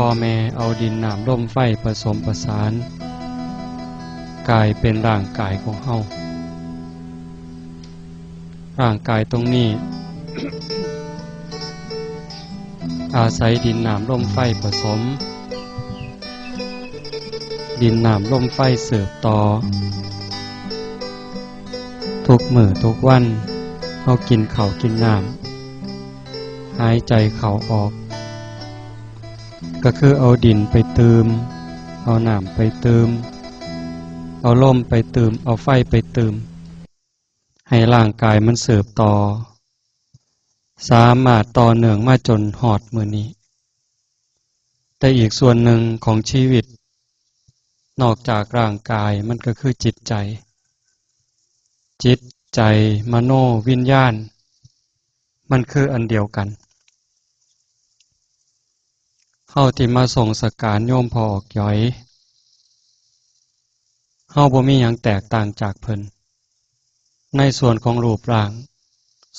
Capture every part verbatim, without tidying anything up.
พ่อแม่เอาดินน้ำลมไฟผสมประสาน กลายเป็นร่างกายของเฮา ร่างกายตรงนี้ อาศัยดินน้ำลมไฟผสม ดินน้ำลมไฟสืบต่อ ทุกมื้อทุกวัน เฮากินข้าวกินน้ำ หายใจเข้าออก ก็คือเอาดินไปตื่ม เอาน้ำไปตื่ม เอาลมไปตื่ม เอาไฟไปตื่ม ให้ร่างกายมันสืบต่อ สามารถต่อเนื่องมาจนฮอดมื้อนี้ แต่อีกส่วนหนึ่งของชีวิต นอกจากร่างกายมันก็คือจิตใจ จิตใจ มโนวิญญาณ มันคืออันเดียวกัน เฮาที่มาส่งสการโยมพ่อออกหยอย เฮาบ่มีหยังแตกต่างจากเพิ่น ในส่วนของรูปร่าง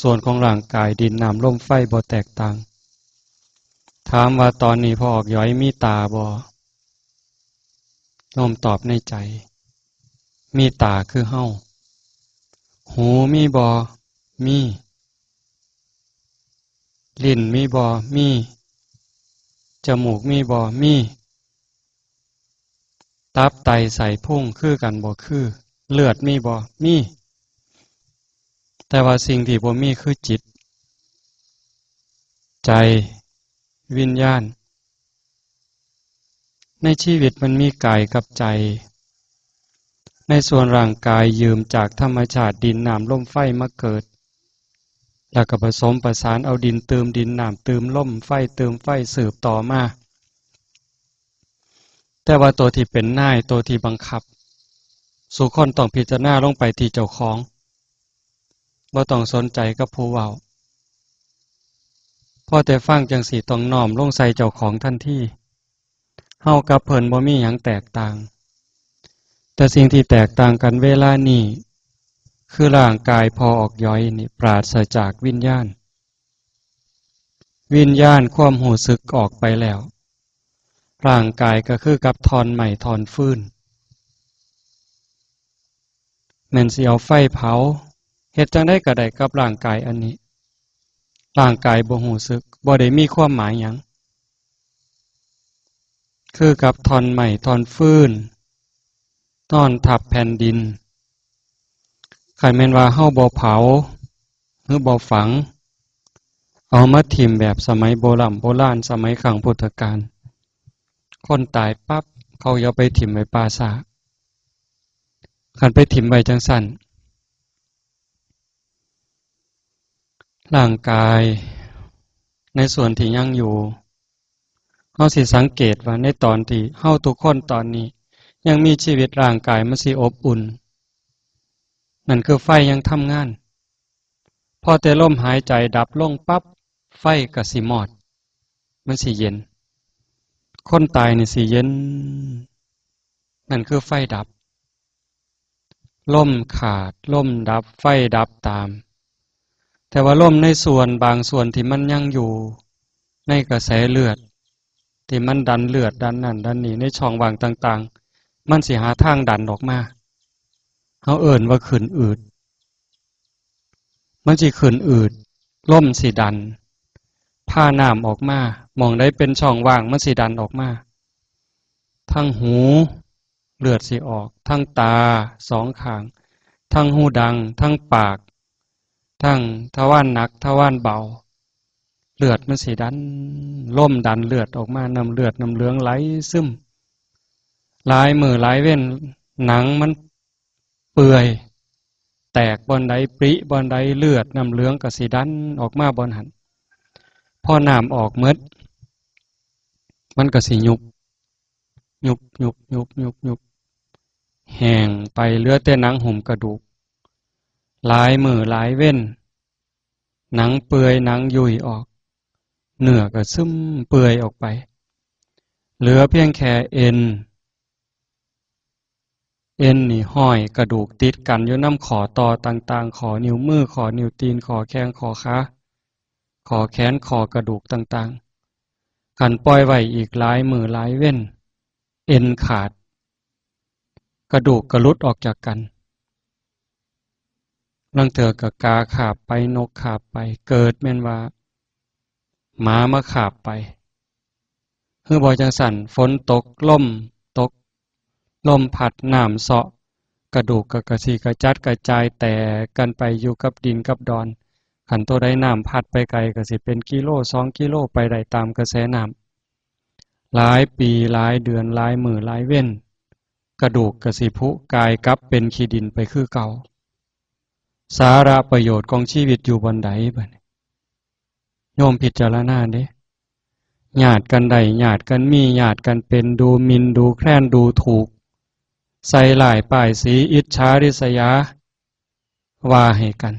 ส่วนของร่างกาย ดินน้ำลมไฟบ่แตกต่าง ถามว่าตอนนี้พ่อออกหยอยมีตาบ่ โยมตอบในใจ มีตาคือเฮา หูมีบ่ มี ลิ้นมีบ่ มี จมูกมีบ่ มี ตับไตไส้พุงคือกันบ่ คือ เลือดมีบ่ มี แต่ว่าสิ่งที่บ่มีคือจิต ใจ วิญญาณ ในชีวิตมันมีกายกับใจ ในส่วนร่างกายยืมจากธรรมชาติดินน้ำลมไฟมาเกิด แล้วก็ผสมประสานเอาดินตื่มดิน น้ำตื่มลม ไฟตื่มไฟสืบต่อมา แต่ว่าตัวที่เป็นนาย ตัวที่บังคับ สู่คนต้องพิจารณาลงไปที่เจ้าของ บ่ต้องสนใจกับผู้เว้า พอแต่ฟังจั่งซี้ต้องน้อมลงใส่เจ้าของทันที เฮากับเพิ่นบ่มีหยังแตกต่าง แต่สิ่งที่แตกต่างกันเวลานี้ คือร่างกายพ่อออกหยอยนี่ปราศจากวิญญาณ วิญญาณความรู้สึกออกไปแล้ว ร่างกายก็คือกับท่อนไม้ท่อนฟืน แม่นสิเอาไฟเผา เฮ็ดจั่งใดก็ได้กับร่างกายอันนี้ ร่างกายบ่รู้สึก บ่ได้มีความหมายหยัง คือกับท่อนไม้ท่อนฟืน นอนทับแผ่นดิน คันแม่นว่าเฮาบ่เผา หรือบ่ฝัง เอามาถิ่มแบบสมัยโบร่ำโบราณ สมัยครั้งพุทธกาล คนตายปั๊บ เขาเอาไปถิ่มไว้ป่าช้า คันไปถิ่มไว้จั่งซั้น ร่างกายในส่วนที่ยังอยู่ เฮาสิสังเกตว่าในตอนที่เฮาทุกคนตอนนี้ยังมีชีวิต ร่างกายมันสิอบอุ่น นั่นคือไฟยังทำงาน พอแต่ลมหายใจดับลงปั๊บ ไฟก็สิมอด มันสิเย็น คนตายนี่สิเย็น นั่นคือไฟดับ ลมขาด ลมดับ ไฟดับตาม แต่ว่าลมในส่วนบางส่วนที่มันยังอยู่ ในกระแสเลือด ที่มันดันเลือดดันนั่นดันนี่ในช่องว่างต่างๆ มันสิหาทางดันออกมา เฮาเอิ้นว่าขึ้นอืด มันสิขึ้นอืด ลมสิดัน พาน้ำออกมา หม่องใดเป็นช่องว่างมันสิดันออกมา ทั้งหู เลือดสิออก ทั้งตาสองข้าง ทั้งหูดัง ทั้งปาก ทั้งทวารหนัก ทวารเบา เลือดมันสิดัน ลมดันเลือดออกมา น้ำเลือดน้ำเหลืองไหลซึม หลายมื้อหลายเว็น หนังมันเปื่อย แตกบ่อนใด ปริบ่อนใด เลือดน้ำเหลืองก็สิดันออกมาบ่อนหั้น พอน้ำออกหมด มันก็สิยุบ ยุบ ยุบ ยุบ ยุบ ยุบ แห้งไป เหลือแต่หนังหุ้มกระดูก หลายมื้อหลายเว็น หนังเปื่อยหนังยุ่ยออก เนื้อก็ซึมเปื่อยออกไป เหลือเพียงแค่เอ็น เอ็นนี่ห้อยกระดูกติดกันอยู่นำข้อต่อต่างๆ ข้อนิ้วมือ ข้อนิ้วตีน ข้อแข้ง ข้อขา ข้อแขน ข้อกระดูกต่างๆ คันปล่อยไว้อีกหลายมื้อหลายเว็น เอ็นขาด กระดูกก็หลุดออกจากกัน ลางเทื่อก็กาคาบไป นกคาบไป เกิดแม่นว่าหมามาคาบไป คือบ่จั่งซั้น ฝนตก ลมตก ลมพัด น้ำเซาะ กระดูกก็กระสิกระจัดกระจายแตกกันไปอยู่กับดินกับดอน คันโตใดน้ำพัดไปไกลก็สิเป็นกิโลสองกิโลไปได้ตามกระแสน้ำ หลายปีหลายเดือนหลายมื้อหลายเว็น กระดูกก็สิผุกลายกลับเป็นขี้ดินไปคือเก่า สาระประโยชน์ของชีวิตอยู่บ่อนใดบัดนี้ โยมพิจารณาเด้ ญาติกันได้ ญาติกันมี ญาติกันเป็น ดูหมิ่น ดูแคลน ดูถูก ใส่ร้ายป้ายสี อิจฉาริษยา ว่าให้กัน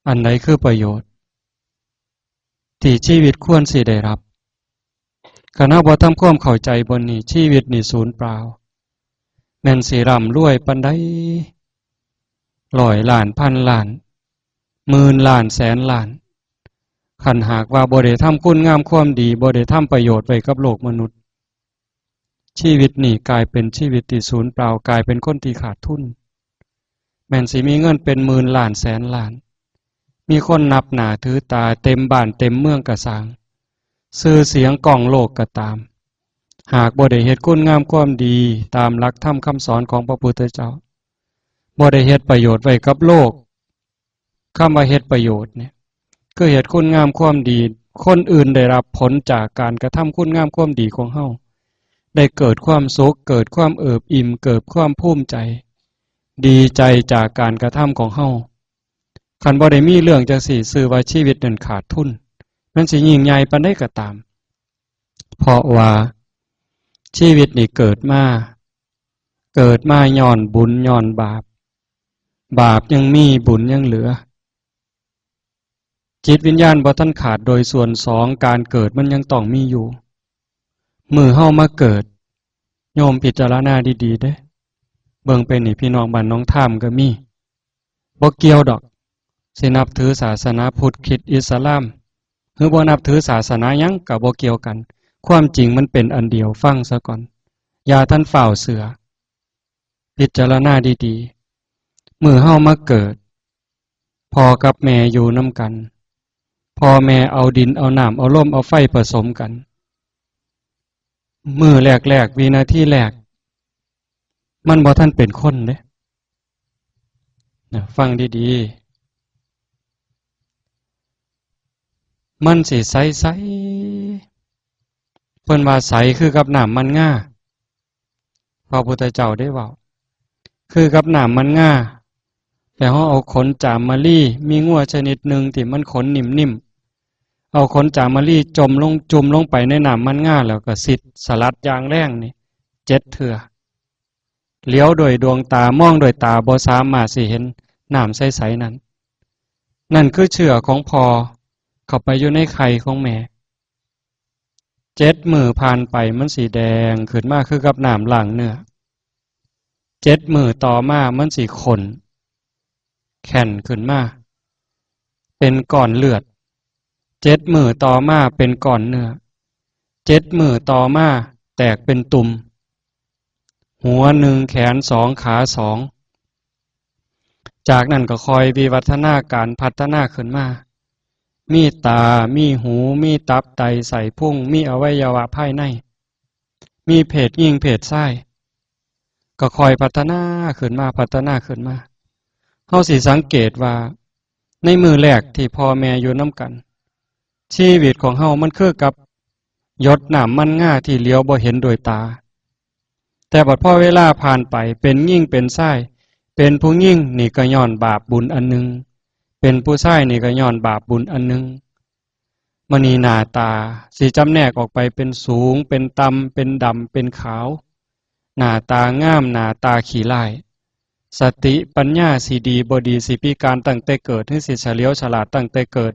อันใดคือประโยชน์ ที่ชีวิตควรสิได้รับ คันเฮาบ่ทำความเข้าใจบ่อนนี้ ชีวิตนี่สูญเปล่า แม่นสิร่ำรวยปานใด ร้อยล้าน พันล้าน หมื่นล้าน แสนล้าน คันหากว่าบ่ได้ทำคุณงามความดี บ่ได้ทำประโยชน์ไว้กับโลกมนุษย์ ชีวิตนี่กลายเป็นชีวิตที่สูญเปล่า กลายเป็นคนที่ขาดทุน แม่นสิมีเงินเป็นหมื่นล้านแสนล้าน มีคนนับหน้าถือตาเต็มบ้านเต็มเมืองกะซ่าง ชื่อเสียงก้องโลกก็ตาม หากบ่ได้เฮ็ดคุณงามความดีตามหลักธรรมคำสอนของพระพุทธเจ้า บ่ได้เฮ็ดประโยชน์ไว้กับโลก คำว่าเฮ็ดประโยชน์เนี่ย คือเฮ็ดคุณงามความดี คนอื่นได้รับผลจากการกระทำคุณงามความดีของเฮา ได้เกิดความสุข เกิดความเอิบอิ่ม เกิดความภูมิใจ ดีใจจากการกระทำของเฮา คันบ่ได้มีเรื่องจั่งซี้ ชื่อว่าชีวิตนั้นขาดทุน มันสิยิ่งใหญ่ปานใดก็ตาม เพราะว่าชีวิตนี่เกิดมา เกิดมาย้อนบุญย้อนบาป บาปยังมี บุญยังเหลือ จิตวิญญาณบ่ทันขาดโดยส่วนสอง การเกิดมันยังต้องมีอยู่ มื้อเฮามาเกิด โยมพิจารณาดีๆ เด้ เบิ่งไปนี่ พี่น้องบ้านหนองทามก็มี บ่เกี่ยวดอก สินับถือศาสนาพุทธ คริสต์ อิสลาม หรือบ่นับถือศาสนาหยังก็บ่เกี่ยวกัน ความจริงมันเป็นอันเดียว ฟังซะก่อน อย่าทันฟ้าวเชื่อ พิจารณาดีๆ มื้อเฮามาเกิด พ่อกับแม่อยู่นำกัน พ่อแม่เอาดินเอาน้ำเอาลมเอาไฟผสมกัน มื้อแรกๆ วินาทีแรก มันบ่ทันเป็นคนเด้ นะ ฟังดีๆ มันสิใสๆ เพิ่นว่าใสคือกับน้ำมันงา พระพุทธเจ้าได้เว้า คือกับน้ำมันงา แล้วเฮาเอาขนจามลีมีงัวชนิดหนึ่งที่มันขนนิ่มๆ เอาขนจามลีจมลง จุ่มลงไปในน้ำมันงา แล้วก็สิดสลัดอย่างแรงนี่ เจ็ดเทื่อ เหลียวด้วยดวงตา มองด้วยตา บ่สามารถสิเห็นน้ำใสๆ นั้น นั่นคือเชื้อของพ่อเข้าไปอยู่ในไข่ของแม่ เจ็ดมื้อผ่านไปมันสิแดงขึ้นมาคือกับน้ำล้างเนื้อ เจ็ดมื้อต่อมามันสิข้น แข็งขึ้นมา เป็นก้อนเลือด เจ็ดมื้อต่อมาเป็นก้อนเนื้อ เจ็ดมื้อต่อมาแตกเป็นตุ่ม หัวหนึ่ง แขนสอง ขาสอง จากนั้นก็ค่อยวิวัฒนาการพัฒนาขึ้นมา มีตา มีหู มีตับไตไส้พุง มีอวัยวะภายใน มีเพศหญิงเพศชาย ก็ค่อยพัฒนาขึ้นมา พัฒนาขึ้นมา เฮาสิสังเกตว่า ในมื้อแรกที่พ่อแม่อยู่นำกัน ชีวิตของเฮามันคือกับหยดน้ำมันงาที่เหลียวบ่เห็นด้วยตา แต่บัดพอเวลาผ่านไป เป็นหญิงเป็นชาย เป็นผู้หญิงนี่ก็ย้อนบาปบุญอันหนึ่ง เป็นผู้ชายนี่ก็ย้อนบาปบุญอันหนึ่ง มื้อนี้หน้าตาสิจำแนกออกไปเป็นสูง เป็นต่ำ เป็นดำ เป็นขาว หน้าตางาม หน้าตาขี้ร้าย สติปัญญาสิดีบ่ดี สิพิการตั้งแต่เกิด หรือสิเฉลียวฉลาดตั้งแต่เกิด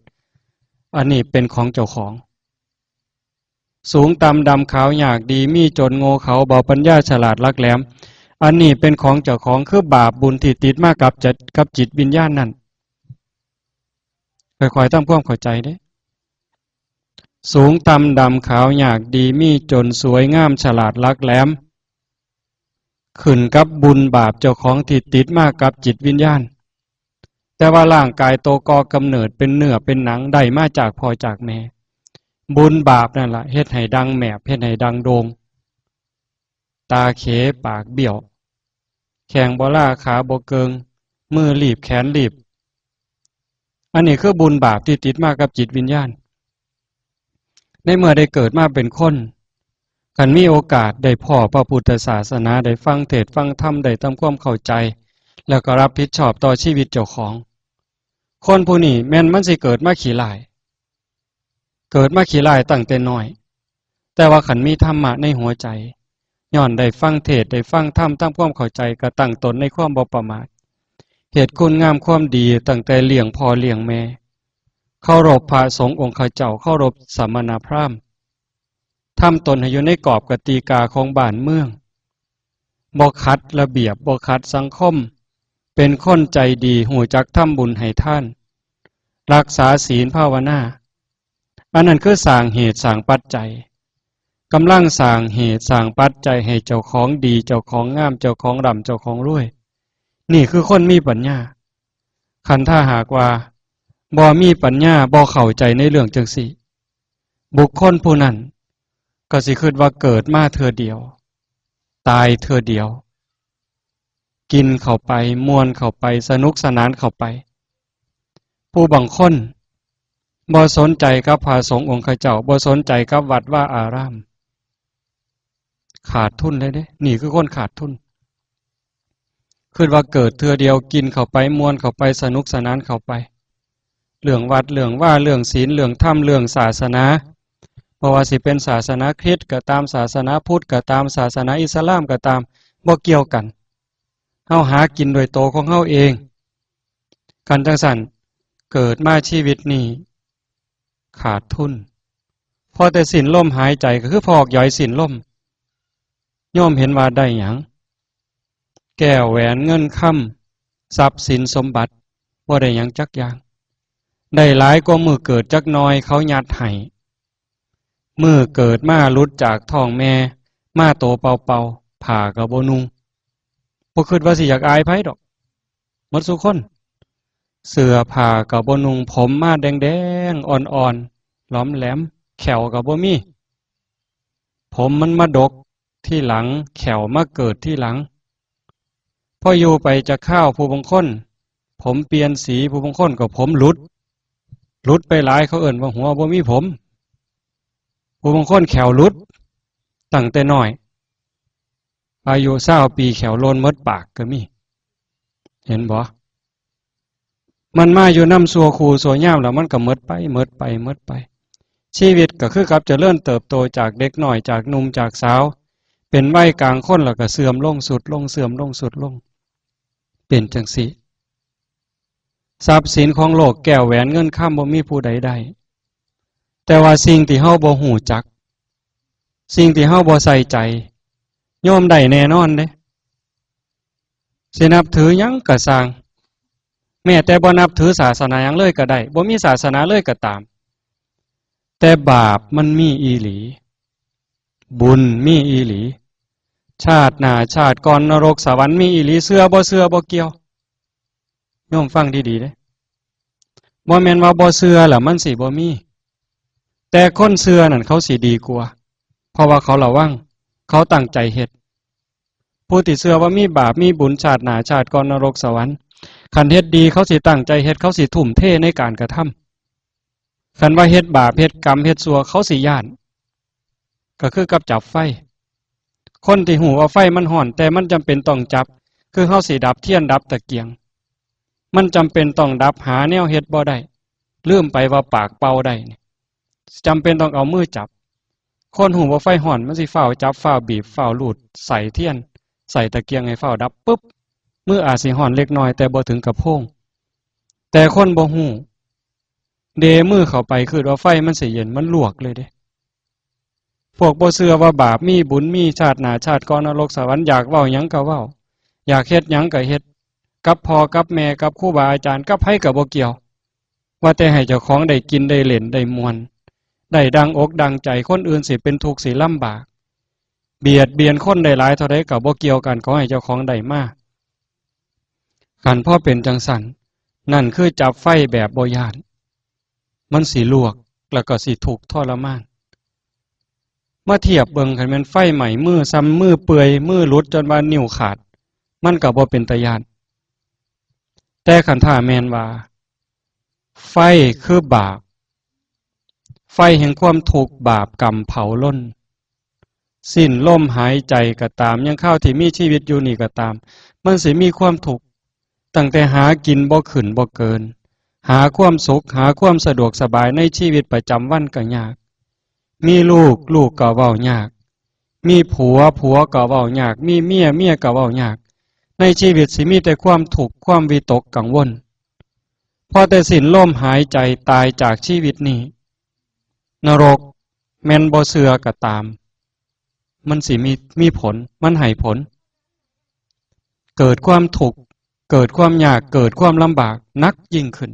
อันนี้เป็นของเจ้าของ สูงต่ำดำขาว ยากดีมีจน โง่เขลาเบา ปัญญาฉลาดหลักแหลม อันนี้เป็นของเจ้าของ คือบาปบุญที่ติดมากับจิต กับจิตวิญญาณนั่น ค่อยๆ ทำความเข้าใจเด้ สูงต่ำดำขาว ยากดีมีจน สวยงามฉลาดหลักแหลม ขึ้นกับบุญบาปเจ้าของที่ติดมากับจิตวิญญาณ แต่ว่าร่างกายโตก่อกำเนิดเป็นเนื้อเป็นหนังได้มาจากพ่อจากแม่ บุญบาปนั่นล่ะเฮ็ดให้ดังแหมบ เฮ็ดให้ดังโด่ง ตาเขปากเบี้ยว แข้งบ่ลาขาบ่เกิ่ง มือลีบแขนลีบ อันนี้คือบุญบาปที่ติดมากับจิตวิญญาณ ในเมื่อได้เกิดมาเป็นคน คันมีโอกาสได้พ้อพระพุทธศาสนา ได้ฟังเทศน์ฟังธรรม ได้ทำความเข้าใจ แล้วก็รับผิดชอบต่อชีวิตเจ้าของ คนผู้นี้แม่นมันสิเกิดมาขี้ร้าย เกิดมาขี้ร้ายตั้งแต่น้อย แต่ว่าคันมีธรรมะในหัวใจ ย้อนได้ฟังเทศน์ได้ฟังธรรม ทำความเข้าใจ ก็ตั้งตนในความบ่ประมาท เฮ็ดคุณงามความดีตั้งแต่เลี้ยงพ่อเลี้ยงแม่ เคารพพระสงฆ์องค์ข้าเจ้า เคารพสมณพราหมณ์ ทำตนให้อยู่ในกรอบกติกาของบ้านเมือง บ่ขัดระเบียบ บ่ขัดสังคม เป็นคนใจดี ฮู้จักทำบุญให้ทาน รักษาศีลภาวนา อันนั้นคือสร้างเหตุสร้างปัจจัย กำลังสร้างเหตุสร้างปัจจัยให้เจ้าของดี เจ้าของงาม เจ้าของร่ำ เจ้าของรวย นี่คือคนมีปัญญา คันถ้าหากว่าบ่มีปัญญา บ่เข้าใจในเรื่องจั่งซี้ บุคคลผู้นั้นก็สิคิดว่าเกิดมาเทื่อเดียว ตายเทื่อเดียว กินเข้าไป ม่วนเข้าไป สนุกสนานเข้าไป ผู้บางคนบ่สนใจกับพระสงฆ์องค์ข้าเจ้า บ่สนใจกับวัดวาอาราม ขาดทุนเลยเด้ นี่คือคนขาดทุน คิดว่าเกิดเทื่อเดียว กินเข้าไป ม่วนเข้าไป สนุกสนานเข้าไป เรื่องวัด เรื่องวา เรื่องศีล เรื่องธรรม เรื่องศาสนา บ่ว่าสิเป็นศาสนาคริสต์ก็ตาม ศาสนาพุทธก็ตาม ศาสนาอิสลามก็ตาม บ่เกี่ยวกัน เฮาหากินด้วยโตของเฮาเอง คันจั่งซั้น เกิดมาชีวิตนี้ ขาดทุน พอแต่สิ้นลมหายใจก็คือพอกหยอยสิ้นลม โยมเห็นว่าได้หยัง แก้วแหวนเงินคำ ทรัพย์สินสมบัติ บ่ได้หยังจักอย่าง ได้หลายกว่ามื้อเกิดจักหน่อย เขายัดให้ มื้อเกิดมาหลุดจากท้องแม่ มาโตเปล่าๆ ผ้าก็บ่นุ่ง บ่คิดว่าสิอยากอายไผดอก หมดซุคน เสื้อผ้าก็บ่นุ่ง ผมมาแดงๆ อ่อนๆ หลอมแหลม แข้วก็บ่มี ผมมันมาดกทีหลัง แข้วมาเกิดทีหลัง พออยู่ไปจักคราว ผู้บางคน ผมเปลี่ยนสี ผู้บางคนก็ผมหลุด หลุดไปหลาย เขาเอิ้นว่าหัวบ่มีผม ผู้บางคนแข้วหลุด ตั้งแต่น้อย อายุซาวปีแข้วโลนหมดปากก็มี เห็นบ่ มันมาอยู่นำชั่วครู่ชั่วยาม แล้วมันก็หมดไป หมดไป หมดไป ชีวิตก็คือกับเจริญเติบโตจากเด็กน้อย จากหนุ่ม จากสาว เป็นวัยกลางคน แล้วก็เสื่อมลง ทรุดลง เสื่อมลง ทรุดลง เป็นจั่งซี้ ทรัพย์สินของโลก แก้วแหวนเงินคำ บ่มีผู้ใดได้ แต่ว่าสิ่งที่เฮาบ่ฮู้จัก สิ่งที่เฮาบ่ใส่ใจ โยมได้แน่นอนเด้ สินับถือหยังก็ซ่าง แม้แต่บ่นับถือศาสนาหยังเลยก็ได้ บ่มีศาสนาเลยก็ตาม แต่บาปมันมีอีหลี บุญมีอีหลี ชาติหน้าชาติก่อน นรกสวรรค์มีอีหลี เชื่อบ่เชื่อบ่เกี่ยว โยมฟังดีๆ เด้ บ่แม่นว่าบ่เชื่อแล้วมันสิบ่มี แต่คนเชื่อนั่นเขาสิดีกว่า เพราะว่าเขาระวัง เขาตั้งใจเฮ็ด ผู้ที่เชื่อว่ามีบาปมีบุญ ชาติหน้าชาติก่อน นรกสวรรค์ คันเฮ็ดดีเขาสิตั้งใจเฮ็ด เขาสิทุ่มเทในการกระทำ คันว่าเฮ็ดบาป เฮ็ดกรรม เฮ็ดชั่ว เขาสิย้าน ก็คือกับจับไฟ คนที่ฮู้ว่าไฟมันร้อน แต่มันจำเป็นต้องจับ คือเฮาสิดับเทียนดับตะเกียง มันจำเป็นต้องดับ หาแนวเฮ็ดบ่ได้ ลืมไปว่าปากเป่าได้นี่ จำเป็นต้องเอามือจับ คนฮู้ว่าไฟร้อน มันสิฟ้าวจับ ฟ้าวบีบ ฟ้าวลูด ใส่เทียน ใส่ตะเกียงให้ฟ้าวดับปุ๊บ มืออาจสิร้อนเล็กน้อย แต่บ่ถึงกับโพง แต่คนบ่ฮู้ เดมือเข้าไป คิดว่าไฟมันสิเย็น มันลวกเลยเด้ พวกบ่เชื่อว่าบาปมีบุญมี ชาติหน้าชาติก่อน นรกสวรรค์ อยากเว้าหยังก็เว้า อยากเฮ็ดหยังก็เฮ็ด กับพ่อกับแม่ กับครูบาอาจารย์ กับไผก็บ่เกี่ยว ว่าแต่ให้เจ้าของได้กินได้เล่นได้ม่วน ได้ดังอกดังใจ คนอื่นสิเป็นทุกข์สิลำบาก เบียดเบียนคนได้หลายเท่าใดก็บ่เกี่ยวกัน ขอให้เจ้าของได้มา คันพอเป็นจั่งซั้น นั่นคือจับไฟแบบบ่ย้าน มันสิลวก แล้วก็สิทุกข์ทรมาน มาเทียบเบิ่ง คันแม่นไฟไหม้มือ ส่ำมือเปื่อย มือหลุดจนว่านิ้วขาด มันก็บ่เป็นตาย้าน แต่คันถ้าแม่นว่า ไฟคือบาป ไฟแห่งความทุกข์ บาปกรรมเผาลน สิ้นลมหายใจก็ตาม ยังคราวที่มีชีวิตอยู่นี่ก็ตาม มันสิมีความทุกข์ ตั้งแต่หากินบ่ขึ้นบ่เกิน หาความสุข หาความสะดวกสบายในชีวิตประจำวันก็ยาก มีลูก ลูกก็เว้ายาก มีผัว ผัวก็เว้ายาก มีเมีย เมียก็เว้ายาก ในชีวิตสิมีแต่ความทุกข์ ความวิตกกังวล พอแต่สิ้นลมหายใจตายจากชีวิตนี้ นรกแม่นบ่เชื่อก็ตาม มันสิมี มีผล มันให้ผล เกิดความทุกข์ เกิดความยาก เกิดความลำบากหนักยิ่งขึ้น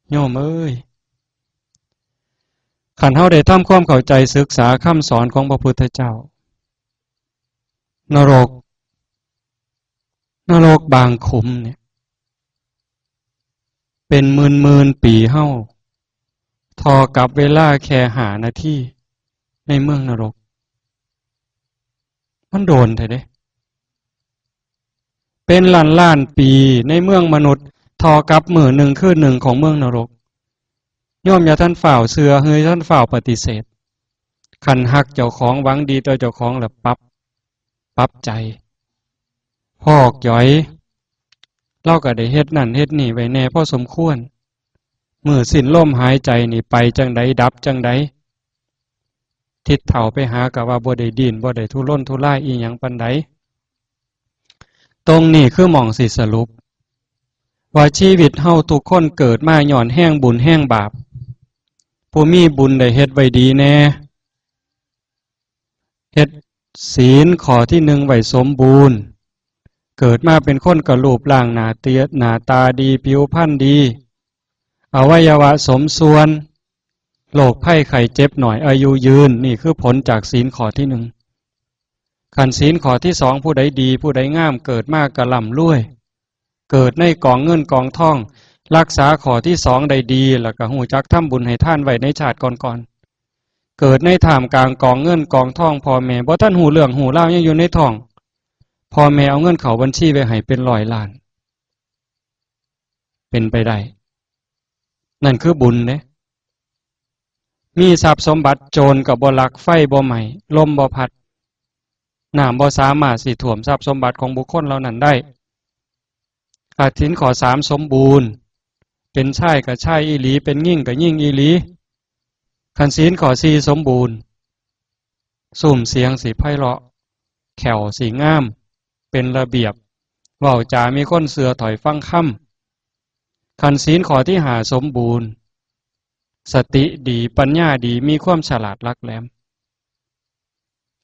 โยมเอ้ย คันเฮาได้ทำความเข้าใจศึกษาคำสอนของพระพุทธเจ้า นรก นรกบางขุมเนี่ย เป็นหมื่นๆ ปีเฮา เท่ากับเวลาแค่ห้านาที ในเมืองนรก มันโดนแท้เด้ เป็นล้านๆ ปีในเมืองมนุษย์ เท่ากับมื้อหนึ่งคืนหนึ่งของเมืองนรก โยมอย่าทันฟ้าวเชื่อ หรืออย่าทันฟ้าวปฏิเสธ คันฮักเจ้าของ หวังดีต่อเจ้าของ แล้วปรับ ปรับใจ พอกหยอย ลาวก็ได้เฮ็ดนั่นเฮ็ดนี่ไว้แหน่พอสมควร มื้อสิ้นลมหายใจนี่ไปจั่งใด ดับจั่งใด ทิดเฒ่าไปหาก็ว่าบ่ได้ดิ้น บ่ได้ทุรนทุรายอิหยังปานใด ตรงนี้คือหม่องสิสรุป ว่าชีวิตเฮาทุกคนเกิดมาย้อนแฮงบุญแฮงบาป ผู้มีบุญได้เฮ็ดไว้ดีแหน่ เฮ็ดศีลข้อที่หนึ่งไว้สมบูรณ์ เกิดมาเป็นคนก็รูปร่างหน้าเตีย หน้าตาดี ผิวพรรณดี อวัยวะสมส่วน โรคภัยไข้เจ็บน้อย อายุยืน นี่คือผลจากศีลข้อที่หนึ่ง คันศีลข้อที่สอง ผู้ใดดี ผู้ใดงาม เกิดมาก็ร่ำรวย เกิดในกองเงินกองทอง รักษาข้อที่สองได้ดี แล้วก็ฮู้จักทำบุญให้ทานไว้ในชาติก่อนๆ เกิดในท่ามกลางกองเงินกองทอง พ่อแม่บ่ทันฮู้เรื่องฮู้ราว ยังอยู่ในท้อง พ่อแม่เอาเงินเข้าบัญชีไว้ให้เป็นร้อยล้าน เป็นไปได้ นั่นคือบุญเด้ มีทรัพย์สมบัติ โจรก็บ่ลัก ไฟบ่ไหม้ ลมบ่พัด น้ำบ่สามารถสิท่วมทรัพย์สมบัติของบุคคลเหล่านั้นได้ ถ้าศีลข้อสามสมบูรณ์ เป็นชายก็ชายอีหลี เป็นหญิงก็หญิงอีหลี คันศีลข้อสี่สมบูรณ์ ซุ่มเสียงสิไพเราะ แข้วสิงาม เป็นระเบียบ เว้าจามีคนเชื่อถ้อยฟังคำ คันศีลข้อที่ห้าสมบูรณ์ สติดี ปัญญาดี มีความฉลาดหลักแหลม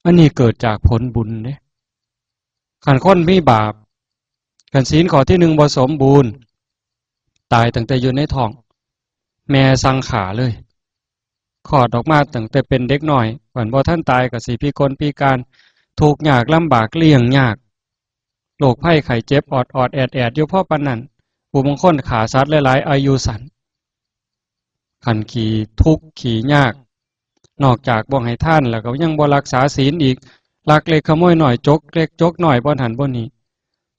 อันนี้เกิดจากผลบุญเด้ คันคนมีบาป คันศีลข้อที่หนึ่งบ่สมบูรณ์ ตายตั้งแต่อยู่ในท้อง แม่สั่งฆ่าเลย คลอดออกมาตั้งแต่เป็นเด็กน้อย วันบ่ทันตายก็สิพิกลพิการ ทุกข์ยากลำบาก เลี้ยงยาก โรคภัยไข้เจ็บออดๆ แอดๆ อยู่พอปานนั้น ผู้บางคนฆ่าสัตว์หลายๆ อายุสั้น คันขี้ทุกข์ขี้ยาก นอกจากบ่ให้ทานแล้วก็ยังบ่รักษาศีลอีก ลักเล็กขโมยน้อย จกเล็กจกน้อย บ่หั้นบ่นี่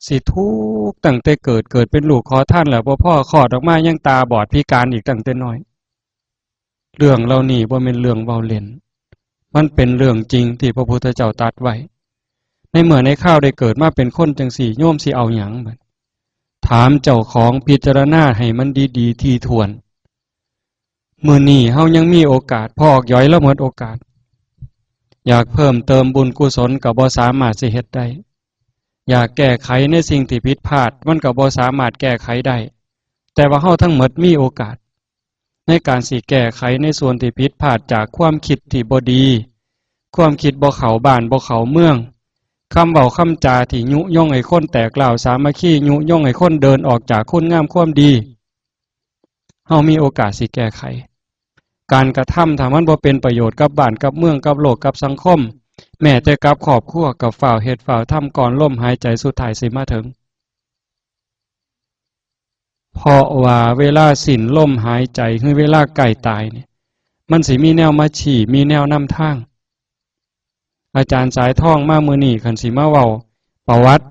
สิทุกข์ตั้งแต่เกิด เกิดเป็นลูกขอทานแล้วบ่พอ คลอดออกมายังตาบอดพิการอีกตั้งแต่น้อย เรื่องเหล่านี้บ่แม่นเรื่องเว้าเล่น มันเป็นเรื่องจริงที่พระพุทธเจ้าตรัสไว้ ในเมื่อในคราวได้เกิดมาเป็นคนจั่งซี้ โยมสิเอาหยังบัด ถามเจ้าของ พิจารณาให้มันดีๆ ถี่ถ้วน มื้อนี้เฮายังมีโอกาส พอกหยอยลาวหมดโอกาส อยากเพิ่มเติมบุญกุศลก็บ่สามารถสิเฮ็ดได้ อยากแก้ไขในสิ่งที่ผิดพลาด มันก็บ่สามารถแก้ไขได้ แต่ว่าเฮาทั้งหมดมีโอกาส ในการสิแก้ไขในส่วนที่ผิดพลาดจากความคิดที่บ่ดี ความคิดบ่เข้าบ้านบ่เข้าเมือง คำเว้าคำจาที่ยุยงให้คนแตกร้าวสามัคคี ยุยงให้คนเดินออกจากคุณงามความดี เฮามีโอกาสสิแก้ไข การกระทำถ้ามันบ่เป็นประโยชน์กับบ้านกับเมืองกับโลกกับสังคม แม้แต่กับครอบครัวก็ฟ้าวเฮ็ดฟ้าวทำก่อนลมหายใจสุดท้ายสิมาถึง เพราะว่าเวลาสิ้นลมหายใจหรือเวลาใกล้ตายเนี่ย มันสิมีแนวมาชี้ มีแนวนำทาง อาจารย์สายทองมามื้อนี้คันสิมาเว้าประวัติ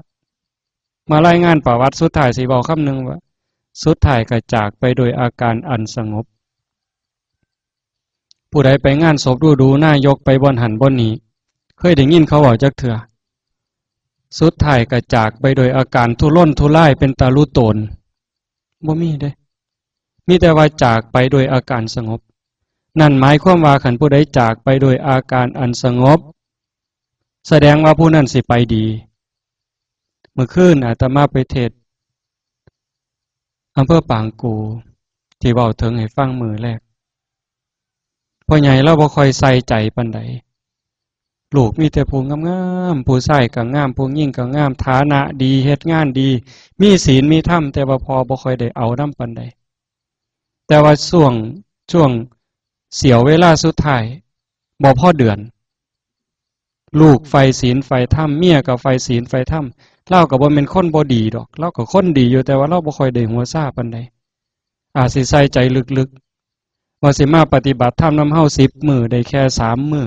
มารายงานประวัติ สุดท้ายสิเว้าคำหนึ่งว่า สุดท้ายก็จากไปโดยอาการอันสงบ ผู้ใดไปงานศพดูๆ นายกไปบ่อนหั้นบ่อนนี้ เคยได้ยินเขาเว้าจักเทื่อ สุดท้ายก็จากไปโดยอาการทุรนทุรายเป็นตาลุโตน บ่มีเด้ มีแต่ว่าจากไปโดยอาการสงบ นั่นหมายความว่าคันผู้ใดจากไปโดยอาการอันสงบ แสดงว่าผู้นั้นสิไปดี มื้อคืนอาตมาไปเทศน์อำเภอปางกู่ ที่เว้าถึงให้ฟังมื้อแรก พ่อใหญ่ลาวบ่ค่อยใส่ใจปานใด ลูกมีแต่ผู้งามๆ ผู้ชายก็งาม ผู้หญิงก็งาม ฐานะดี เฮ็ดงานดี มีศีลมีธรรม แต่ว่าพ่อบ่ค่อยได้เอานำปานใด แต่ว่าช่วง ช่วงเสี้ยวเวลาสุดท้าย บ่พอเดือน ลูกใฝ่ศีลใฝ่ธรรม เมียก็ใฝ่ศีลใฝ่ธรรม ลาวก็บ่แม่นคนบ่ดีดอก ลาวก็คนดีอยู่ แต่ว่าลาวบ่ค่อยได้หัวซาปานใด อาจสิใส่ใจลึกๆ ว่าสิมาปฏิบัติธรรมนำเฮาสิบมื้อ ได้แค่สามมื้อ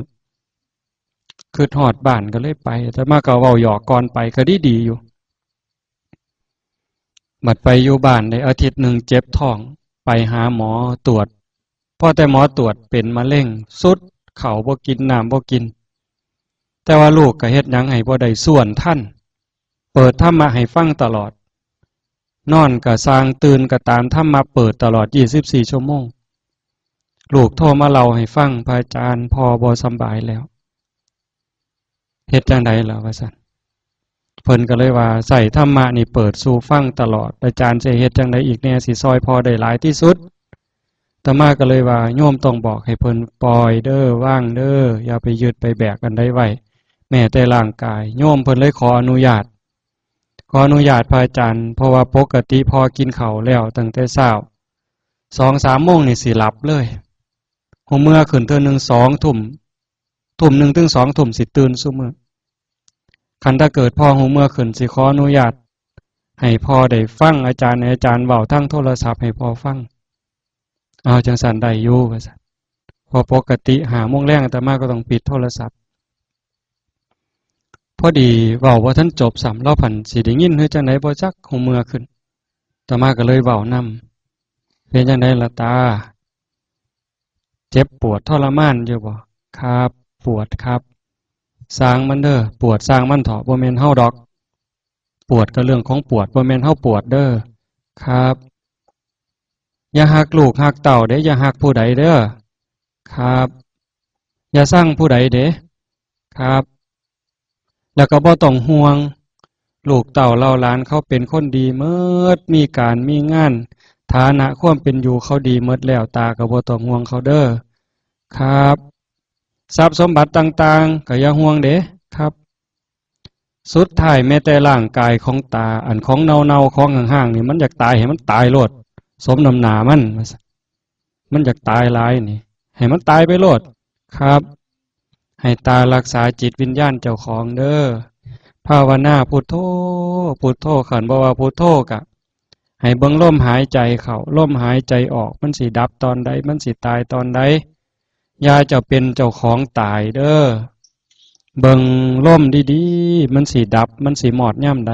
คิดฮอดบ้านก็เลยไป อาตมาก็เว้าหยอกก่อนไป ก็ดีๆ อยู่ บัดไปอยู่บ้านได้อาทิตย์หนึ่งเจ็บท้อง ไปหาหมอตรวจ พอแต่หมอตรวจเป็นมะเร็ง สุด ข้าวบ่กิน น้ำบ่กิน แต่ว่าลูกก็เฮ็ดหยังให้บ่ได้ ซ้วนทัน เปิดธรรมะให้ฟังตลอด นอนก็ซ่าง ตื่นก็ตาม ธรรมะเปิดตลอดยี่สิบสี่ชั่วโมง ลูกโทรมาเล่าให้ฟัง พระอาจารย์ พ่อบ่สำบายแล้ว เฮ็ดจั่งใดล่ะ ว่าซั่น เพิ่นก็เลยว่า ใช้ธรรมะนี่เปิดสู่ฟังตลอด อาจารย์สิเฮ็ดจั่งใดอีกแน่ สิซ่อยพ่อได้หลายที่สุด อาตมาก็เลยว่า โยมต้องบอกให้เพิ่นปล่อยเด้อ วางเด้อ อย่าไปยึดไปแบกอันใดไว้ แม้แต่ร่างกาย โยมเพิ่นเลยขออนุญาต ขออนุญาตพระอาจารย์ เพราะว่าปกติพ่อกินข้าวแล้วตั้งแต่เช้า สองสามโมงนี่สิหลับเลย ฮู้เมื่อขึ้นเทื่อหนึ่งสองทุ่ม ทุ่มหนึ่งถึงสองทุ่มสิตื่นซุมื้อ คันถ้าเกิดพ่อฮู้เมื่อขึ้น สิขออนุญาตให้พ่อได้ฟังอาจารย์ ให้อาจารย์เว้าทางโทรศัพท์ให้พ่อฟัง เอา จั่งซั้นได้อยู่ ว่าซั่น เพราะปกติห้าโมงแลงอาตมาก็ต้องปิดโทรศัพท์ พอดีเว้าบ่ทันจบซ้ำ ลาวพันสิได้ยินหรือจั่งใดบ่จัก ฮู้เมื่อขึ้น อาตมาก็เลยเว้านำ เป็นจั่งใดล่ะตา เจ็บปวดทรมานอยู่บ่ ครับ ปวดครับ ซ่างมันเด้อ ปวดซ่างมันเถาะ บ่แม่นเฮาดอก ปวดก็เรื่องของปวด บ่แม่นเฮาปวดเด้อ ครับ อย่าฮักลูกฮักเต้าเด้ อย่าฮักผู้ใดเด้อ ครับ อย่าซังผู้ใดเด้ ครับ แล้วก็บ่ต้องห่วง ลูกเต้าเหล่าหลานเขาเป็นคนดีหมด มีการมีงาน ฐานะความเป็นอยู่เขาดีหมดแล้ว ตาก็บ่ต้องห่วงเขาเด้อ ครับ ทรัพย์สมบัติต่างๆ ก็อย่าห่วงเด้ ครับ สุดท้ายแม้แต่ร่างกายของตา อันของเน่าๆ ของห่างๆ นี่ มันอยากตายให้มันตายโลด สมน้ำหน้ามัน มันอยากตายหลายนี่ ให้มันตายไปโลด ครับ ให้ตารักษาจิตวิญญาณเจ้าของเด้อ ภาวนาพุทโธ พุทโธ คันบ่ว่าพุทโธกะ ให้เบิ่งลมหายใจเข้า ลมหายใจออก มันสิดับตอนใด มันสิตายตอนใด อย่าเจ้าเป็นเจ้าของตายเด้อ เบิ่งลมดีๆ มันสิดับ มันสิมอดยามใด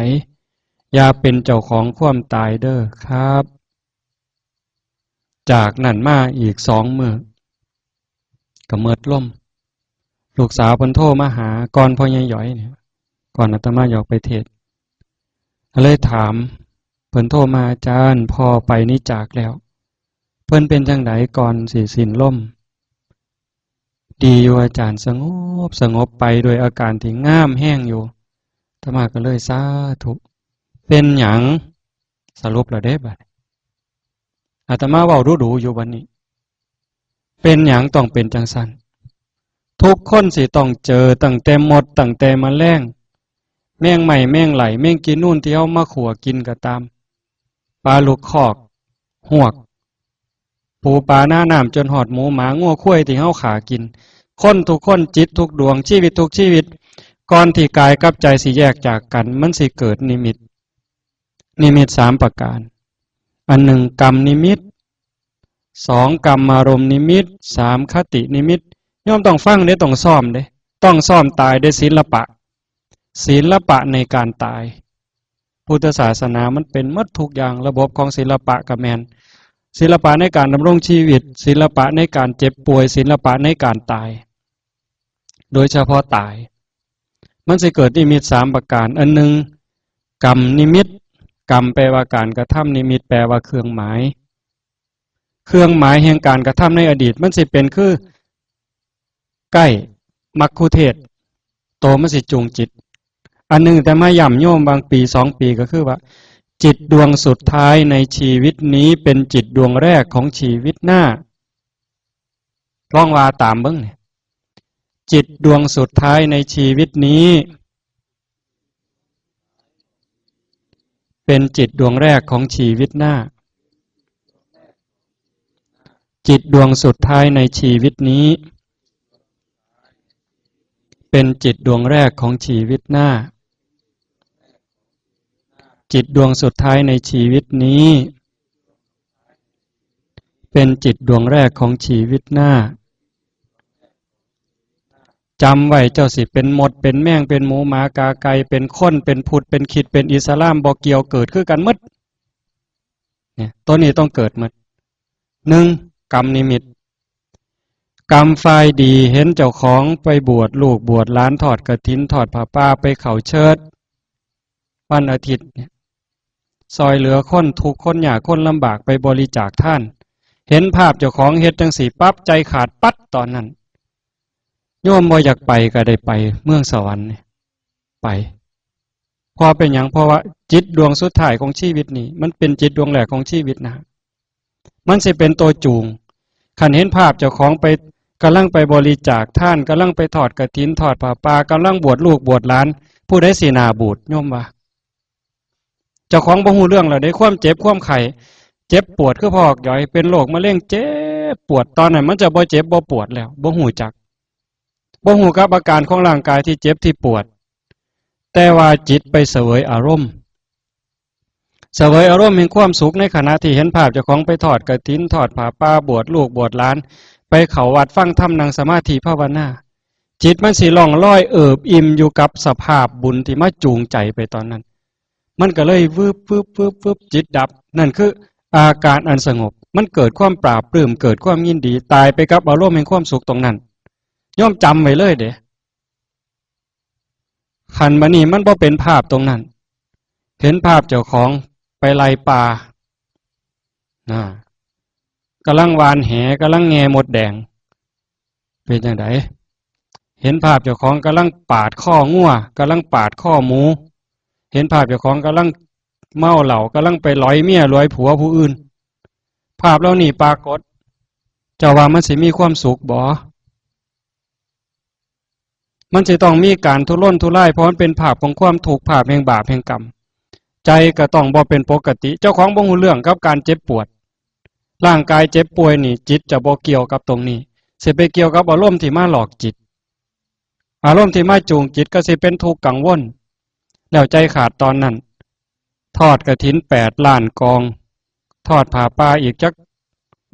อย่าเป็นเจ้าของความตายเด้อครับ จากนั้นมาอีกสองมื้อ ก็หมดลม ลูกสาวเพิ่นโทรมาหา ก่อนพ่อใหญ่หยอยเนี่ย ก่อนอาตมาอยากไปเทศน์ ก็เลยถาม เพิ่นโทรมา อาจารย์ พ่อไปนี้จากแล้ว เพิ่นเป็นจั่งใดก่อนสิสิ้นลม ดีอยู่อาจารย์ สงบ สงบไปโดยอาการที่งามแฮงอยู่ อาตมาก็เลยสาธุ เป็นหยัง สรุปแล้วเด้บัดนี้ อาตมาเว้าดูๆ อยู่บัดนี้ เป็นหยังต้องเป็นจั่งซั้น ทุกคนสิต้องเจอ ตั้งแต่มด ตั้งแต่แมลง แมงไม้ แมงไล่ แมงกีนูนที่เฮามาขั่วกินก็ตาม ปลาลูกคอก ฮวก ปูปลาหน้าน้ำ จนฮอดหมูหมางัวควายที่เฮาฆ่ากิน คนทุกคน จิตทุกดวง ชีวิตทุกชีวิต ก่อนที่กายกับใจสิแยกจากกัน มันสิเกิดนิมิต นิมิตสามประการ อันหนึ่งกรรมนิมิต สองกรรมารมณ์นิมิต สามคตินิมิต โยมต้องฟังเด้ ต้องซ้อมเด้ ต้องซ้อมตายเด้ ศิลปะ ศิลปะในการตาย พุทธศาสนามันเป็นหมดทุกอย่าง ระบบของศิลปะก็แม่น ศิลปะในการดำรงชีวิต ศิลปะในการเจ็บป่วย ศิลปะในการตาย โดยเฉพาะตาย มันสิเกิดนิมิตสามประการ อันหนึ่งกรรมนิมิต กรรมแปลว่าการกระทำ นิมิตแปลว่าเครื่องหมาย เครื่องหมายแห่งการกระทำในอดีต มันสิเป็นคือ ใกล้ มัคคุเทศก์ โตมันสิจูงจิต อันหนึ่งแต่มาย้ำโยมบางปีสองปีก็คือว่า จิตดวงสุดท้ายในชีวิตนี้เป็นจิตดวงแรกของชีวิตหน้า ลองว่าตามเบิ่งเนี่ย จิตดวงสุดท้ายในชีวิตนี้ เป็นจิตดวงแรกของชีวิตหน้า จิตดวงสุดท้ายในชีวิตนี้ เป็นจิตดวงแรกของชีวิตหน้า จิตดวงสุดท้ายในชีวิตนี้ เป็นจิตดวงแรกของชีวิตหน้า จำไว้ เจ้าสิเป็นมด เป็นแมง เป็นหมูหมากาไก่ เป็นคน เป็นผุด เป็นขีด เป็นอิสลาม บ่เกี่ยว เกิดคือกันหมด เนี่ย ตัวนี้ต้องเกิดหมด หนึ่งกรรมนิมิต กรรมฝ่ายดี เห็นเจ้าของไปบวชลูกบวชหลาน ทอดกฐิน ทอดผ้าป่า ไปเข้าเชิด วันอาทิตย์เนี่ย ซอยเหลือคนทุกข์คนยากคนลำบาก ไปบริจาคทาน เห็นภาพเจ้าของเฮ็ดจังสี่ปั๊บ ใจขาดปั๊ดตอนนั้น โยมบ่อยากไปก็ได้ไป เมืองสวรรค์เนี่ย ไป เพราะเป็นหยัง เพราะว่าจิตดวงสุดท้ายของชีวิตนี่ มันเป็นจิตดวงแรกของชีวิตนะ มันสิเป็นตัวจูง คันเห็นภาพเจ้าของไป กำลังไปบริจาคทาน กำลังไปทอดกฐิน ทอดผ้าป่า กำลังบวชลูกบวชหลาน ผู้ใดสิหน้าบูด โยมว่า เจ้าของบ่ฮู้เรื่องแล้วเด้ ความเจ็บความไข้ เจ็บปวดคือพอกหยอย เป็นโรคมะเร็ง เจ็บปวด ตอนนั้นมันจะบ่เจ็บบ่ปวดแล้ว บ่ฮู้จัก บ่ฮู้กับอาการของร่างกายที่เจ็บที่ปวด แต่ว่าจิตไปเสวยอารมณ์ เสวยอารมณ์แห่งความสุขในขณะที่เห็นภาพเจ้าของไปทอดกฐิน ทอดผ้าป่า บวชลูกบวชหลาน ไปเข้าวัดฟังธรรม นั่งสมาธิภาวนา จิตมันสิล่องลอยเอิบอิ่มอยู่กับสภาพบุญที่มาจูงใจไปตอนนั้น มันก็เลยวืบวืบวืบวืบ จิตดับ นั่นคืออาการอันสงบ มันเกิดความปลาบปลื้ม เกิดความยินดี ตายไปกับอารมณ์แห่งความสุขตรงนั้น โยมจำไว้เลยเด้ คันบัดนี้มันบ่เป็นภาพตรงนั้น เห็นภาพเจ้าของไปไล่ปลา นะ กำลังหว่านแห กำลังแง่มดแดง เป็นจั่งใด เห็นภาพเจ้าของกำลังปาดคองัว กำลังปาดคอหมู เห็นภาพเจ้าของกำลังเมาเหล้า กำลังไปหลอยเมียหลอยผัวผู้อื่น ภาพเหล่านี้ปรากฏ เจ้าว่ามันสิมีความสุขบ่ มันสิต้องมีการทุรนทุราย เพราะมันเป็นภาพของความทุกข์ ภาพแห่งบาปแห่งกรรม ใจก็ต้องบ่เป็นปกติ เจ้าของบ่ฮู้เรื่องกับการเจ็บปวด ร่างกายเจ็บป่วยนี่ จิตจะบ่เกี่ยวกับตรงนี้ สิไปเกี่ยวกับอารมณ์ที่มาหลอกจิต อารมณ์ที่มาจูงจิตก็สิเป็นทุกข์กังวล แล้วใจขาดตอนนั้น ทอดกฐินแปดล้านกอง ทอดผ้าป่าอีกจัก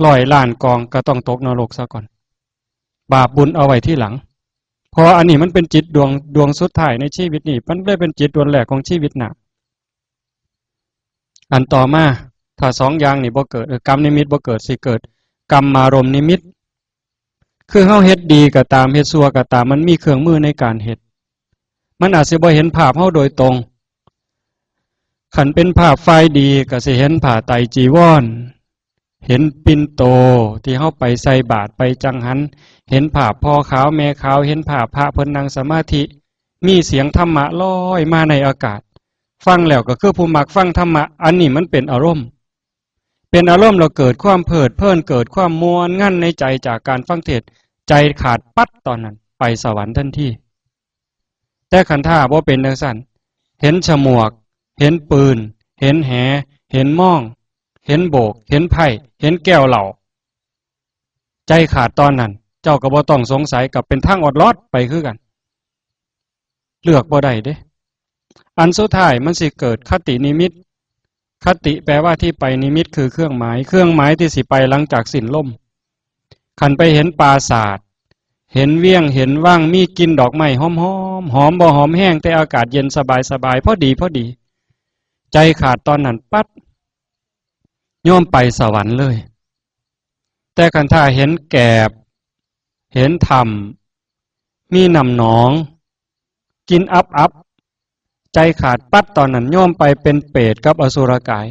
ร้อยล้านกอง ก็ต้องตกนรกซะก่อน บาปบุญเอาไว้ทีหลัง เพราะว่าอันนี้มันเป็นจิตดวง ดวงสุดท้ายในชีวิตนี้ มันเลยเป็นจิตดวงแรกของชีวิตหน้า อันต่อมา ถ้าสองอย่างนี่บ่เกิด เออ กรรมนิมิตบ่เกิด สิเกิดกรรมารมณ์นิมิต คือเฮาเฮ็ดดีก็ตาม เฮ็ดชั่วก็ตาม มันมีเครื่องมือในการเฮ็ด มันอาจสิบ่เห็นภาพเฮาโดยตรง คันเป็นภาพฝ่ายดีก็สิเห็นผ้าไตรจีวร เห็นปิ่นโตที่เฮาไปใส่บาตรไปจังหัน เห็นภาพพ่อขาวแม่ขาว เห็นภาพพระเพิ่นนั่งสมาธิ มีเสียงธรรมะลอยมาในอากาศ ฟังแล้วก็คือผู้มักฟังธรรมะ อันนี้มันเป็นอารมณ์ เป็นอารมณ์แล้วเกิดความเพลิดเพลิน เกิดความม่วนงันในใจจากการฟังเทศน์ ใจขาดปั๊ดตอนนั้น ไปสวรรค์ทันที แต่คันถ้าบ่เป็นจั่งซั้น เห็นฉมวก เห็นปืน เห็นแห เห็นม่อง เห็นโบก เห็นไพ่ เห็นแก้วเหล้า ใจขาดตอนนั้น เจ้าก็บ่ต้องสงสัย ก็เป็นทางออดลอดไปคือกัน เลือกบ่ได้เด้ อันสุดท้ายมันสิเกิดคตินิมิต คติแปลว่าที่ไป นิมิตคือเครื่องหมาย เครื่องหมายที่สิไปหลังจากสิ้นลม คันไปเห็นปราสาท เห็นเวียง เห็นวัง มีกลิ่นดอกไม้หอมๆ หอมบ่หอมแฮง แต่อากาศเย็นสบายๆ พอดีพอดี ใจขาดตอนนั้นปั๊ด โยมไปสวรรค์เลย แต่คันถ้าเห็นแกบ เห็นถ้ำ มีน้ำหนอง กลิ่นอับๆ ใจขาดปั๊ด ตอนนั้นโยมไปเป็นเปรตกับอสุรกาย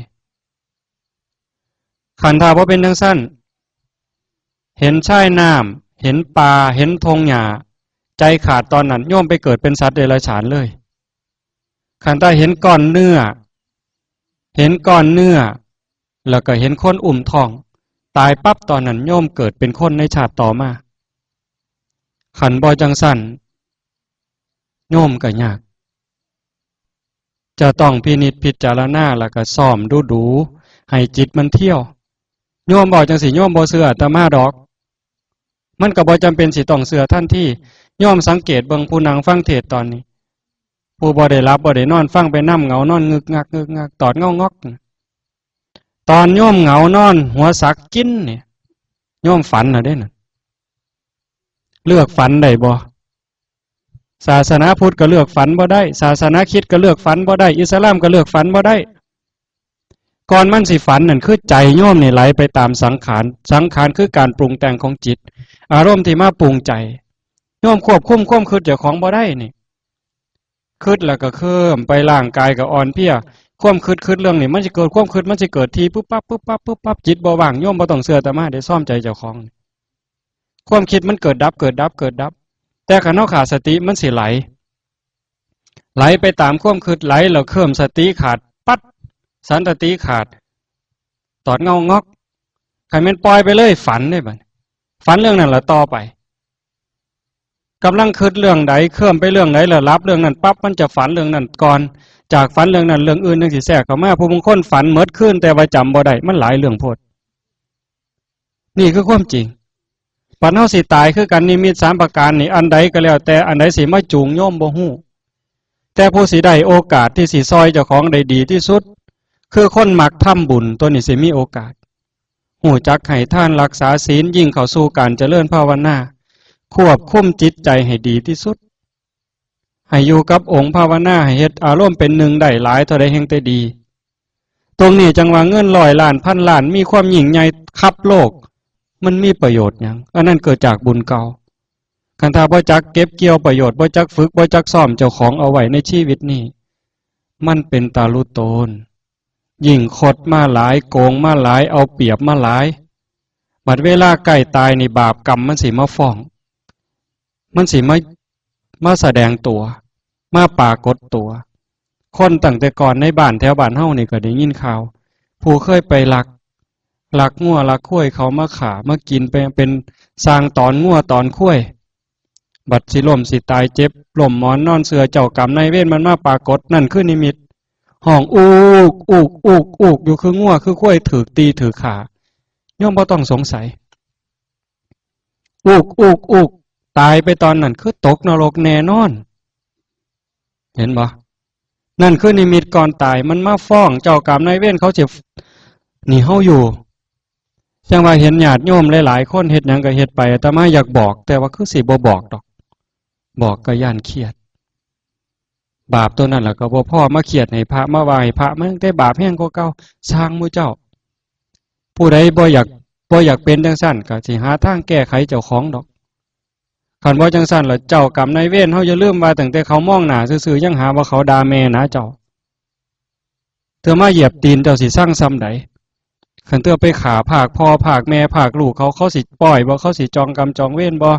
คันถ้าบ่เป็นจั่งซั้น เห็นชายน้ำ เห็นป่า เห็นทงหญ้า ใจขาดตอนนั้นโยมไปเกิดเป็นสัตว์เดรัจฉานเลย คันถ้าเห็นก้อนเนื้อ เห็นก้อนเนื้อ แล้วก็เห็นคนอุ้มท้อง ตายปั๊บ ตอนนั้นโยมเกิดเป็นคนในชาติต่อมา คันบ่จั่งซั้น โยมก็ยาก จะต้องพินิจพิจารณา แล้วก็ซ้อมดูๆ ให้จิตมันเที่ยว โยมเว้าจั่งซี้ โยมบ่เชื่ออาตมาดอก มันก็บ่จำเป็นสิต้องเชื่อทันที โยมสังเกตเบิ่งผู้นั่งฟังเทศน์ตอนนี้ ผู้บ่ได้หลับบ่ได้นอน ฟังไปนำ เหงานอนงึกงักงึกงัก ตอดเงางอก ตอนโยมเหงานอนหัวสักกินเนี่ย โยมฝันน่ะเด้น่ะ เลือกฝันได้บ่ ศาสนาพุทธก็เลือกฝันบ่ได้ ศาสนาคริสต์ก็เลือกฝันบ่ได้ อิสลามก็เลือกฝันบ่ได้ ก่อนมันสิฝันนั่นคือใจโยมนี่ไหลไปตามสังขาร สังขารคือการปรุงแต่งของจิต อารมณ์ที่มาปรุงใจ โยมควบคุมความคิดเจ้าของบ่ได้นี่ คิดแล้วก็เคลิ้มไป ร่างกายก็อ่อนเพลีย ความคิด คิดเรื่องนี้ มันสิเกิด ความคิดมันสิเกิดที ปุ๊บปั๊บ ปุ๊บปั๊บ ปุ๊บปั๊บ จิตบ่ว่าง โยมบ่ต้องเชื่ออาตมาเด้ ซ่อมใจเจ้าของ ความคิดมันเกิดดับ เกิดดับ เกิดดับ แต่คันเฮาขาดสติมันสิไหล ไหลไปตามความคิด ไหลแล้วเคลิ้ม สติขาดปั๊ด สันตติขาด ตอดเงางอก คันแม่นปล่อยไปเลย ฝันเด้บัดนี้ ฝันเรื่องนั้นละต่อไป กำลังคิดเรื่องใด เคลิ้มไปเรื่องใด แล้วหลับเรื่องนั้นปั๊บ มันจะฝันเรื่องนั้นก่อน จากฝันเรื่องนั้น เรื่องอื่นจั่งสิแทรกเข้ามา ผู้บางคนฝันหมดคืน แต่ว่าจำบ่ได้ มันหลายเรื่องโพด นี่คือความจริง บัดเฮาสิตายคือกัน นิมิตสามประการนี่ อันใดก็แล้วแต่ อันใดสิมาจูงโยมบ่ฮู้ แต่ผู้สิได้โอกาสที่สิซ่อยเจ้าของได้ดีที่สุด คือคนมักทำบุญ ตัวนี้สิมีโอกาส ฮู้จักให้ทาน รักษาศีล ยิ่งเข้าสู่การเจริญภาวนา ควบคุมจิตใจให้ดีที่สุด ให้อยู่กับองค์ภาวนา ให้เฮ็ดอารมณ์เป็นหนึ่งได้หลายเท่าใดแฮ่งแต่ดี ตรงนี้จั่งว่าเงินร้อยล้าน พันล้าน มีความยิ่งใหญ่คับโลก มันมีประโยชน์หยัง อันนั้นเกิดจากบุญเก่า คันถ้าบ่จักเก็บเกี่ยวประโยชน์ บ่จักฝึก บ่จักซ้อมเจ้าของเอาไว้ในชีวิตนี้ มันเป็นตาลุโตน ยิ่งคดมาหลาย โกงมาหลาย เอาเปรียบมาหลาย บัดเวลาใกล้ตายนี่ บาปกรรมมันสิมาฟ้อง มันสิมา มาแสดงตัว มาปรากฏตัว คนตั้งแต่ก่อนในบ้านแถวบ้านเฮานี่ก็ได้ยินข่าว ผู้เคยไปลัก ลักงัวลักควายเขามาฆ่ามากิน ไปเป็นช่างตอนงัวตอนควาย บัดสิล้มสิตายเจ็บ ล้มหมอนนอนเสื่อ เจ้ากรรมนายเวรมันมาปรากฏ นั่นคือนิมิต ฮ้องอูก อูก อูก อูก อยู่ คืองัวคือควายถูกตีถูกฆ่า โยมบ่ต้องสงสัย อูก อูก อูก ตายไปตอนนั้นคือตกนรกแน่นอน เห็นบ่ นั่นคือนิมิตก่อนตาย มันมาฟ้อง เจ้ากรรมนายเวรเขาสิหนีเฮาอยู่ จั่งว่าเห็นญาติโยมหลายๆคนเฮ็ดหยังก็เฮ็ดไป อาตมาอยากบอก แต่ว่าคือสิบ่บอกดอก บอกก็ย้านเครียด บาปตัวนั้นล่ะก็บ่พอ มาเครียดให้พระ มาว่าให้พระ มันแต่บาปแฮงกว่าเก่า ซ่างหมู่เจ้า ผู้ใดบ่อยาก บ่อยากเป็นจั่งซั้น ก็สิหาทางแก้ไขเจ้าของดอก คันบ่จั่งซั้นล่ะ เจ้ากรรมนายเวรเฮาอย่าลืมว่า ตั้งแต่เขามองหน้าซื่อๆ ยังหาว่าเขาด่าแม่หนาเจ้า เทื่อมาเหยียบตีนเจ้าสิซังส่ำใด คันเทื่อไปฆ่าพรากพ่อพรากแม่พรากลูกเขา เขาสิปล่อยบ่ เขาสิจองกรรมจองเวรบ่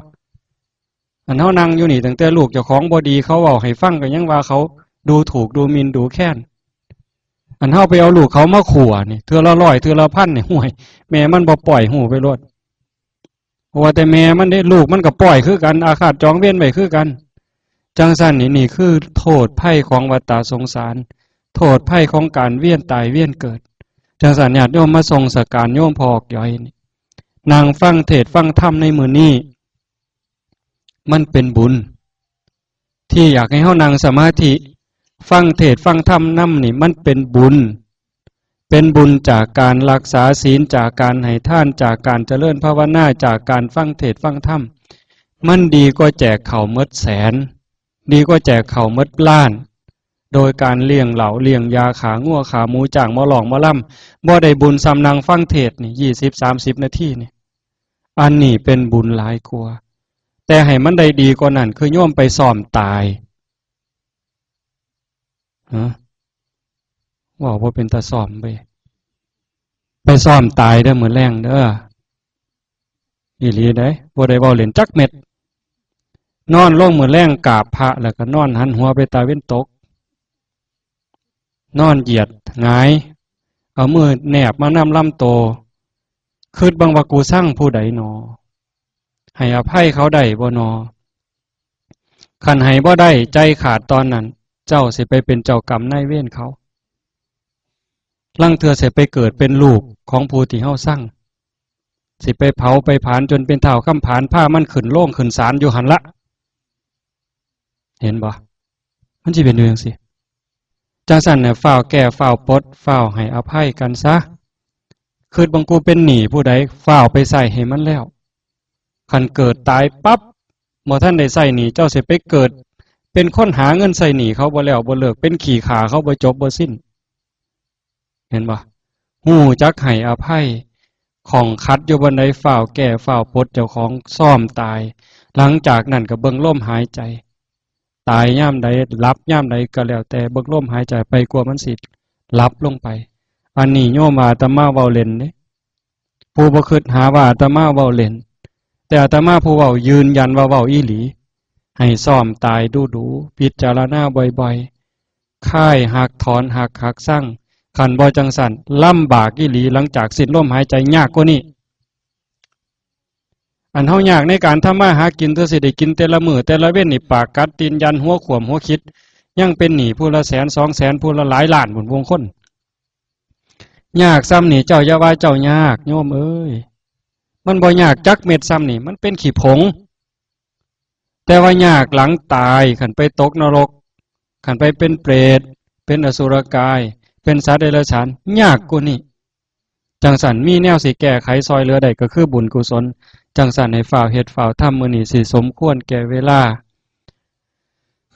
อันเฮานั่งอยู่นี่ ตั้งแต่ลูกเจ้าของบ่ดี เขาเว้าให้ฟังก็ยังว่าเขาดูถูกดูหมิ่นดูแคลน อันเฮาไปเอาลูกเขามาขั่วนี่ เทื่อละร้อย เทื่อละพันนี่ ห่วย แม่มันบ่ปล่อย ฮู้ไปโลด ว่าแต่แม่มันเด้ ลูกมันก็ปล่อยคือกัน อาฆาตจองเวรไว้คือกัน จั่งซั้นนี่ นี่คือโทษภัยของวัฏฏะสงสาร โทษภัยของการเวียนตายเวียนเกิด จั่งซั้นญาติโยมมาส่งสการโยมพ่อออกย้อยนี่ นั่งฟังเทศน์ฟังธรรมในมื้อนี้ มันเป็นบุญ ที่อยากให้เฮานั่งสมาธิ ฟังเทศน์ฟังธรรมนำนี่ มันเป็นบุญ เป็นบุญจากการรักษาศีล จากการให้ทาน จากการเจริญภาวนา จากการฟังเทศน์ฟังธรรม มันดีกว่าแจกข้าวหมดแสน ดีกว่าแจกข้าวหมดล้าน โดยการเลี้ยงเหล้าเลี้ยงยา ฆ่างัวฆ่าหมู จ้างหมอร้องหมอลำ บ่ได้บุญส่ำนั่งฟังเทศน์นี่ ยี่สิบสามสิบนาทีนี่ อันนี้เป็นบุญหลายกว่า แต่ให้มันได้ดีกว่านั้น คือโยมไปซ้อมตาย ฮะ เว้าบ่เป็นตาซ้อมเว้ย ไปซ้อมตายเด้อมื้อแลงเด้อ อีหลีเด้ บ่ได้เว้าเล่นจักเม็ด นอนลงมื้อแลงกราบพระ แล้วก็นอนหันหัวไปตาเว็นตก นอนเหยียดหงาย เอามือแนบมานำลำโต คิดเบิ่งว่ากูซังผู้ใดหนอ ให้อภัยเขาได้บ่หนอ คันให้บ่ได้ ใจขาดตอนนั้น เจ้าสิไปเป็นเจ้ากรรมนายเวรเขา ลางเทื่อสิไปเกิดเป็นลูกของผู้ที่เฮาซัง สิไปเผาไปผลาญจนเป็นท้าวคำผาน พามันขึ้นโลงขึ้นศาลอยู่หั่นละ เห็นบ่ มันสิเป็นอยู่จังซี่ จังซั่นน่ะ ฟ้าวแก้ ฟ้าวปลด ฟ้าวให้อภัยกันซะ คิดเบิ่งกูเป็นหนี้ผู้ใด ฟ้าวไปใช้ให้มันแล้ว คันเกิดตายปั๊บ บ่ทันได้ใช้หนี้ เจ้าสิไปเกิดเป็นคนหาเงินใช้หนี้เขาบ่แล้วบ่เลิก เป็นขี้ข้าเขาบ่จบบ่สิ้น เห็นบ่ ฮู้จักให้อภัย ข้องขัดอยู่บ่อนใด ฟ้าวแก้ ฟ้าวปลดเจ้าของ ซ้อมตาย หลังจากนั้นก็เบิ่งลมหายใจ ตายยามใด หลับยามใดก็แล้วแต่ เบิ่งลมหายใจไป กว่ามันสิหลับลงไป อันนี้โยมว่าอาตมาเว้าเล่นเด้ ผู้บ่คิดหาว่าอาตมาเว้าเล่น แต่อาตมาผู้เว้ายืนยันว่าเว้าอีหลี ให้ซ้อมตายดูๆ พิจารณาบ่อยๆ คายฮักถอนฮัก ฮักซัง คันบ่จังซั่น ลำบากอีหลี หลังจากสิ้นลมหายใจยากกว่านี้ อันเฮายากในการทำมาหากิน เทื่อสิได้กินแต่ละมื้อแต่ละเว็นนี่ ปากกัดตีนยัน หัวขวมหัวคิด ยังเป็นหนี้ผู้ละแสนสองแสน ผู้ละหลายล้านพุ้น บางคน ยากส่ำนี่ เจ้าอย่าว่าเจ้ายาก โยมเอ้ย มันบ่ยากจักเม็ดส่ำนี่ มันเป็นขี้ผง แต่ว่ายากหลังตาย คันไปตกนรก คันไปเป็นเปรต เป็นอสุรกาย เป็นสัตว์เดรัจฉาน ยากกว่านี้ จังซั่นมีแนวสิแก้ไขซอยเหลือได้ก็คือบุญกุศล จังซั่นให้ฟ้าวเฮ็ดฟ้าวทำ มื้อนี้สิสมควรแก่เวลา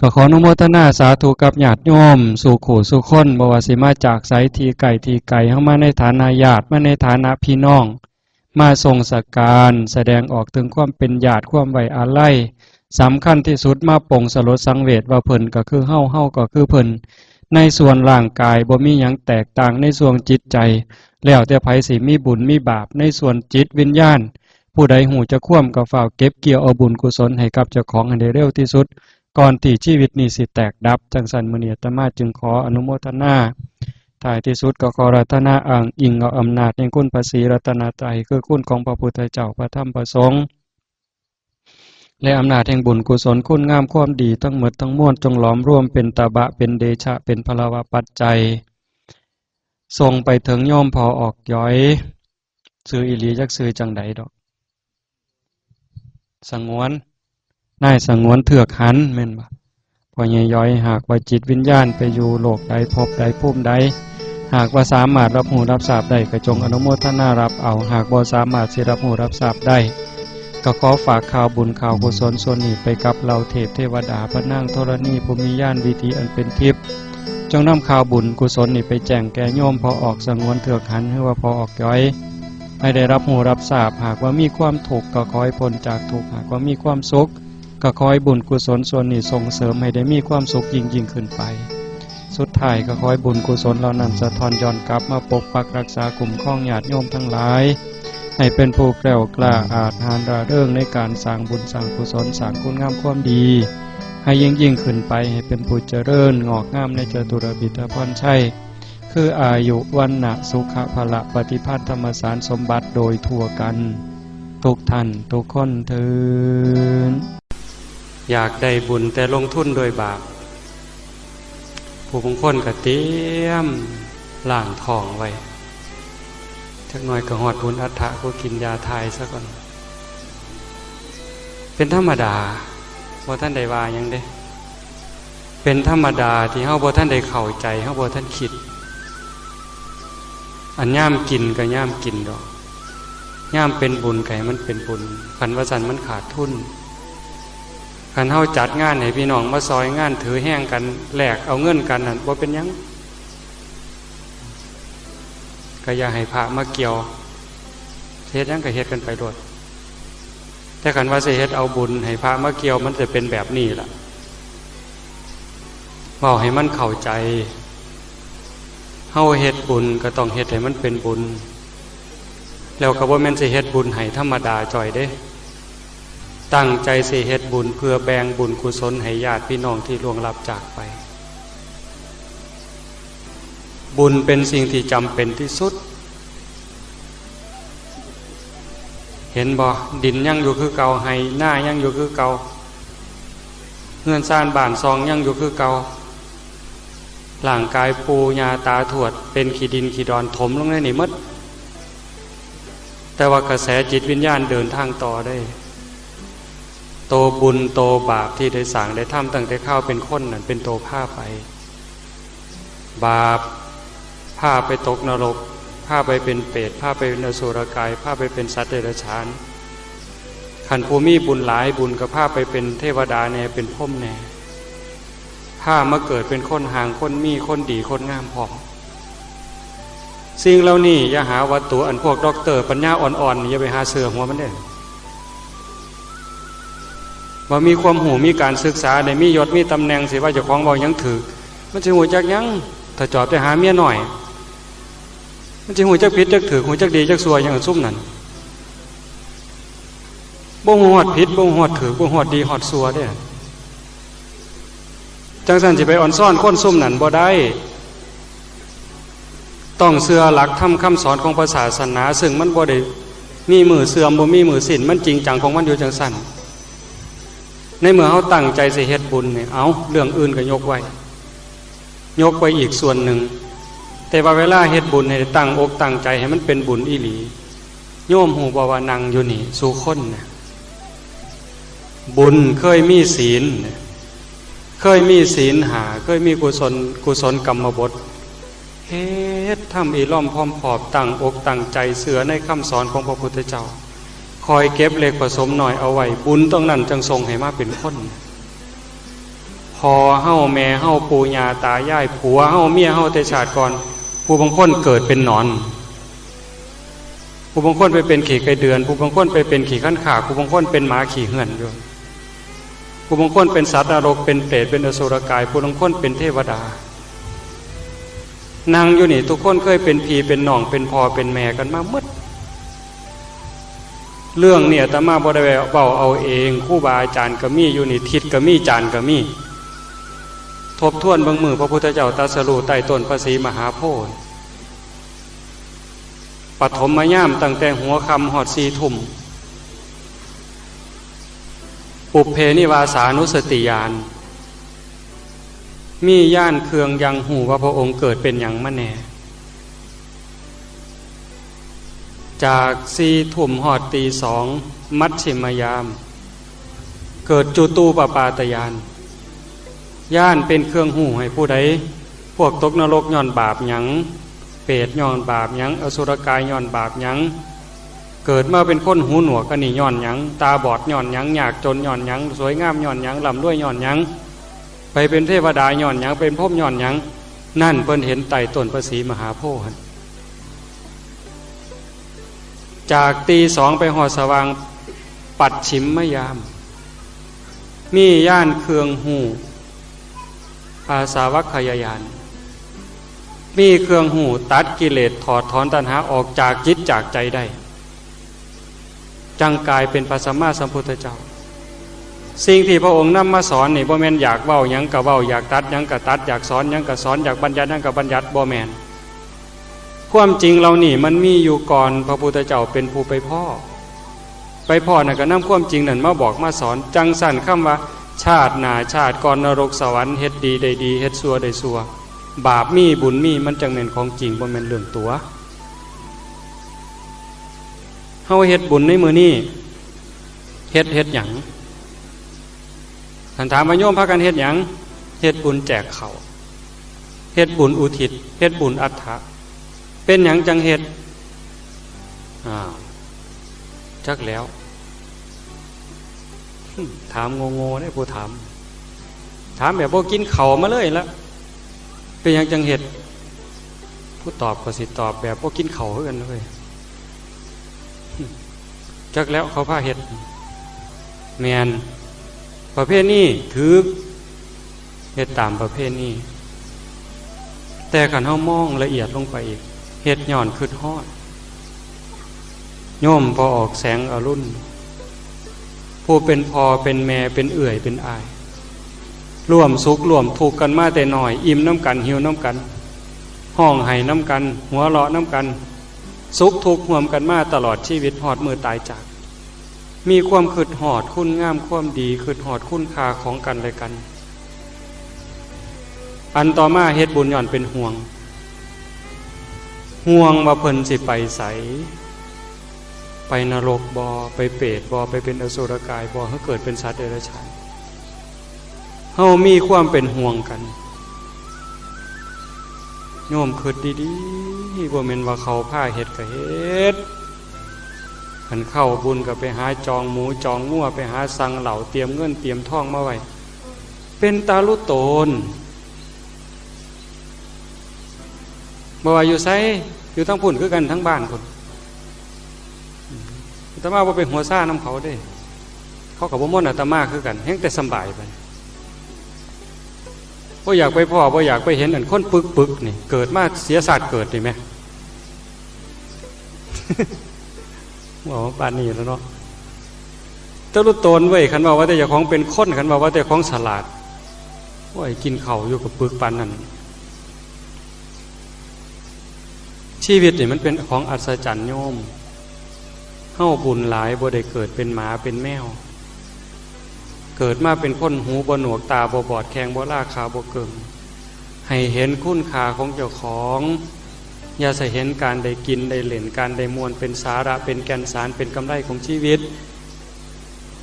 ก็ขออนุโมทนาสาธุกับญาติโยมสู่คู่สู่คน บ่ว่าสิมาจากไส ที่ใกล้ที่ไกล เฮามาในฐานะญาติ มาในฐานะพี่น้อง มาส่งสักการ แสดงออกถึงความเป็นญาติ ความไว้อาลัย สำคัญที่สุดมาปลงสลดสังเวชว่าเพิ่นก็คือเฮา เฮาก็คือเพิ่น ในส่วนร่างกายบ่มีหยังแตกต่าง ในส่วนจิตใจ แล้วแต่ไผสิมีบุญมีบาป ในส่วนจิตวิญญาณ ผู้ใดฮู้จักความก็ฟ้าวเก็บเกี่ยวเอาบุญกุศลให้กับเจ้าของให้ได้เร็วที่สุด ก่อนที่ชีวิตนี้สิแตกดับ จังซั่นมื้อนี้อาตมาจึงขออนุโมทนา ท้ายที่สุดก็ขออาราธนาอ้างอิงเอาอำนาจแห่งคุณพระศรีรัตนตรัย คือคุณของพระพุทธเจ้า พระธรรม พระสงฆ์ และอำนาจแห่งบุญกุศลคุณงามความดีทั้งหมดทั้งมวล จงหลอมรวมเป็นตบะ เป็นเดชะ เป็นพลวปัจจัย ส่งไปถึงโยมพ่อออกย้อย ชื่ออีหลีจักชื่อจั่งใดดอก สงวน นายสงวนเทือกหัน แม่นบ่ พ่อใหญ่ย้อย หากว่าจิตวิญญาณไปอยู่โลกใดภพใดภูมิใด หากว่าสามารถรับรู้รับทราบได้ก็จงอนุโมทนารับเอา หากบ่สามารถสิรับรู้รับทราบได้ ก็ขอฝากข่าวบุญข่าวกุศลส่วนนี้ไปกับเหล่าเทพเทวดาพระนางธรณีผู้มีญาณวิถีอันเป็นทิพย์ จงนำข่าวบุญกุศลนี้ไปแจ้งแก่โยมพ่อออกสงวนเทือกหัน หรือว่าพ่อออกย้อย ให้ได้รับรู้รับทราบ หากว่ามีความทุกข์ก็ขอให้พ้นจากทุกข์ หากว่ามีความสุขก็ขอให้บุญกุศลส่วนนี้ส่งเสริมให้ได้มีความสุขยิ่งยิ่งขึ้นไป สุดท้ายก็ขอให้บุญกุศลเหล่านั้นสะท้อนย้อนกลับมาปกปักรักษาคุ้มครองญาติโยมทั้งหลาย ให้เป็นผู้แกล้วกล้าอาจหาญร่าเริงในการสร้างบุญสร้างกุศล สร้างคุณงามความดี ให้ยิ่งยิ่งขึ้นไป ให้เป็นผู้เจริญงอกงามในจตุรพิธพรชัย คืออายุ วรรณะ สุขะ พละ ปฏิภาณ ธรรมสารสมบัติโดยทั่วกัน ทุกท่านทุกคนเทอญ อยากได้บุญแต่ลงทุนด้วยบาป ผู้บางคนก็เตรียมล้างท้องไว้ เท จักหน่อยก็ฮอดบุญอัฏฐะ ผู้กินยาถ่ายซะก่อน เป็นธรรมดา บ่ทันได้ว่าหยังเด้ เป็นธรรมดาที่เฮาบ่ทันได้เข้าใจ เฮาบ่ทันคิด อันยามกินก็ยามกินดอก ยามเป็นบุญก็ให้มันเป็นบุญ คันว่าซั่นมันขาดทุน คันเฮาจัดงานให้พี่น้องมาซอยงาน ถือแฮงกัน แลกเอาเงินกันนั่น บ่เป็นหยัง ก็อย่าให้พระมาเกี่ยว เฮ็ดหยังก็เฮ็ดกันไปโลด แต่คันว่าสิเฮ็ดเอาบุญให้พระมาเกี่ยว มันจะเป็นแบบนี้ล่ะ เว้าให้มันเข้าใจ เฮาเฮ็ดบุญก็ต้องเฮ็ดให้มันเป็นบุญ แล้วก็บ่แม่นสิเฮ็ดบุญให้ธรรมดาจ่อยเด้ ตั้งใจสิเฮ็ดบุญเพื่อแบ่งบุญกุศลให้ญาติพี่น้องที่ล่วงลับจากไป บุญเป็นสิ่งที่จำเป็นที่สุด เห็นบ่ ดินยังอยู่คือเก่า ไฮ่นายังอยู่คือเก่า เฮือนซานบ้านซองยังอยู่คือเก่า ร่างกายปู่ย่าตาทวดเป็นขี้ดินขี้ดอนถมลงในนี่หมด แต่ว่ากระแสจิตวิญญาณเดินทางต่อได้ โตบุญโตบาปที่ได้สร้างได้ทำตั้งแต่คราวเป็นคนนั่นเป็นโตพาไป บาปพาไปตกนรก พาไปเป็นเปรต พาไปเป็นอสุรกาย พาไปเป็นสัตว์เดรัจฉาน คันผู้มีบุญหลายบุญก็พาไปเป็นเทวดาแน่ เป็นพรหมแน่ พามาเกิดเป็นคนห่าง คนมี คนดี คนงามพร้อม สิ่งเหล่านี้อย่าหาว่าตั๋ว อันพวกด็อกเตอร์ปัญญาอ่อนๆ อย่าไปหาเชื่อหัวมันเด้อ ว่ามีความรู้ มีการศึกษา ได้มียศมีตำแหน่ง สิว่าเจ้าของเว้าหยังถืก มันสิฮู้จักหยัง ถ้าจอบแต่หาเมียน้อย มันสิฮู้จักผิดจักถืก ฮู้จักดีจักชั่วหยังซุมนั้น บ่ฮู้ฮอดผิด บ่ฮู้ฮอดถืก บ่ฮู้ฮอดดีฮอดชั่วเด้อ จั่งซั้นสิไปอ่อนซ้อนคนซุมนั้นบ่ได้ ต้องเชื่อหลักธรรมคำสอนของพระศาสนา ซึ่งมันบ่ได้มีมื้อเสื่อม บ่มีมื้อสิ้น มันจริงจังของมันอยู่จั่งซั้น ในเมื่อเฮาตั้งใจสิเฮ็ดบุญนี่ เอา เรื่องอื่นก็ยกไว้ ยกไว้อีกส่วนหนึ่ง แต่ว่าเวลาเฮ็ดบุญให้ตั้งอกตั้งใจให้มันเป็นบุญอีหลี โยมฮู้บ่ว่านั่งอยู่นี่ซุคนน่ะ บุญเคยมีศีล เคยมีศีลห้า เคยมีกุศล กุศลกรรมบท เฮ็ดทำอีหล่อมพร้อมพอบ ตั้งอกตั้งใจเชื่อในคำสอนของพระพุทธเจ้า คอยเก็บเล็กผสมน้อยเอาไว้ บุญตรงนั้นจั่งส่งให้มาเป็นคน พ่อเฮา แม่เฮา ปู่ย่าตายาย ผัวเฮา เมียเฮา แต่ชาติก่อน ผู้บางคนเกิดเป็นหนอน ผู้บางคนไปเป็นขี้ไก่เดือน ผู้บางคนไปเป็นขี้คันคาก ผู้บางคนเป็นหมาขี้เหื่อนอยู่ ผู้บางคนเป็นสัตว์นรก เป็นเปรต เป็นอสุรกาย ผู้บางคนเป็นเทวดา นั่งอยู่นี่ ทุกคนเคยเป็นพี่เป็นน้อง เป็นพ่อเป็นแม่กันมาหมด เรื่องนี้อาตมาบ่ได้เว้าเอาเอง ครูบาอาจารย์ก็มีอยู่นี่ ทิศก็มี จารย์ก็มี ทบทวนเบิ่งมื้อพระพุทธเจ้าตรัสรู้ใต้ต้นพระศรีมหาโพธิ์ ปฐมยามตั้งแต่หัวค่ำฮอดสี่ทุ่ม ปุพเพนิวาสานุสติญาณ มีญาณเครื่องยังฮู้ว่าพระองค์เกิดเป็นหยังมาแน่ จากสี่ทุ่มฮอดตีสอง มัชฌิมยาม เกิดจุตูปปาตญาณ ญาณเป็นเครื่องฮู้ให้ผู้ใด พวกตกนรกย้อนบาปหยัง เปรตย้อนบาปหยัง อสุรกายย้อนบาปหยัง เกิดมาเป็นคนหูหนวกอันนี้ย้อนหยัง ตาบอดย้อนหยัง ยากจนย้อนหยัง สวยงามย้อนหยัง ร่ำรวยย้อนหยัง ไปเป็นเทวดาย้อนหยัง เป็นพรหมย้อนหยัง นั่นเพิ่นเห็นใต้ต้นพระศรีมหาโพธิ์หั่น จากตีสองไปฮอดสว่าง ปัจฉิมยาม มีญาณเครื่องฮู้ อาสาวัคคยญาณ มีเครื่องฮู้ตัดกิเลส ถอดถอนตัณหาออกจากจิตจากใจได้ จั่งกลายเป็นพระสัมมาสัมพุทธเจ้า สิ่งที่พระองค์นำมาสอนนี่ บ่แม่นอยากเว้าหยังก็เว้า อยากตัดหยังก็ตัด อยากสอนหยังก็สอน อยากบัญญัติหยังก็บัญญัติ บ่แม่น ความจริงเหล่านี้มันมีอยู่ก่อนพระพุทธเจ้าเป็นผู้ไปพ้อ ไปพ้อนั่นก็นำความจริงนั่นมาบอกมาสอน จั่งซั้นคำว่า ชาติหน้าชาติก่อน นรกสวรรค์ เฮ็ดดีได้ดี เฮ็ดชั่วได้ชั่ว บาปมีบุญมี มันจั่งแม่นของจริง บ่แม่นเรื่องตั๋ว เฮาเฮ็ดบุญในมื้อนี้ เฮ็ด เฮ็ดหยัง ท่านถามว่า โยมพากันเฮ็ดหยัง เฮ็ดบุญแจกข้าว เฮ็ดบุญอุทิศ เฮ็ดบุญอัฐะ เป็นหยังจั่งเฮ็ด อ้าว จักแล้ว ถามโง่ๆ เด้ ผู้ถาม ถามแบบบ่กินข้าวมาเลยละ เป็นหยังจั่งเฮ็ด ผู้ตอบก็สิตอบแบบบ่กินข้าวคือกันเลย จักแล้วเขาพาเฮ็ด แม่น ประเพณีถืก เฮ็ดตามประเพณี แต่คันเฮามองละเอียดลงไปอีก เฮ็ดย้อนคิดฮอด โยมพ่อออกแสงอรุณ ผู้เป็นพ่อเป็นแม่เป็นเอื้อยเป็นอ้าย ร่วมสุขร่วมทุกข์กันมาแต่น้อย อิ่มนำกัน หิวนำกัน ฮ้องไห้นำกัน หัวเราะนำกัน สุขทุกข์ร่วมกันมาตลอดชีวิต ฮอดมื้อตายจาก มีความคิดฮอดคุณงามความดี คิดฮอดคุณค่าของกันและกัน อันต่อมาเฮ็ดบุญย้อนเป็นห่วง ห่วงว่าเพิ่นสิไปไส ไปนรกบ่ ไปเปรตบ่ ไปเป็นอสุรกายบ่ หรือเกิดเป็นสัตว์เดรัจฉาน เฮามีความเป็นห่วงกัน โยมคิดดีๆ บ่แม่นว่าเขาพาเฮ็ดก็เฮ็ด คันเข้าบุญก็ไปหาจองหมูจองงัว ไปหาสั่งเหล้า เตรียมเงินเตรียมทองมาไว้ เป็นตาลุโตน บ่ว่าอยู่ไส อยู่ทั้งพุ้นคือกัน ทั้งบ้านพุ้น อาตมาบ่ไปหัวซ่านำเขาเด้ เขาก็บ่มนต์อาตมาคือกัน แฮ่งแต่สำบายไป บ่อยากไปพ้อ บ่อยากไปเห็น อันคนปึกๆ นี่ เกิดมาเสียชาติเกิดนี่แหม เว้าปานนี้แล้วเนาะ ตาลุโตนเว้ย คันว่าว่าแต่เจ้าของเป็นคน คันว่าว่าแต่ของฉลาด โอ้ย กินข้าวอยู่กับปึกปานนั้น ชีวิตนี่มันเป็นของอัศจรรย์โยม เฮาบุญหลาย บ่ได้เกิดเป็นหมาเป็นแมว เกิดมาเป็นคนหูบ่หนวก ตาบ่บอด แข้งบ่ลา ขาบ่เกิ่ง ให้เห็นคุณค่าของเจ้าของ อย่าใส่เห็นการได้กินได้เล่น การได้ม่วน เป็นสาระ เป็นแก่นสาร เป็นกำไรของชีวิต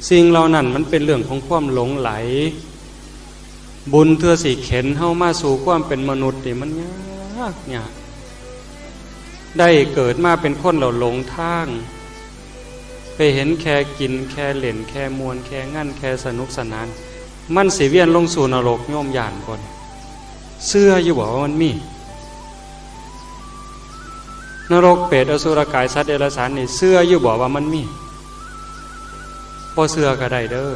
สิ่งเหล่านั้นมันเป็นเรื่องของความหลงใหล บุญเทื่อสิเข็นเฮามาสู่ความเป็นมนุษย์นี่มันยากยาก ได้เกิดมาเป็นคนแล้วหลงทาง ไปเห็นแค่กิน แค่เล่น แค่ม่วน แค่งัน แค่สนุกสนาน มันสิเวียนลงสู่นรก โยมย้านบ่นี่ เชื่ออยู่บ่ว่ามันมี นรก เปรต อสุรกาย สัตว์เดรัจฉานนี่ เชื่ออยู่บ่ว่ามันมี บ่เชื่อก็ได้เด้อ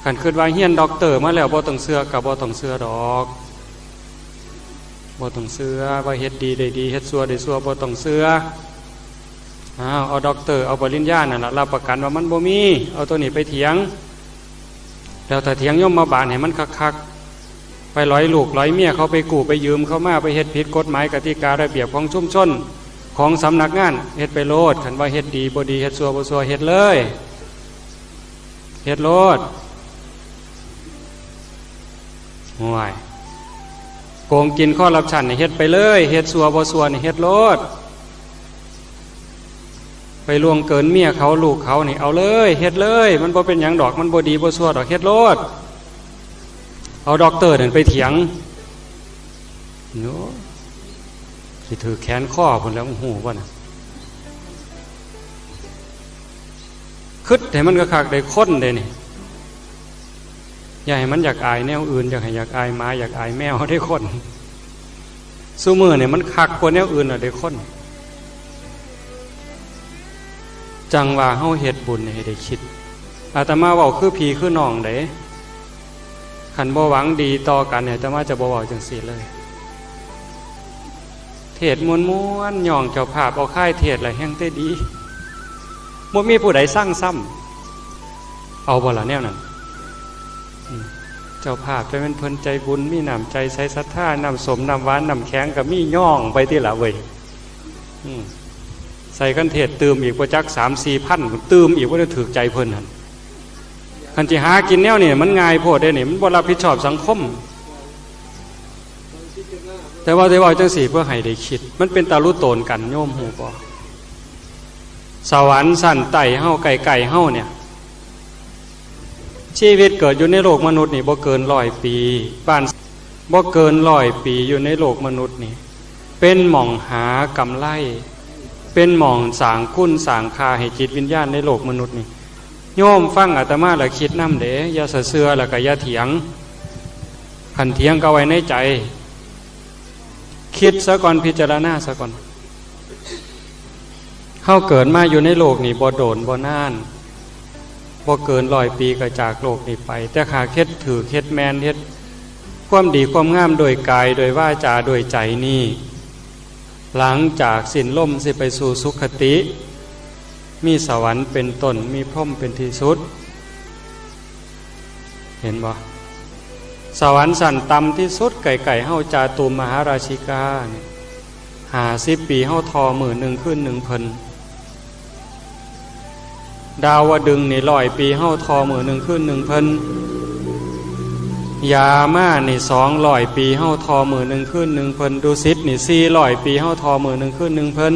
คันคิดว่าเรียนด็อกเตอร์มาแล้วบ่ต้องเชื่อก็บ่ต้องเชื่อดอก บ่ต้องเชื่อ ว่าเฮ็ดดีได้ดี เฮ็ดชั่วได้ชั่ว บ่ต้องเชื่อ อ้าว เอาด็อกเตอร์ เอาปริญญานั่นล่ะ รับประกันว่ามันบ่มี เอาตัวนี้ไปเถียง แล้วถ้าเถียงยมบาลให้มันคักๆ ไปหลอยลูกหลอยเมียเขา ไปกู้ไปยืมเขามา ไปเฮ็ดผิดกฎหมายกติการะเบียบของชุมชน ของสำนักงาน เฮ็ดไปโลด คันว่าเฮ็ดดีบ่ดี เฮ็ดชั่วบ่ชั่ว เฮ็ดเลย เฮ็ดโลด ห่วย โกงกินคอร์รัปชันนี่เฮ็ดไปเลย เฮ็ดชั่วบ่ชั่วนี่เฮ็ดโลด ไปล่วงเกินเมียเขาลูกเขานี่ เอาเลย เฮ็ดเลย มันบ่เป็นหยังดอก มันบ่ดีบ่ชั่วดอก เฮ็ดโลด เอาด็อกเตอร์นั่นไปเถียง โน้ สิถืกแขนคอพุ้นแหล้ว ฮู้บ่น่ะ คิดให้มันคักๆ ได้คนเด้นี่ อย่าให้มันอยากอายแนวอื่น อยากให้อยากอายหมา อยากอายแมวเด้คน ซุมื้อนี่มันคักกว่าแนวอื่นแล้วเด้คน จั่งว่าเฮาเฮ็ดบุญนี่ให้ได้คิด อาตมาเว้าคือพี่คือน้องเด้ คันบ่หวังดีต่อกันนี่ อาตมาจะบ่เว้าจั่งซี้เลย เทศน์ม่วนๆ ย่องเจ้าภาพเอาค่ายเทศน์ละแฮ่งแต่ดี บ่มีผู้ใดซังซ้ำ เอาบ่ล่ะแนวนั้น อืม เจ้าภาพจะเป็นเพิ่นใจบุญ มีน้ำใจใสศรัทธา น้ำส้ม น้ำหวาน น้ำแข็งก็มี ย่องไปติล่ะเว้ย อืม ใส่คันเทศน์ตื่มอีกบ่จักสามสี่พัน ตื่มอีก บ่ได้ถืกใจเพิ่นหั่น คันสิหากินแนวนี้มันง่ายโพดเด้นี่ มันบ่รับผิดชอบสังคม แต่ว่าได้เว้าจั่งซี้เพื่อให้ได้คิด มันเป็นตาลุโตนกัน โยมฮู้บ่ สวรรค์ชั้นใต้เฮาใกล้ๆเฮาเนี่ย ชีวิตเกิดอยู่ในโลกมนุษย์นี่บ่เกินร้อยปี บ้าน บ่เกินร้อยปีอยู่ในโลกมนุษย์นี่ เป็นหม่องหากำไร เป็นหม่องสร้างคุณสร้างค่าให้จิตวิญญาณในโลกมนุษย์นี่ โยมฟังอาตมาแล้วคิดนำเด้ อย่าสะเซื่อแล้วก็อย่าเถียง คันเถียงก็ไว้ในใจ คิดซะก่อน พิจารณาซะก่อน เฮาเกิดมาอยู่ในโลกนี่บ่โดนบ่นาน บ่เกินร้อยปีก็จากโลกนี้ไป แต่หากเฮ็ดถืกเฮ็ดแม่น เฮ็ดความดีความงามโดยกายโดยวาจาโดยใจนี่ หลังจากสิ้นลมสิไปสู่สุคติ มีสวรรค์เป็นต้น มีพรหมเป็นที่สุด เห็นบ่ สวรรค์ชั้นต่ำที่สุดใกล้ๆเฮา จาตุมมหาราชิกาเนี่ย ห้าสิบปีเฮาทอมื้อหนึ่งคืนหนึ่งเพิ่น ดาวดึงส์นี่ร้อยปีเฮาทอมื้อหนึ่งคืนหนึ่งเพิ่น ยามานี่สองร้อยปีเฮาทอมื้อหนึ่งคืนหนึ่งเพิ่น ดุสิตนี่สี่ร้อยปีเฮาทอมื้อหนึ่งคืนหนึ่งเพิ่น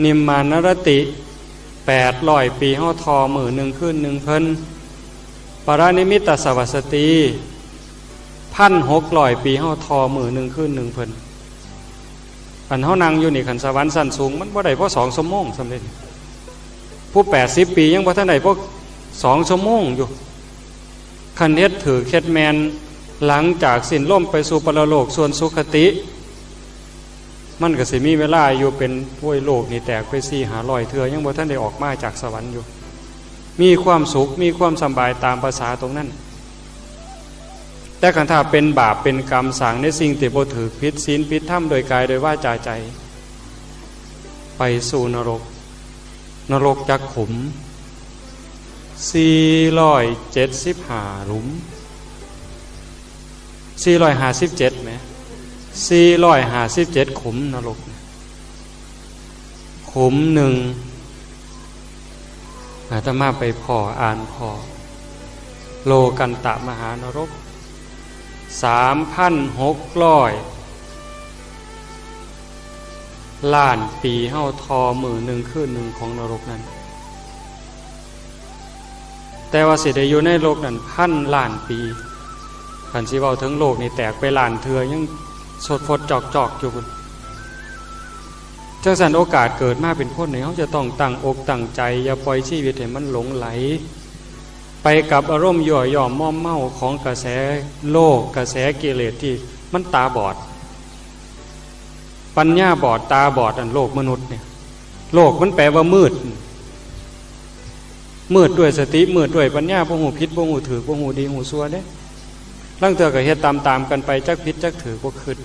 นิมมานรติแปดร้อยปีเฮาทอมื้อหนึ่งคืนหนึ่งเพิ่น ปรินิมมิตสวัสสตีพันหกร้อยปีเฮาทอมื้อหนึ่งคืนหนึ่งเพิ่น อันเฮานั่งอยู่นี่ คันสวรรค์ชั้นสูงมันบ่ได้พอสองชั่วโมงซ้ำเด้ ผู้แปดสิบปียังบ่ทันได้พอสองชั่วโมงอยู่ คันเฮ็ดถืกเฮ็ดแม่น หลังจากสิ้นลมไปสู่ปรโลกส่วนสุคติ มันก็สิมีเวลาอยู่เป็น โอ้ย โลกนี่แตกไปสี่ห้าร้อยเทื่อ ยังบ่ทันได้ออกมาจากสวรรค์อยู่ มีความสุข มีความสำบายตามประสาตรงนั้น แต่คันถ้าเป็นบาปเป็นกรรม สร้างในสิ่งที่บ่ถืก ผิดศีลผิดธรรมโดยกายโดยวาจาใจ ไปสู่นรก นรกจักขุม สี่ร้อยเจ็ดสิบห้าหลุม สี่ร้อยห้าสิบเจ็ดแหม สี่ร้อยห้าสิบเจ็ดขุมนรก ขุมหนึ่ง อาตมาไปพ้ออ่านพ้อ โลกันตะมหานรก สามพันหกร้อยล้านปีเฮาทอมื้อหนึ่งคืนหนึ่งของนรกนั้น แต่ว่าสิได้อยู่ในโลกนั้นพันล้านปี คันสิเว้าถึงโลกนี่แตกไปล้านเทื่อ ยังสดฟดจอกๆอยู่พุ้น จังซั่นโอกาสเกิดมาเป็นคนนี่ เฮาจะต้องตั้งอกตั้งใจ อย่าปล่อยชีวิตให้มันหลงไหล ไปกับอารมณ์ยั่วยอมมอมเมาของกระแสโลก กระแสกิเลสที่มันตาบอด ปัญญาบอดตาบอด อันโลกมนุษย์เนี่ย โลกมันแปลว่ามืด มืดด้วยสติ มืดด้วยปัญญา บ่ฮู้ผิด บ่ฮู้ถืก บ่ฮู้ดีฮู้ชั่วเด้ ลางเทื่อก็เฮ็ดตามๆกันไป จักผิดจักถืกบ่คิด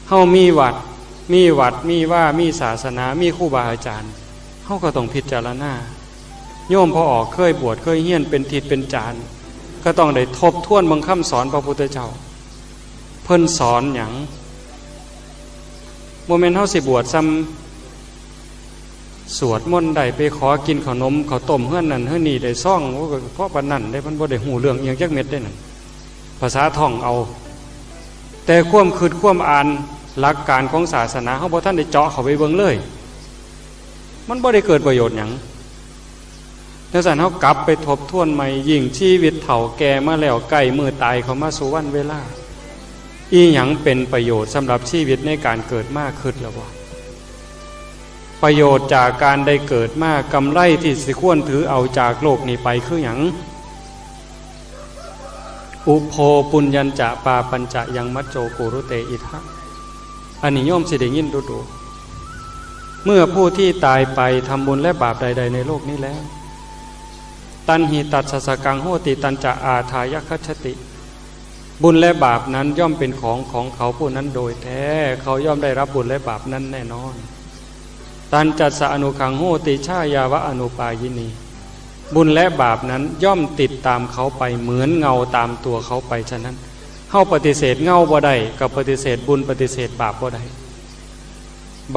เฮามีวัด มีวัด มีวา มีศาสนา มีครูบาอาจารย์ เฮาก็ต้องพิจารณา โยมพ่อออกเคยบวชเคยเฮียนเป็นทิศเป็นจาน ก็ต้องได้ทบทวนเบิ่งคำสอนพระพุทธเจ้า เพิ่นสอนหยัง บ่แม่นเฮาสิบวชส่ำ สวดมนต์ได้ ไปขอกินขนมข้าวต้มเฮือนนั่นเฮือนนี่ได้ซอง โอ้ ก็เพราะปานนั้นเด้ มันบ่ได้ฮู้เรื่องอิหยังจักเม็ดเด้นั่น ภาษาท่องเอา แต่ความคิดความอ่านหลักการของศาสนา เฮาบ่ทันได้เจาะเข้าไปเบิ่งเลย มันบ่ได้เกิดประโยชน์หยัง จังซั่นเฮากลับไปทบทวนใหม่ ยิ่งชีวิตเฒ่าแก่มาแล้ว ใกล้มื้อตายเข้ามาสู่วันเวลา อีหยังเป็นประโยชน์สำหรับชีวิตในการเกิดมา คิดแล้วบ่ ประโยชน์จากการได้เกิดมา กำไรที่สิควรถือเอาจากโลกนี้ไปคือหยัง อุโภปุญญัญจะปาปัญจะยังมัจโจกุรุเตอิทะ อันนี้โยมสิได้ยินดูดู เมื่อผู้ที่ตายไปทำบุญและบาปใดๆในโลกนี้แล้ว ตัณหิตัสสะกังโหติ ตัญจะอาทายคัจฉติ บุญและบาปนั้นย่อมเป็นของของเขาผู้นั้นโดยแท้ เขาย่อมได้รับบุญและบาปนั้นแน่นอน ตัญจัสสะอนุขังโหติ ชายาวะอนุปายินี บุญและบาปนั้นย่อมติดตามเขาไปเหมือนเงาตามตัวเขาไป ฉะนั้น เฮาปฏิเสธเงาบ่ได้ ก็ปฏิเสธบุญปฏิเสธบาปบ่ได้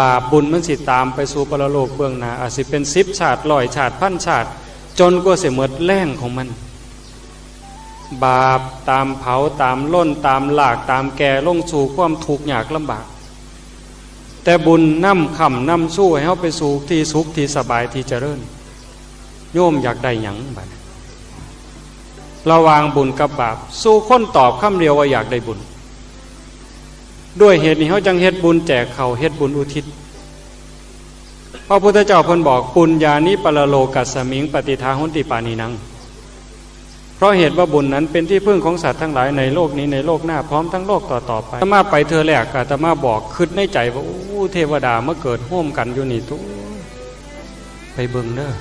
บาปบุญมันสิตามไปสู่ปรโลกเบื้องหน้า อาจสิเป็นสิบชาติ ร้อยชาติ พันชาติ จนกว่าสิหมดแรงของมัน บาปตามเผา ตามล่น ตามลาก ตามแก่ลงสู่ความทุกข์ยากลำบาก แต่บุญนำค้ำนำชูให้เฮาไปสู่ที่สุขที่สบายที่เจริญ โยมอยากได้หยังบัดนี้ ระหว่างบุญกับบาป สู่คนตอบคำเดียวว่าอยากได้บุญ ด้วยเหตุนี้เฮาจังเฮ็ดบุญแจกข้าว เฮ็ดบุญอุทิศ พระพุทธเจ้าเพิ่นบอก ปุญญานิปรโลกัสสมิง ปฏิฏฐาหนติปาณีนัง เพราะเหตุว่าบุญนั้นเป็นที่พึ่งของสัตว์ทั้งหลายในโลกนี้ในโลกหน้าพร้อมทั้งโลกต่อๆไป อาตมาไปเทื่อแรก อาตมาบอก คิดในใจว่า โอ้ เทวดามาเกิดร่วมกันอยู่นี่ ตู้ ไปเบิ่งเด้อ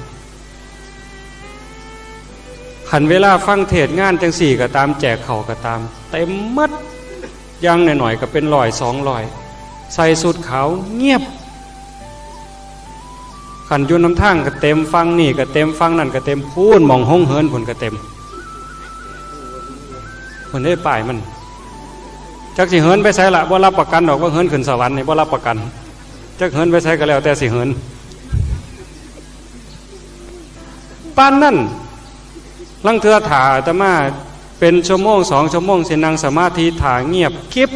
คันเวลาฟังเทศน์งานจังซี่ก็ตาม แจกข้าวก็ตาม เต็มหมด อย่างน้อยๆก็เป็นร้อยสองร้อย ใส่ชุดขาวเงียบ คันอยู่นำทางก็เต็ม ฟังนี่ก็เต็ม ฟังนั่นก็เต็ม พู้นหม่องโฮงเหินพู้นก็เต็ม พู้นได้ป้ายมัน จักสิเหินไปไสละ บ่รับประกันดอกว่าเหินขึ้นสวรรค์นี่ บ่รับประกัน จักเหินไปไสก็แล้วแต่สิเหิน ปานนั้น ลางเทื่อถ่าอาตมาเป็นชั่วโมงสองชั่วโมง สินั่งสมาธิถ่าเงียบกริบ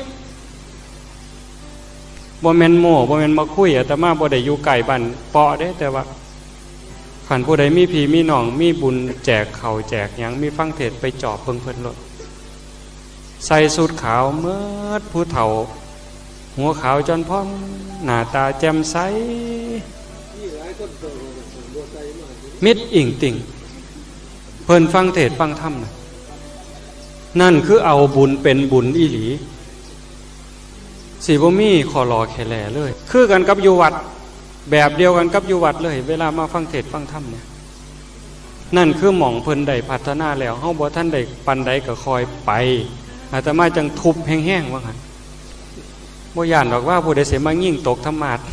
บ่แม่นโม้ บ่แม่นมาคุย อาตมาบ่ได้อยู่ใกล้บ้านเปาะเด้ แต่ว่าคันผู้ใดมีพี่มีน้อง มีบุญแจกข้าวแจกหยัง มีฟังเทศน์ ไปจอบเบิ่งเพิ่นโลด ใส่ชุดขาวหมด ผู้เฒ่า หัวขาวจนผ่อง หน้าตาแจ่มใส มิดอิ่งติ่ง เพิ่นฟังเทศน์ฟังธรรมน่ะ นั่นคือเอาบุญเป็นบุญอีหลี สิบ่มีข้อหล่อแค่แลเลย คือกันกับอยู่วัด แบบเดียวกันกับอยู่วัดเลย เวลามาฟังเทศน์ฟังธรรมเนี่ย นั่นคือหม่องเพิ่นได้พัฒนาแล้ว เฮาบ่ทันได้ปานใดก็ค่อยไป อาตมาจังทุบแฮงๆ ว่าหั่น บ่ย้านดอกว่าผู้ใดสิมายิงตกธรรมาสน์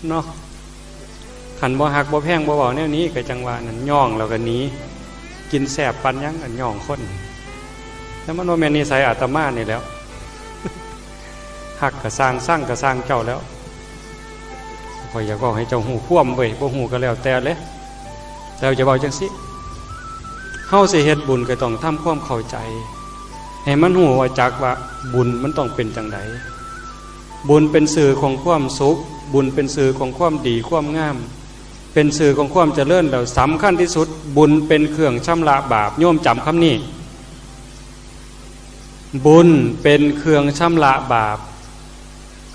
เนาะ คันบ่ฮักบ่แพงบ่เว้าแนวนี้ ก็จังว่านั่น ย่องแล้วก็หนี กินแซ่บปานหยัง อันย่องคน แต่มันบ่แม่นนิสัยอาตมานี่แหล้ว ฮักก็ซ่าง ซังก็ซ่างเจ้าแล้ว ข้อยอยากเว้าให้เจ้าฮู้ความเว้ย บ่ฮู้ก็แล้วแต่เลย แล้วจะเว้าจังซี่ เฮาสิเฮ็ดบุญก็ต้องทำความเข้าใจ ให้มันฮู้ว่าจักว่าบุญมันต้องเป็นจังใด บุญเป็นสื่อของความสุข บุญเป็นสื่อของความดีความงาม เป็นสื่อของความเจริญ แล้วสำคัญที่สุด บุญเป็นเครื่องชำระบาป โยมจำคำนี้ บุญเป็นเครื่องชำระบาป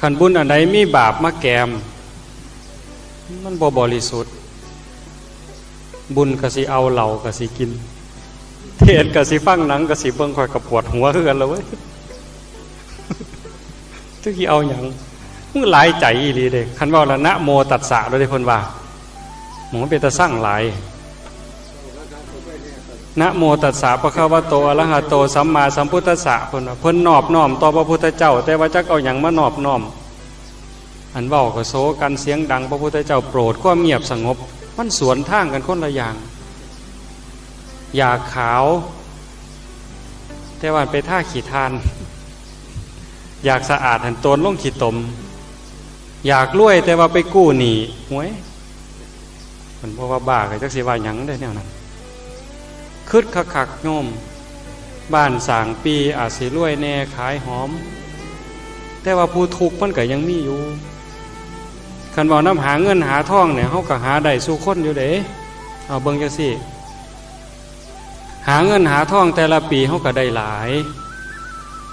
คันบุญอันใดมีบาปมาแกม มันบ่บริสุทธิ์ บุญก็สิเอาเหล้าก็สิกิน เทศน์ก็สิฟัง หนังก็สิเบิ่ง ข้อยก็ปวดหัวคือกันละเว้ย จักสิเอาหยัง มันหลายใจอีหลีเด้ คันเว้าละ นะโมตัสสะ โดยที่เพิ่นว่า มันเป็นตาซังหลาย นะโมตัสสะ ภะคะวะโต อะระหะโต สัมมาสัมพุทธัสสะ เพิ่นว่า เพิ่นนอบน้อมต่อพระพุทธเจ้า แต่ว่าจักเอาหยังมานอบน้อม อันเว้าก็โซกันเสียงดัง พระพุทธเจ้าโปรดความเงียบสงบ มันสวนทางกันคนละอย่าง อยากขาว แต่ว่าไปทาขี้ถ่าน อยากสะอาดหันโตนลงขี้ตม อยากรวยแต่ว่าไปกู้หนี้ หวย มันบ่ว่าบ้าก็จักสิว่าหยังเด้แนวนั้น คิดคักๆ โยม บ้านสร้างปีอาจสิรวยแน่ขายหอม แต่ว่าผู้ทุกข์มันก็ยังมีอยู่ คันเว้านำหาเงินหาทองเนี่ย เฮาก็หาได้สู่คนอยู่เด้ เอาเบิ่งจังซี่ หาเงินหาทองแต่ละปีเฮาก็ได้หลาย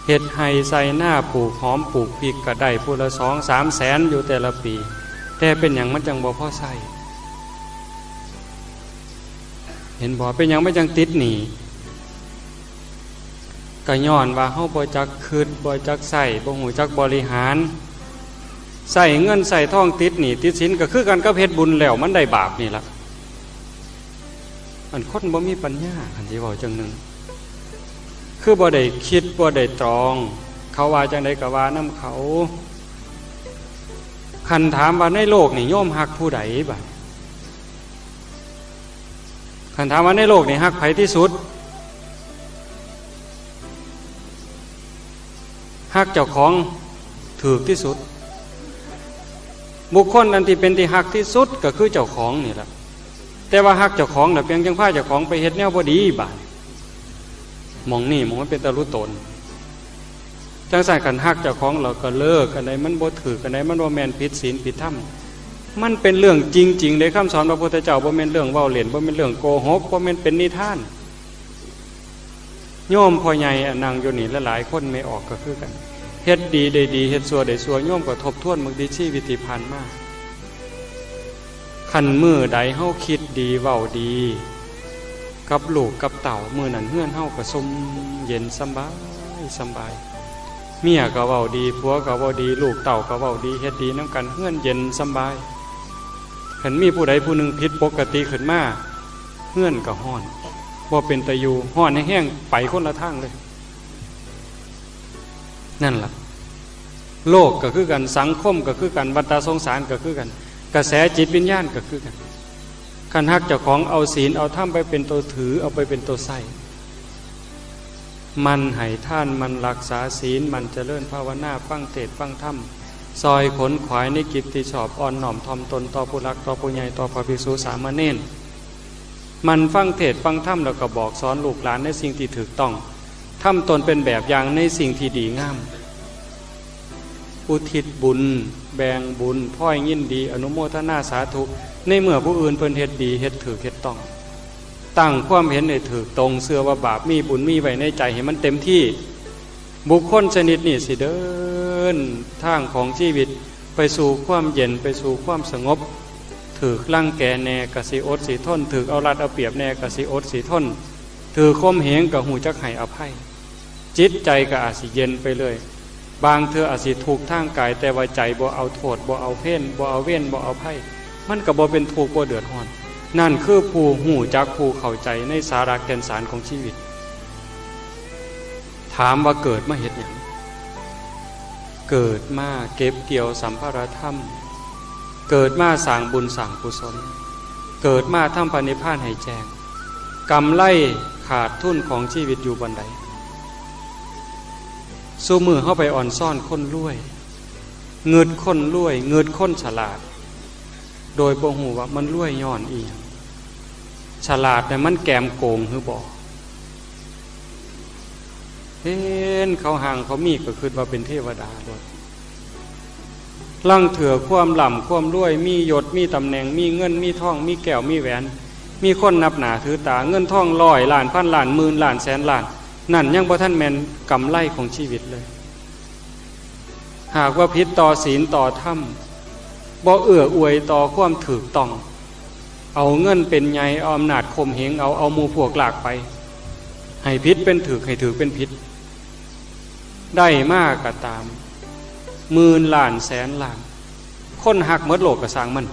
เฮ็ดไร่ไถนาปลูกหอมปลูกพริกก็ได้ผู้ละสองสามแสนอยู่แต่ละปี แต่เป็นหยังมันจังบ่พอใช้ เห็นบ่ เป็นหยังมันจังติดหนี้ ก็ย้อนว่าเฮาบ่จักคิด บ่จักใช้ บ่ฮู้จักบริหาร ใช้เงินใช้ทองติดหนี้ติดสิน ก็คือกันกับเฮ็ดบุญแล้วมันได้บาปนี่ล่ะ อันคนบ่มีปัญญา คันสิเว้าจังหนึ่ง คือบ่ได้คิด บ่ได้ตรอง เขาว่าจังใดก็ว่านำเขา คันถามว่าในโลกนี่โยมฮักผู้ใดบัด คันถามว่าในโลกนี่ฮักไผที่สุด ฮักเจ้าของถืกที่สุด บุคคลอันที่เป็นที่ฮักที่สุดก็คือเจ้าของนี่แหละ แต่ว่าฮักเจ้าของน่ะ เพียงจังพาเจ้าของไปเฮ็ดแนวบ่ดีบาด หม่องนี่หม่องมันเป็นตะลุตน จั่งซั้น คันฮักเจ้าของแล้วก็เลิก อันใดมันบ่ถืก อันใดมันบ่แม่น ผิดศีลผิดธรรม มันเป็นเรื่องจริงๆ เด้ คำสอนพระพุทธเจ้า บ่แม่นเรื่องเว้าเล่น บ่แม่นเรื่องโกหก บ่แม่นเป็นนิทาน โยมพ่อใหญ่อะนั่งอยู่นี่หลายๆ คน แม่ออกก็คือกัน เฮ็ดดีได้ดี เฮ็ดชั่วได้ชั่ว โยมก็ทบทวนเบิ่งติ ชีวิตที่ผ่านมา คันมื้อใดเฮาคิดดีเว้าดีกับลูกกับเต้า มื้อนั้นเฮือนเฮาก็ซ่มเย็นสำบายสำบาย เมียก็เว้าดี ผัวก็เว้าดี ลูกเต้าก็เว้าดี เฮ็ดดีนำกัน เฮือนเย็นสำบาย คันมีผู้ใดผู้หนึ่งผิดปกติขึ้นมา เฮือนก็ฮ้อน บ่เป็นตาอยู่ ฮ้อนแฮงๆ ไปคนละทางเลย นั่นล่ะ โลกก็คือกัน สังคมก็คือกัน วัฏฏะสงสารก็คือกัน กระแสจิตวิญญาณก็คือกัน คันฮักเจ้าของ เอาศีลเอาธรรมไปเป็นตัวถือ เอาไปเป็นตัวใช้ หมั่นให้ทาน หมั่นรักษาศีล หมั่นเจริญภาวนา ฟังเทศน์ฟังธรรม ซอยขนขวายในกิจที่ชอบ อ่อนน้อมถ่อมตนต่อผู้หลัก ต่อผู้ใหญ่ ต่อพระภิกษุสามเณร หมั่นฟังเทศน์ฟังธรรม แล้วก็บอกสอนลูกหลานในสิ่งที่ถูกต้อง ทำตนเป็นแบบอย่างในสิ่งที่ดีงาม อุทิศบุญ แบ่งบุญ พลอยยินดี อนุโมทนาสาธุ ในเมื่อผู้อื่นเพิ่นเฮ็ดดี เฮ็ดถูก เฮ็ดต้อง ตั้งความเห็นให้ถูกต้อง เชื่อว่าบาป มีบุญมีไว้ในใจให้มันเต็มที่ บุคคลชนิดนี้สิเดินทางของชีวิตไปสู่ความเย็น ไปสู่ความสงบ ถูกรังแกแน่ก็สิอดสิทน ถูกเอารัดเอาเปรียบแน่ก็สิอดสิทน ถูกข่มเหงก็ฮู้จักให้อภัย จิตใจก็อาจสิเย็นไปเลย บางเทื่ออาจสิทุกข์ทางกาย แต่ว่าใจบ่เอาโทษ บ่เอาเวร บ่เอาเวร บ่เอาภัย มันก็บ่เป็นทุกข์ บ่เดือดร้อน นั่นคือผู้ฮู้จัก ผู้เข้าใจในสาระแก่นสารของชีวิต ถามว่าเกิดมาเฮ็ดหยัง เกิดมาเก็บเกี่ยวสัมภาระธรรม เกิดมาสร้างบุญสร้างกุศล เกิดมาทำพระนิพพานให้แจ้ง กำไรขาดทุนของชีวิตอยู่บ่อนใด ซุมื้อเฮาไปอ่อนซ้อนคนรวย งึดคนรวย งึดคนฉลาด โดยบ่ฮู้ว่ามันรวยย้อนอีหยัง ฉลาดเนี่ยมันแกมโกงหรือบ่ เห็นเขาห่างเขามีก็คิดว่าเป็นเทวดาโลด ลางเทื่อความร่ำความรวย มียศ มีตำแหน่ง มีเงิน มีทอง มีแก้ว มีแหวน มีคนนับหน้าถือตา เงินทองร้อยล้าน พันล้าน หมื่นล้าน แสนล้าน นั่นยังบ่ทันแม่นกำไรของชีวิตเลย หากว่าผิดต่อศีลต่อธรรม บ่เอื้ออวยต่อความถูกต้อง เอาเงินเป็นใหญ่ เอาอำนาจข่มเหงเอา เอาหมู่พวกลากไป ให้ผิดเป็นถูก ให้ถูกเป็นผิด ได้มากก็ตาม หมื่นล้านแสนล้าน คนฮักหมดโลกก็ซ่างมัน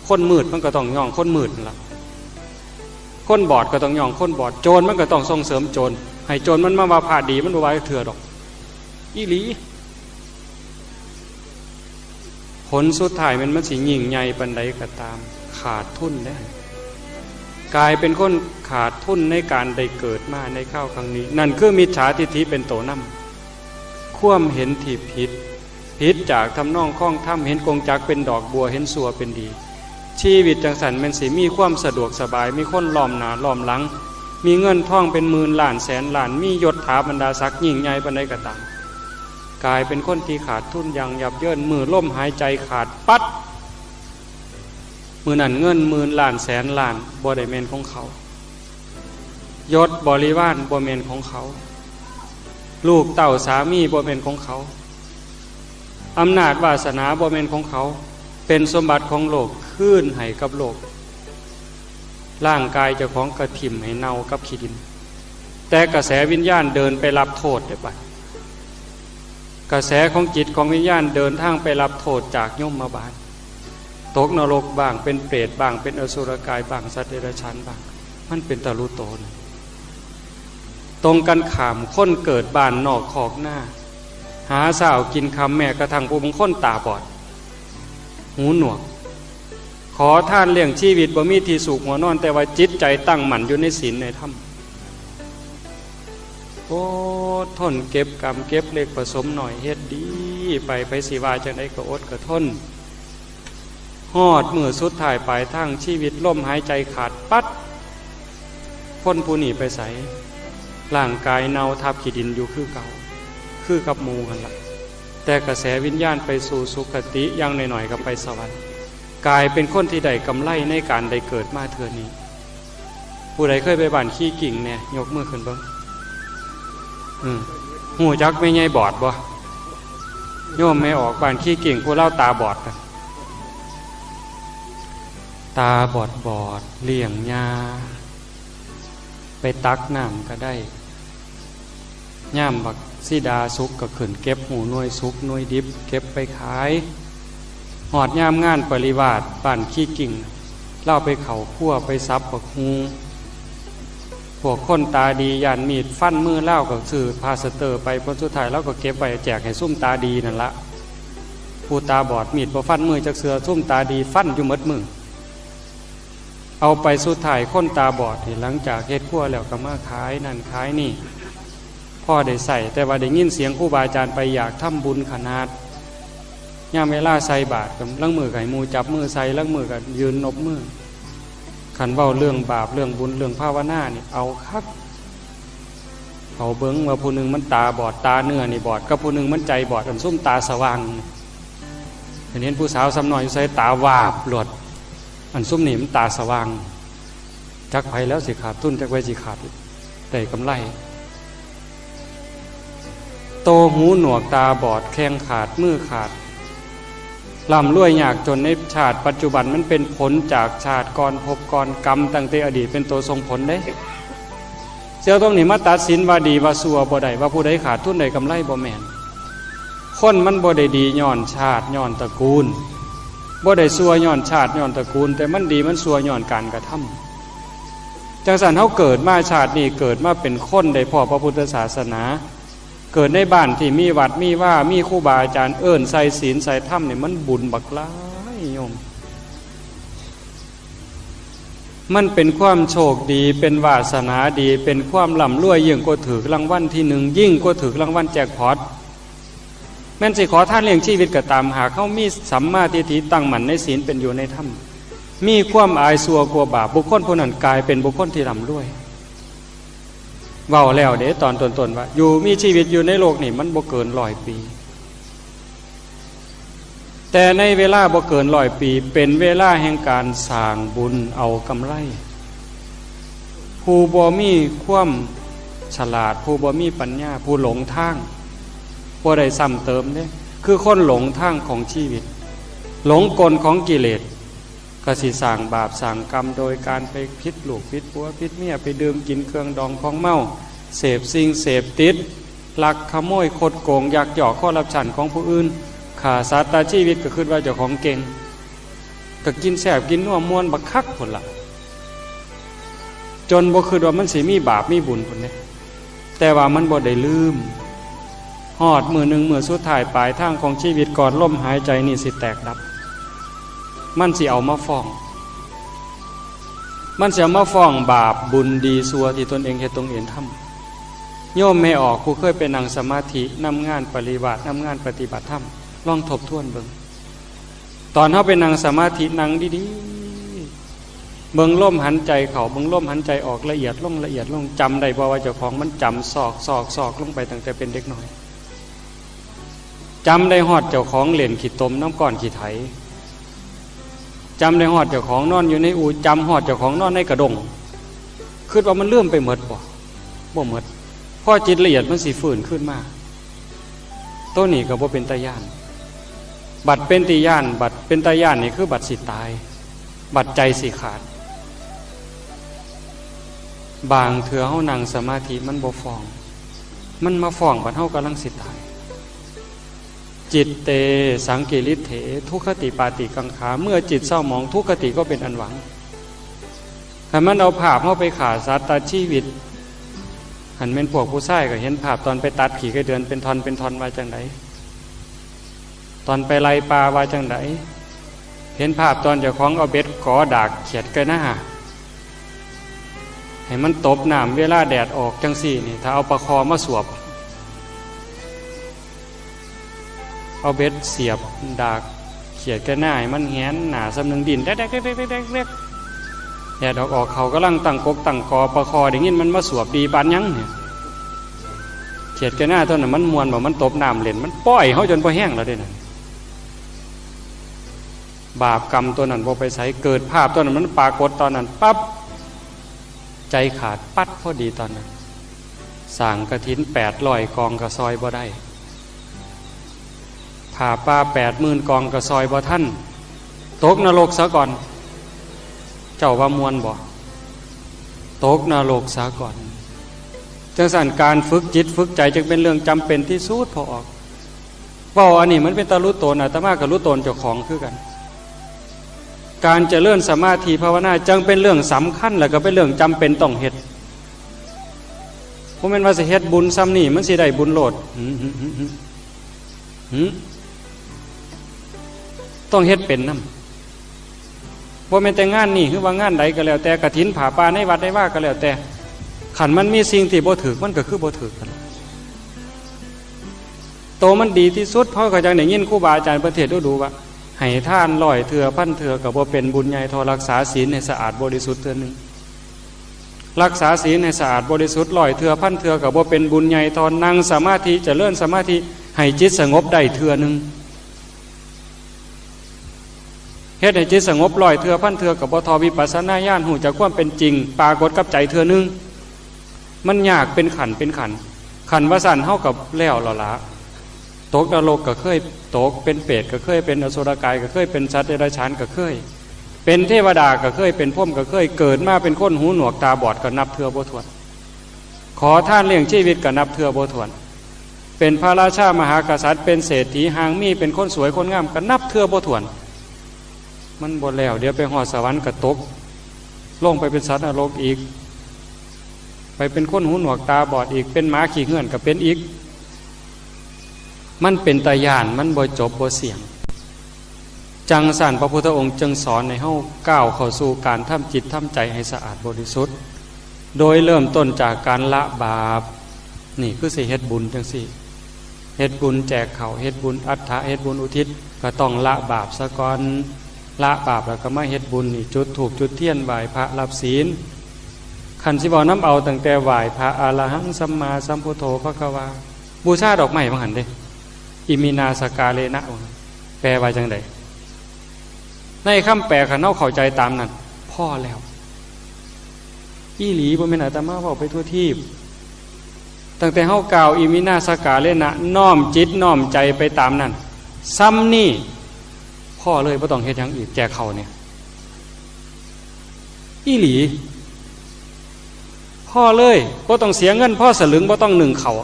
คนมืดมันก็ต้องย้องคนมืดนั่นล่ะ คนบอดก็ต้องย้องคนบอด โจรมันก็ต้องส่งเสริมโจร ให้โจรมันมาว่าพระดี มันบ่ว่าเทื่อดอก อีหลี ผลสุดท้ายแม่นมันสิยิ่งใหญ่ปานใดก็ตาม ขาดทุนเด้ กลายเป็นคนขาดทุนในการได้เกิดมาในคราวครั้งนี้ นั่นคือมิจฉาทิฏฐิเป็นตัวนำ ความเห็นที่ผิด ผิดจากทำนองคองธรรม เห็นกงจักรเป็นดอกบัว เห็นชั่วเป็นดี ชีวิตจั่งซั้นแม่นสิมีความสะดวกสบาย มีคนล้อมหน้าล้อมหลัง มีเงินทองเป็นหมื่นล้านแสนล้าน มียศถาบรรดาศักดิ์ยิ่งใหญ่ปานใดก็ตาม กลายเป็นคนที่ขาดทุนอย่างยับเยิน มื้อลมหายใจขาดปั๊ด มื้อนั้นเงินหมื่นล้านแสนล้านบ่ได้แม่นของเขา ยศบริวารบ่แม่นของเขา ลูกเต้าสามีบ่แม่นของเขา อำนาจวาสนาบ่แม่นของเขา เป็นสมบัติของโลก คืนให้กับโลก ร่างกายเจ้าของก็ถิ่มให้เน่ากับขี้ดิน แต่กระแสวิญญาณเดินไปรับโทษได้บัด กระแสของจิตของวิญญาณเดินทางไปรับโทษจากยมบาล ตกนรกบ้าง เป็นเปรตบ้าง เป็นอสุรกายบ้าง สัตว์เดรัจฉานบ้าง มันเป็นตะลุโตน ตรงกันข้าม คนเกิดบ้านนอกคอกนา หาเช้ากินค่ำ แม้กระทั่งผู้บางคนตาบอด หูหนวก ขอทานเลี้ยงชีวิต บ่มีที่ซุกหัวนอน แต่ว่าจิตใจตั้งมั่นอยู่ในศีลในธรรม อดทนเก็บกำเก็บเล็กผสมน้อย เฮ็ดดีไป ไผสิว่าจั่งใดก็อดก็ทน ฮอดมื้อสุดท้ายปลายทางชีวิต ลมหายใจขาดปั๊ด คนผู้นี้ไปไส ร่างกายเน่าทับขี้ดินอยู่คือเก่า คือกับหมู่หั่นล่ะ แต่กระแสวิญญาณไปสู่สุคติ อย่างน้อยๆ ก็ไปสวรรค์ กลายเป็นคนที่ได้กำไรในการได้เกิดมาเทื่อนี้ ผู้ใดเคยไปบ้านขี้กิ่งแหน่ ยกมือขึ้นเบิ่ง อืม ฮู้จักแม่ใหญ่บอดบ่ โยมแม่ออกบ้านขี้กิ่ง ผู้ลาวตาบอดน่ะ ตาบอดบอด เลี้ยงยา ไปตักน้ำก็ได้ ยามบักสีดาสุกก็ขึ้นเก็บหูหน่วยสุกหน่วยดิบ เก็บไปขาย ฮอดยามงานปริวาสบ้านขี้กิ่ง ลาวไปเข้าครัวไปสับบักฮู พวกคนตาดีย่านมีดฟันมือลาวก็ซื้อพลาสเตอร์ไป ผลสุดท้ายลาวก็เก็บไว้แจกให้ซุมตาดีนั่นละ ผู้ตาบอดมีดบ่ฟันมือจักเทื่อ ซุมตาดีฟันอยู่หมดมือ เอาไปสุดท้ายคนตาบอดนี่หลังจากเฮ็ดครัวแล้วก็มาขายนั่นขายนี่ พอได้ใช้ แต่ว่าได้ยินเสียงครูบาอาจารย์ไปอยากทำบุญขนาด ยามเวลาใส่บาตรก็ลางมื้อก็ให้หมู่จับมือใส่ ลางมื้อก็ยืนนบมือ คันเว้าเรื่องบาปเรื่องบุญเรื่องภาวนานี่เอาคัก เขาเบิ่งว่าผู้หนึ่งมันตาบอด ตาเนื้อนี่บอด กับผู้หนึ่งมันใจบอด อันซุมตาสว่าง เห็นผู้สาวซ้ำน้อยอยู่ไสตาวาบโลด อันซุมนี่มันตาสว่าง จักไผแล้วสิขาดทุน จักไผสิขาดได้กำไร โตหูหนวกตาบอด แข้งขาด มือขาด ร่ำรวยยากจนในชาติปัจจุบัน มันเป็นผลจากชาติก่อน ภพก่อน กรรมตั้งแต่อดีตเป็นตัวส่งผลเด้ เสี่ยวตรงนี้มาตัดสินว่าดีว่าชั่วบ่ได้ ว่าผู้ใดขาดทุนได้กำไรบ่แม่น คนมันบ่ได้ดีย้อนชาติย้อนตระกูล บ่ได้ชั่วย้อนชาติย้อนตระกูล แต่มันดีมันชั่วย้อนการกระทำ จังซั่นเฮาเกิดมาชาตินี้ เกิดมาเป็นคนได้พ้อพระพุทธศาสนา เกิดในบ้านที่มีวัดมีวา มีครูบาอาจารย์เอิ้นใส่ศีลใส่ธรรมนี่ มันบุญบักหลายโยม มันเป็นความโชคดี เป็นวาสนาดี เป็นความร่ำรวย ยิ่งกว่าถืกรางวัลที่หนึ่ง ยิ่งกว่าถืกรางวัลแจ็คพอต แม่นสิขอทานเลี้ยงชีวิตก็ตาม หากเฮามีสัมมาทิฏฐิตั้งมั่นในศีลเป็นอยู่ในธรรม มีความอายชั่วกลัวบาป บุคคลผู้นั้นกลายเป็นบุคคลที่ร่ำรวย เว้าแล้วเด้ตอนต้นๆ ว่า อยู่มีชีวิตอยู่ในโลกนี่มันบ่เกินร้อยปี แต่ในเวลาบ่เกินร้อยปี เป็นเวลาแห่งการสร้างบุญเอากำไร ผู้บ่มีความฉลาด ผู้บ่มีปัญญา ผู้หลงทาง บ่ได้ซ้ำเติมเด้ คือคนหลงทางของชีวิต หลงกลของกิเลส ก็สิสร้างบาปสร้างกรรมโดยการไปผิดลูกผิดผัวผิดเมีย ไปดื่มกินเครื่องดองของเมา เสพสิ่งเสพติด ลักขโมยคดโกง ยักยอกคอร์รัปชันของผู้อื่น ฆ่าสัตว์ตัดชีวิตก็คิดว่าเจ้าของเก่ง ก็กินแซ่บกินนัวม่วนบักคักพุ้นล่ะ จนบ่คิดว่ามันสิมีบาปมีบุญพุ้นเด้ แต่ว่ามันบ่ได้ลืม ฮอดมื้อหนึ่งมื้อสุดท้ายปลายทางของชีวิตก่อนลมหายใจนี่สิแตกดับ มันสิเอามาฟ้อง มันสิเอามาฟ้องบาปบุญดีชั่วที่ตนเองเฮ็ดตนเองทำ โยมแม่ออกผู้เคยไปนั่งสมาธินำงานปริวาสนำงานปฏิบัติธรรม ลองทบทวนเบิ่ง ตอนเฮาไปนั่งสมาธินั่งดีๆ เบิ่งลมหายใจเข้า เบิ่งลมหายใจออกละเอียดลงละเอียดลง จำได้บ่ว่าเจ้าของมันจำซอกซอกซอกลงไปตั้งแต่เป็นเด็กน้อย จำได้ฮอดเจ้าของเล่นขี้ตมนำก้อนขี้ไถ จำได้ฮอดเจ้าของนอนอยู่ในอู่ จำฮอดเจ้าของนอนในกระด้ง คิดว่ามันลืมไปหมดบ่ บ่หมด พอจิตละเอียดมันสิฟื้นขึ้นมา โตนี้ก็บ่เป็นตาย้าน บัดเป็นตาย้าน บัดเป็นตาย้านนี่คือบัดสิตาย บัดใจสิขาด บางเทื่อเฮานั่งสมาธิมันบ่ฟ้อง มันมาฟ้องบัดเฮากำลังสิตาย จิตเต สังกิริเถ ทุคติปาติกังขา เมื่อจิตเศร้าหมองทุคติก็เป็นอันหวัง คันมันเอาภาพเฮาไปฆ่าสัตว์ตัดชีวิต คันแม่นพวกผู้ชายก็เห็นภาพตอนไปตัดขี้ไก่เดือนเป็นท่อนเป็นท่อนว่าจั่งใด ตอนไปไล่ปลาว่าจั่งใด เห็นภาพตอนเจ้าของเอาเบ็ดกอดากเขียดไก่นา ให้มันตบน้ำเวลาแดดออกจั่งซี้นี่ ถ้าเอาปลาคอมาสวบ เอาเบ็ดเสียบดากเขียดไก่นาให้มันแหงนหน้าส่ำหนึ่ง ดิ้นแดกๆๆๆๆ แดดออกๆ เขากำลังตั้งกกตั้งกอ ปลาคอได้ยินมันมาสวบดีปานหยังเนี่ย เขียดแกหน้าตัวนั้นมันม่วนบ่ มันตบน้ำเล่น มันป้อยเฮาจนบ่แห้งแล้วเด้นั่น บาปกรรมตัวนั้นบ่ไปไส เกิดภาพตัวนั้นมันปรากฏตอนนั้นปั๊บ ใจขาดปั๊ดพอดีตอนนั้น สร้างกฐินแปดร้อยกองก็ซอยบ่ได้ ผ้าป่าแปดหมื่นกองก็ซอยบ่ทัน ตกนรกซะก่อน เจ้าว่าม่วนบ่ ตกนรกซะก่อน จังซั่นการฝึกจิตฝึกใจจึงเป็นเรื่องจำเป็นที่สุด พอออก เว้าอันนี้มันเป็นตารู้ตน อาตมาก็รู้ตนเจ้าของคือกัน การเจริญสมาธิภาวนาจังเป็นเรื่องสำคัญ แล้วก็เป็นเรื่องจำเป็นต้องเฮ็ด บ่แม่นว่าสิเฮ็ดบุญส่ำนี่มันสิได้บุญโลด หึ หึ หึ หึ หึ ต้องเฮ็ดเป็นนำ บ่แม่นแต่งานนี่ หรือว่างานใดก็แล้วแต่ กฐินผ้าป่าในวัดในวาก็แล้วแต่ คันมันมีสิ่งที่บ่ถูก มันก็คือบ่ถูกนั่นล่ะ โตมันดีที่สุด เพราะก็จังได้ยินครูบาอาจารย์เพิ่นเทศน์ดูๆ ว่า ให้ทานร้อยเทื่อพันเทื่อก็บ่เป็นบุญใหญ่เท่ารักษาศีลให้สะอาดบริสุทธิ์เทื่อหนึ่ง รักษาศีลให้สะอาดบริสุทธิ์ร้อยเทื่อพันเทื่อก็บ่เป็นบุญใหญ่เท่านั่งสมาธิเจริญสมาธิให้จิตสงบได้เทื่อหนึ่ง เฮ็ดให้จิตสงบร้อยเทื่อพันเทื่อก็บ่เท่าวิปัสสนาญาณฮู้จักความเป็นจริงปรากฏกับใจเทื่อหนึ่ง มันยากเป็นขั้นเป็นขั้น คันว่าซั่นเฮาก็แล้วแล้วล่ะ ตกนรกก็เคยตก เป็นเปรตก็เคยเป็น อสุรกายก็เคยเป็น สัตว์เดรัจฉานก็เคย เป็นเทวดาก็เคย เป็นพรหมก็เคย เกิดมาเป็นคนหูหนวกตาบอดก็นับเทื่อบ่ถ้วน ขอทานเลี้ยงชีวิตก็นับเทื่อบ่ถ้วน เป็นพระราชามหากษัตริย์ เป็นเศรษฐีฮางมี เป็นคนสวยคนงามก็นับเทื่อบ่ถ้วน มันบ่แล้ว เดี๋ยวไปฮอดสวรรค์ก็ตก ลงไปเป็นสัตว์นรกอีก ไปเป็นคนหูหนวกตาบอดอีก เป็นหมาขี้เหื่อนก็เป็นอีก มันเป็นตาย่าน มันบ่จบบ่เสี้ยง จังซั่นพระพุทธองค์จึงสอนให้เฮาก้าวเข้าสู่การทำจิตทำใจให้สะอาดบริสุทธิ์ โดยเริ่มต้นจากการละบาป นี่คือสิเฮ็ดบุญจังซี่ เฮ็ดบุญแจกข้าว เฮ็ดบุญอัฏฐะ เฮ็ดบุญอุทิศ ก็ต้องละบาปซะก่อน ละบาปแล้วก็มาเฮ็ดบุญนี่ จุดธูปจุดเทียน ไหว้พระรับศีล คันสิเว้านำเอาตั้งแต่ไหว้พระ อะระหังสัมมาสัมพุทโธภควา บูชาดอกไม้ว่าหั่นเด้ อิมินาสการะนะ แปลว่าจังใด ในคำแปลคันเฮาเข้าใจตามนั้น พอแล้ว อีหลี บ่แม่นอาตมาเว้าไปทั่วทีป ตั้งแต่เฮากล่าวอิมินาสการะนะ น้อมจิตน้อมใจไปตามนั้น ส่ำนี่ พอเลย บ่ต้องเฮ็ดหยังอีก แจกข้าวเนี่ย อีหลี พอเลย บ่ต้องเสียเงิน พอสลึง บ่ต้องนึ่งข้าว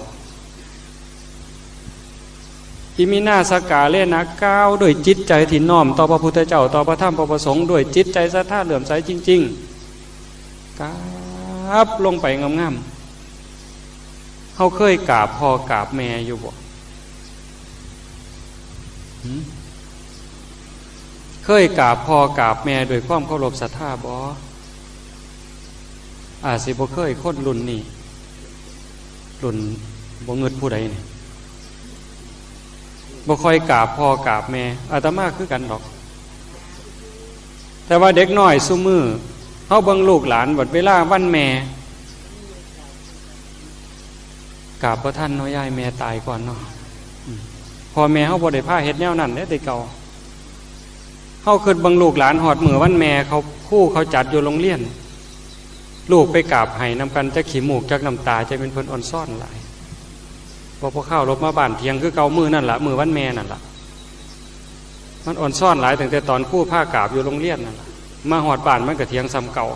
อิมินาสการะนะ กล่าวด้วยจิตใจที่น้อมต่อพระพุทธเจ้า ต่อพระธรรม พระประสงค์ ด้วยจิตใจศรัทธาเลื่อมใสจริงๆ กราบลงไปงามๆ เฮาเคยกราบพ่อกราบแม่อยู่บ่ หึ เคยกราบพ่อกราบแม่ด้วยความเคารพศรัทธาบ่ อาจสิบ่เคย คนรุ่นนี้ รุ่นบ่งึดผู้ใดนี่ บ่ค่อยกราบพ่อกราบแม่ อาตมาคือกันดอก แต่ว่าเด็กน้อยซุมื้อ เฮาเบิ่งลูกหลาน บัดเวลาวันแม่ กราบบ่ทันเนาะยาย แม่ตายก่อนเนาะ อืม พ่อแม่เฮาบ่ได้พาเฮ็ดแนวนั้นเด้แต่เก่า เฮาคิดเบิ่งลูกหลานฮอดมื้อวันแม่ เขา ครูเขาจัดอยู่โรงเรียน ลูกไปกราบไห้นำกัน จักขี้มูกจักน้ำตา จักแม่นเพิ่นอ่อนซ้อนหลาย พอพอข้าวลบมาบ้านเถียงคือเก่า มื้อนั่นล่ะ มื้อวันแม่นั่นล่ะ มันอ่อนซ้อนหลายตั้งแต่ตอนครูพากราบอยู่โรงเรียนนั่นล่ะ มาฮอดบ้านมันก็เถียงส่ำเก่า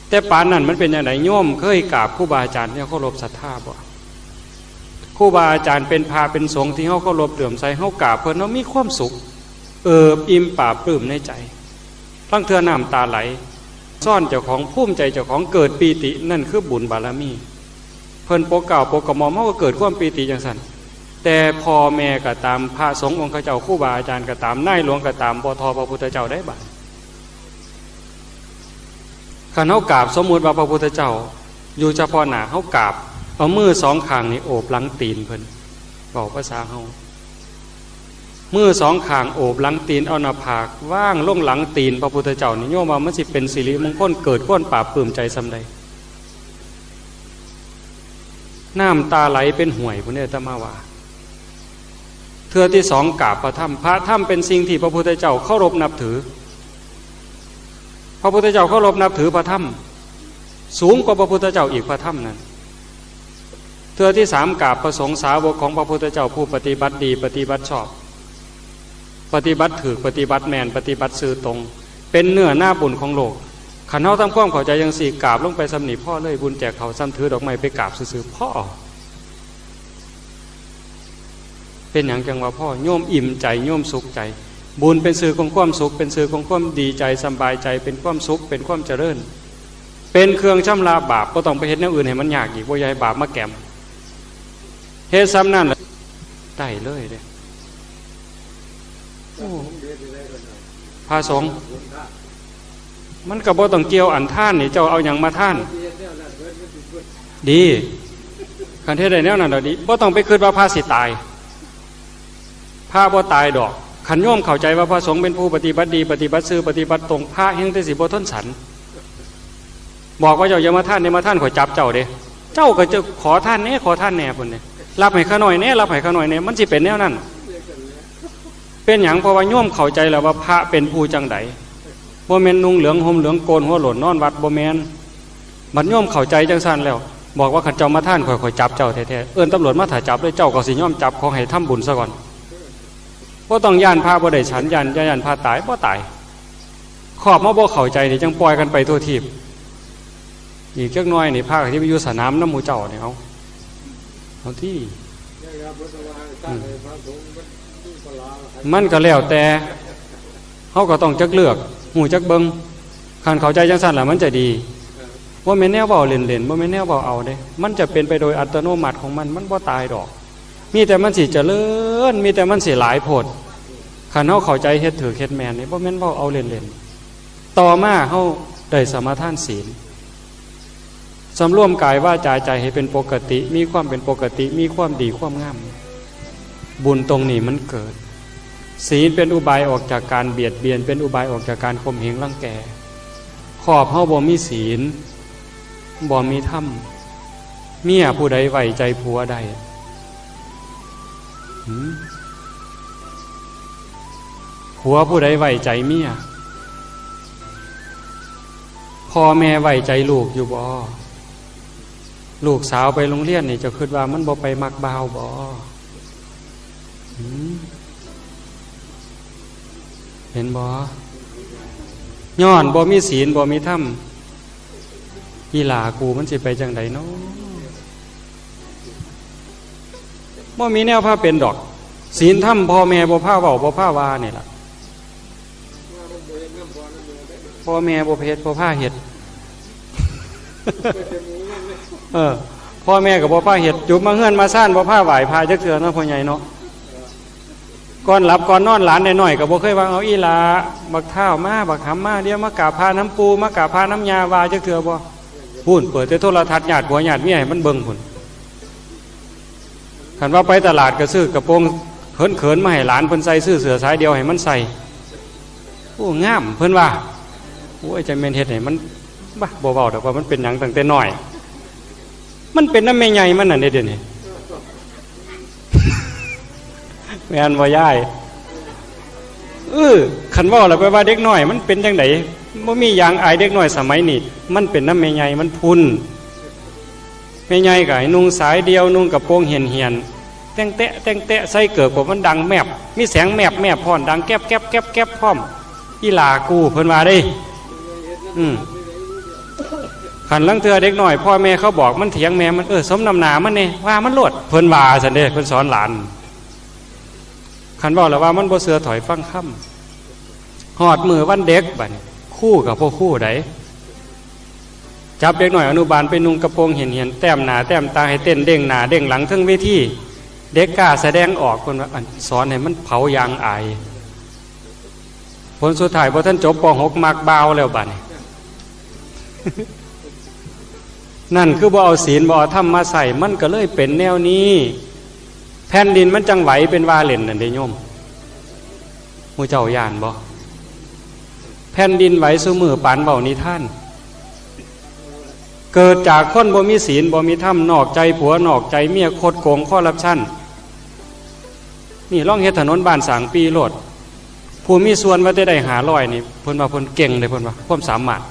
แต่ปานนั้นมันเป็นจั่งใด โยมเคยกราบครูบาอาจารย์ที่เคารพศรัทธาบ่ ครูบาอาจารย์เป็นพระเป็นสงฆ์ที่เฮาเคารพเลื่อมใส เฮากราบเพิ่น เฮามีความสุข เอิบอิ่มปลาบปลื้มในใจ ลางเทื่อน้ำตาไหล ซ้อนเจ้าของ ภูมิใจเจ้าของ เกิดปีติ นั่นคือบุญบารมี เพิ่นปกเกล้าปกกระหม่อม เฮาก็เกิดความปีติจั่งซั่น แต่พ่อแม่ก็ตาม พระสงฆ์องค์เขาเจ้า ครูบาอาจารย์ก็ตาม นายหลวงก็ตาม บ่ท่อพระพุทธเจ้าได้บาด คันเฮากราบ สมมุติว่าพระพุทธเจ้าอยู่เฉพาะหน้า เฮากราบ เอามือสองข้างนี่โอบหลังตีนเพิ่น เว้าภาษาเฮา มือสองข้างโอบหลังตีน เอาหน้าผากวางลงหลังตีนพระพุทธเจ้านี่ โยมว่ามันสิเป็นสิริมงคล เกิดความปลาบปลื้มใจส่ำใด น้ำตาไหลเป็นห้วยพุ้นเด้ อาตมาว่า เทื่อที่สองกราบพระธรรม พระธรรมเป็นสิ่งที่พระพุทธเจ้าเคารพนับถือ พระพุทธเจ้าเคารพนับถือพระธรรม สูงกว่าพระพุทธเจ้าอีก พระธรรมนั้น เทื่อที่สามกราบพระสงฆ์สาวกของพระพุทธเจ้า ผู้ปฏิบัติดีปฏิบัติชอบ ปฏิบัติถูกปฏิบัติแม่น ปฏิบัติซื่อตรง เป็นเนื้อนาบุญของโลก คันเฮาทำความเข้าใจจั่งซี้ กราบลงไปส่ำนี้พอเลย บุญแจกข้าวส่ำถือดอกไม้ไปกราบซื่อๆ พอ เป็นหยังจั่งว่าพอ โยมอิ่มใจ โยมสุขใจ บุญเป็นชื่อของความสุข เป็นชื่อของความดีใจ สำบายใจ เป็นความสุข เป็นความเจริญ เป็นเครื่องชำระบาป บ่ต้องไปเฮ็ดแนวอื่นให้มันยากอีก บ่อยากให้บาปมาแกม เฮ็ดส่ำนั้นล่ะ ได้เลยเด้ โอ้ พระสงฆ์ มันก็บ่ต้องเกี่ยวอันทานนี่ เจ้าเอาหยังมาทาน ดี คันเฮ็ดได้แนวนั้นแล้วดี บ่ต้องไปคิดว่าพระสิตาย พระบ่ตายดอก คันโยมเข้าใจว่าพระสงฆ์เป็นผู้ปฏิบัติดี ปฏิบัติซื่อ ปฏิบัติตรง พระแฮ่งแต่สิบ่ทนสัน บอกว่าเจ้าอย่ามาทานเด้ มาทานข้อยจับเจ้าเด้ เจ้าก็จะขอทานแหน่ ขอทานแหน่พุ้นเด้ รับให้ข้าน้อยแหน่ รับให้ข้าน้อยแหน่ มันสิเป็นแนวนั้น เป็นหยัง เพราะว่าโยมเข้าใจแล้วว่าพระเป็นผู้จั่งใด บ่แม่นนุ่งเหลืองห่มเหลืองโกนหัวโล้นนอนวัด บ่แม่น บัดโยมเข้าใจจั่งซั้นแล้ว บอกว่าคันเจ้ามาทานข้อย ข้อยจับเจ้าแท้ๆ เอิ้นตำรวจมาถ่าจับเลย เจ้าก็สิยอมจับ ขอให้ทำบุญซะก่อน บ่ต้องย้านพระบ่ได้ฉัน ย้าน ย้านพระตาย บ่ตาย ครอบมาบ่เข้าใจนี่จั่งปล่อยกันไปทั่วทีป อีกจักหน่อยนี่พระก็สิไปอยู่สนามนำหมู่เจ้านี่ เอา เอาติ อืม มันก็แล้วแต่ เฮาก็ต้องจักเลือก ฮู้จักเบิ่ง คันเข้าใจจั่งซั้นล่ะมันจะดี บ่แม่นแนวเว้าเล่นๆ บ่แม่นแนวเว้าเอาเด้ มันจะเป็นไปโดยอัตโนมัติของมัน มันบ่ตายดอก มีแต่มันสิเจริญ มีแต่มันสิหลายโพด คันเฮาเข้าใจเฮ็ดถูกเฮ็ดแม่นนี่ บ่แม่นเว้าเอาเล่นๆ ต่อมาเฮาได้สมาทานศีล สำรวมกายวาจาใจให้เป็นปกติ มีความเป็นปกติ มีความดีความงาม บุญตรงนี้มันเกิด ศีลเป็นอุบายออกจากการเบียดเบียน เป็นอุบายออกจากการข่มเหงรังแก ครอบเฮาบ่มีศีล บ่มีธรรม เมียผู้ใดไว้ใจผัวได้ หืม ผัวผู้ใดไว้ใจเมีย พ่อแม่ไว้ใจลูกอยู่บ่ ลูกสาวไปโรงเรียนนี่ เจ้าคิดว่ามันบ่ไปมักบ่าวบ่ หืม เห็นบ่ ย้อนบ่มีศีลบ่มีธรรม อีหล่ากูมันสิไปจั่งใดน้อ บ่มีแนวพาเป็นดอก ศีลธรรมพ่อแม่บ่พาเว้าบ่พาว่านี่ล่ะ พ่อแม่บ่เฮ็ดบ่พาเฮ็ด เออ พ่อแม่ก็บ่พาเฮ็ด จุบมาเฮือนมาซานบ่พาไหว้พระจักเทื่อเนาะ พ่อใหญ่เนาะ ก่อนหลับก่อนนอนหลานน้อยๆก็บ่เคยว่า เอาอีหล่า บักท้าวมา บักหำมา เดี๋ยวมากราบพระนำปู่ มากราบพระนำย่า ว่าจักเทื่อบ่ พู้น เปิดแต่โทรทัศน์ญาติผัวญาติเมียให้มันเบิ่งพู้น คันว่าไปตลาดก็ซื้อกระโปรงเขินๆมาให้หลานเพิ่นใส่ ซื้อเสื้อสายเดี่ยวให้มันใส่ โอ้ งาม เพิ่นว่า โอ้ย จักแม่นเฮ็ดให้มัน บ่ บ่เว้าดอกว่ามันเป็นหยังตั้งแต่น้อย มันเป็นนำแม่ใหญ่มันนั่นเด้ เดี๋ยวนี้ แม่นบ่ยาย เออ คันเว้าแล้วไปว่าเด็กน้อยมันเป็นจั่งใด บ่มีอย่างอายเด็กน้อยสมัยนี้ มันเป็นนำแม่ใหญ่มันพุ้น แม่ใหญ่ก็ให้นุ่งสายเดี่ยว นุ่งกระโปรงเหี่ยนๆ แต่งแตะ แต่งแตะ ใส่เกิบกว่ามันดังแมบ มีแสงแมบแมบพร้อม ดังแก๊บแก๊บแก๊บแก๊บพร้อม อีหล่ากู เพิ่นว่าเด้ อืม คันลางเทื่อเด็กน้อย พ่อแม่เขาบอกมันเถียงแม่มัน เออ สมน้ำหน้ามันแน่ ว่ามันโลด เพิ่นว่าซั่นเด้ เพิ่นสอนหลาน คันเว้าแล้วว่ามันบ่เชื่อ ถอยฟังคำ ฮอดมื้อวันเด็กบัดนี้ ครูก็บ่ครูใด จับเด็กน้อยอนุบาลไปนุ่งกระโปรงเหี่ยนๆ แต้มหน้าแต้มตา ให้เต้นเด้งหน้าเด้งหลังเทิงเวที เด็กกล้าแสดงออก เพิ่นว่า อัน สอนให้มันเผายางอาย ผลสุดท้ายบ่ทันจบ ป.หก มักบ่าวแล้วบัดนี้ นั่นคือบ่เอาศีล บ่เอาธรรมมาใช้ มันก็เลยเป็นแนวนี้ แผ่นดินมันจั่งไหวเป็นว่าเล่นนั่นเด้โยม หมู่เจ้าย้านบ่ แผ่นดินไหวซุมื้อปานเว้านิทาน เกิดจากคนบ่มีศีลบ่มีธรรม นอกใจผัวนอกใจเมีย คดโกงคอร์รัปชัน นี่ลองเฮ็ดถนนบ้านสร้างปีโลด ผู้มีส่วนว่าแต่ได้ห้าร้อยนี่ เพิ่นว่าเพิ่นเก่งเลย เพิ่นว่าความสามารถ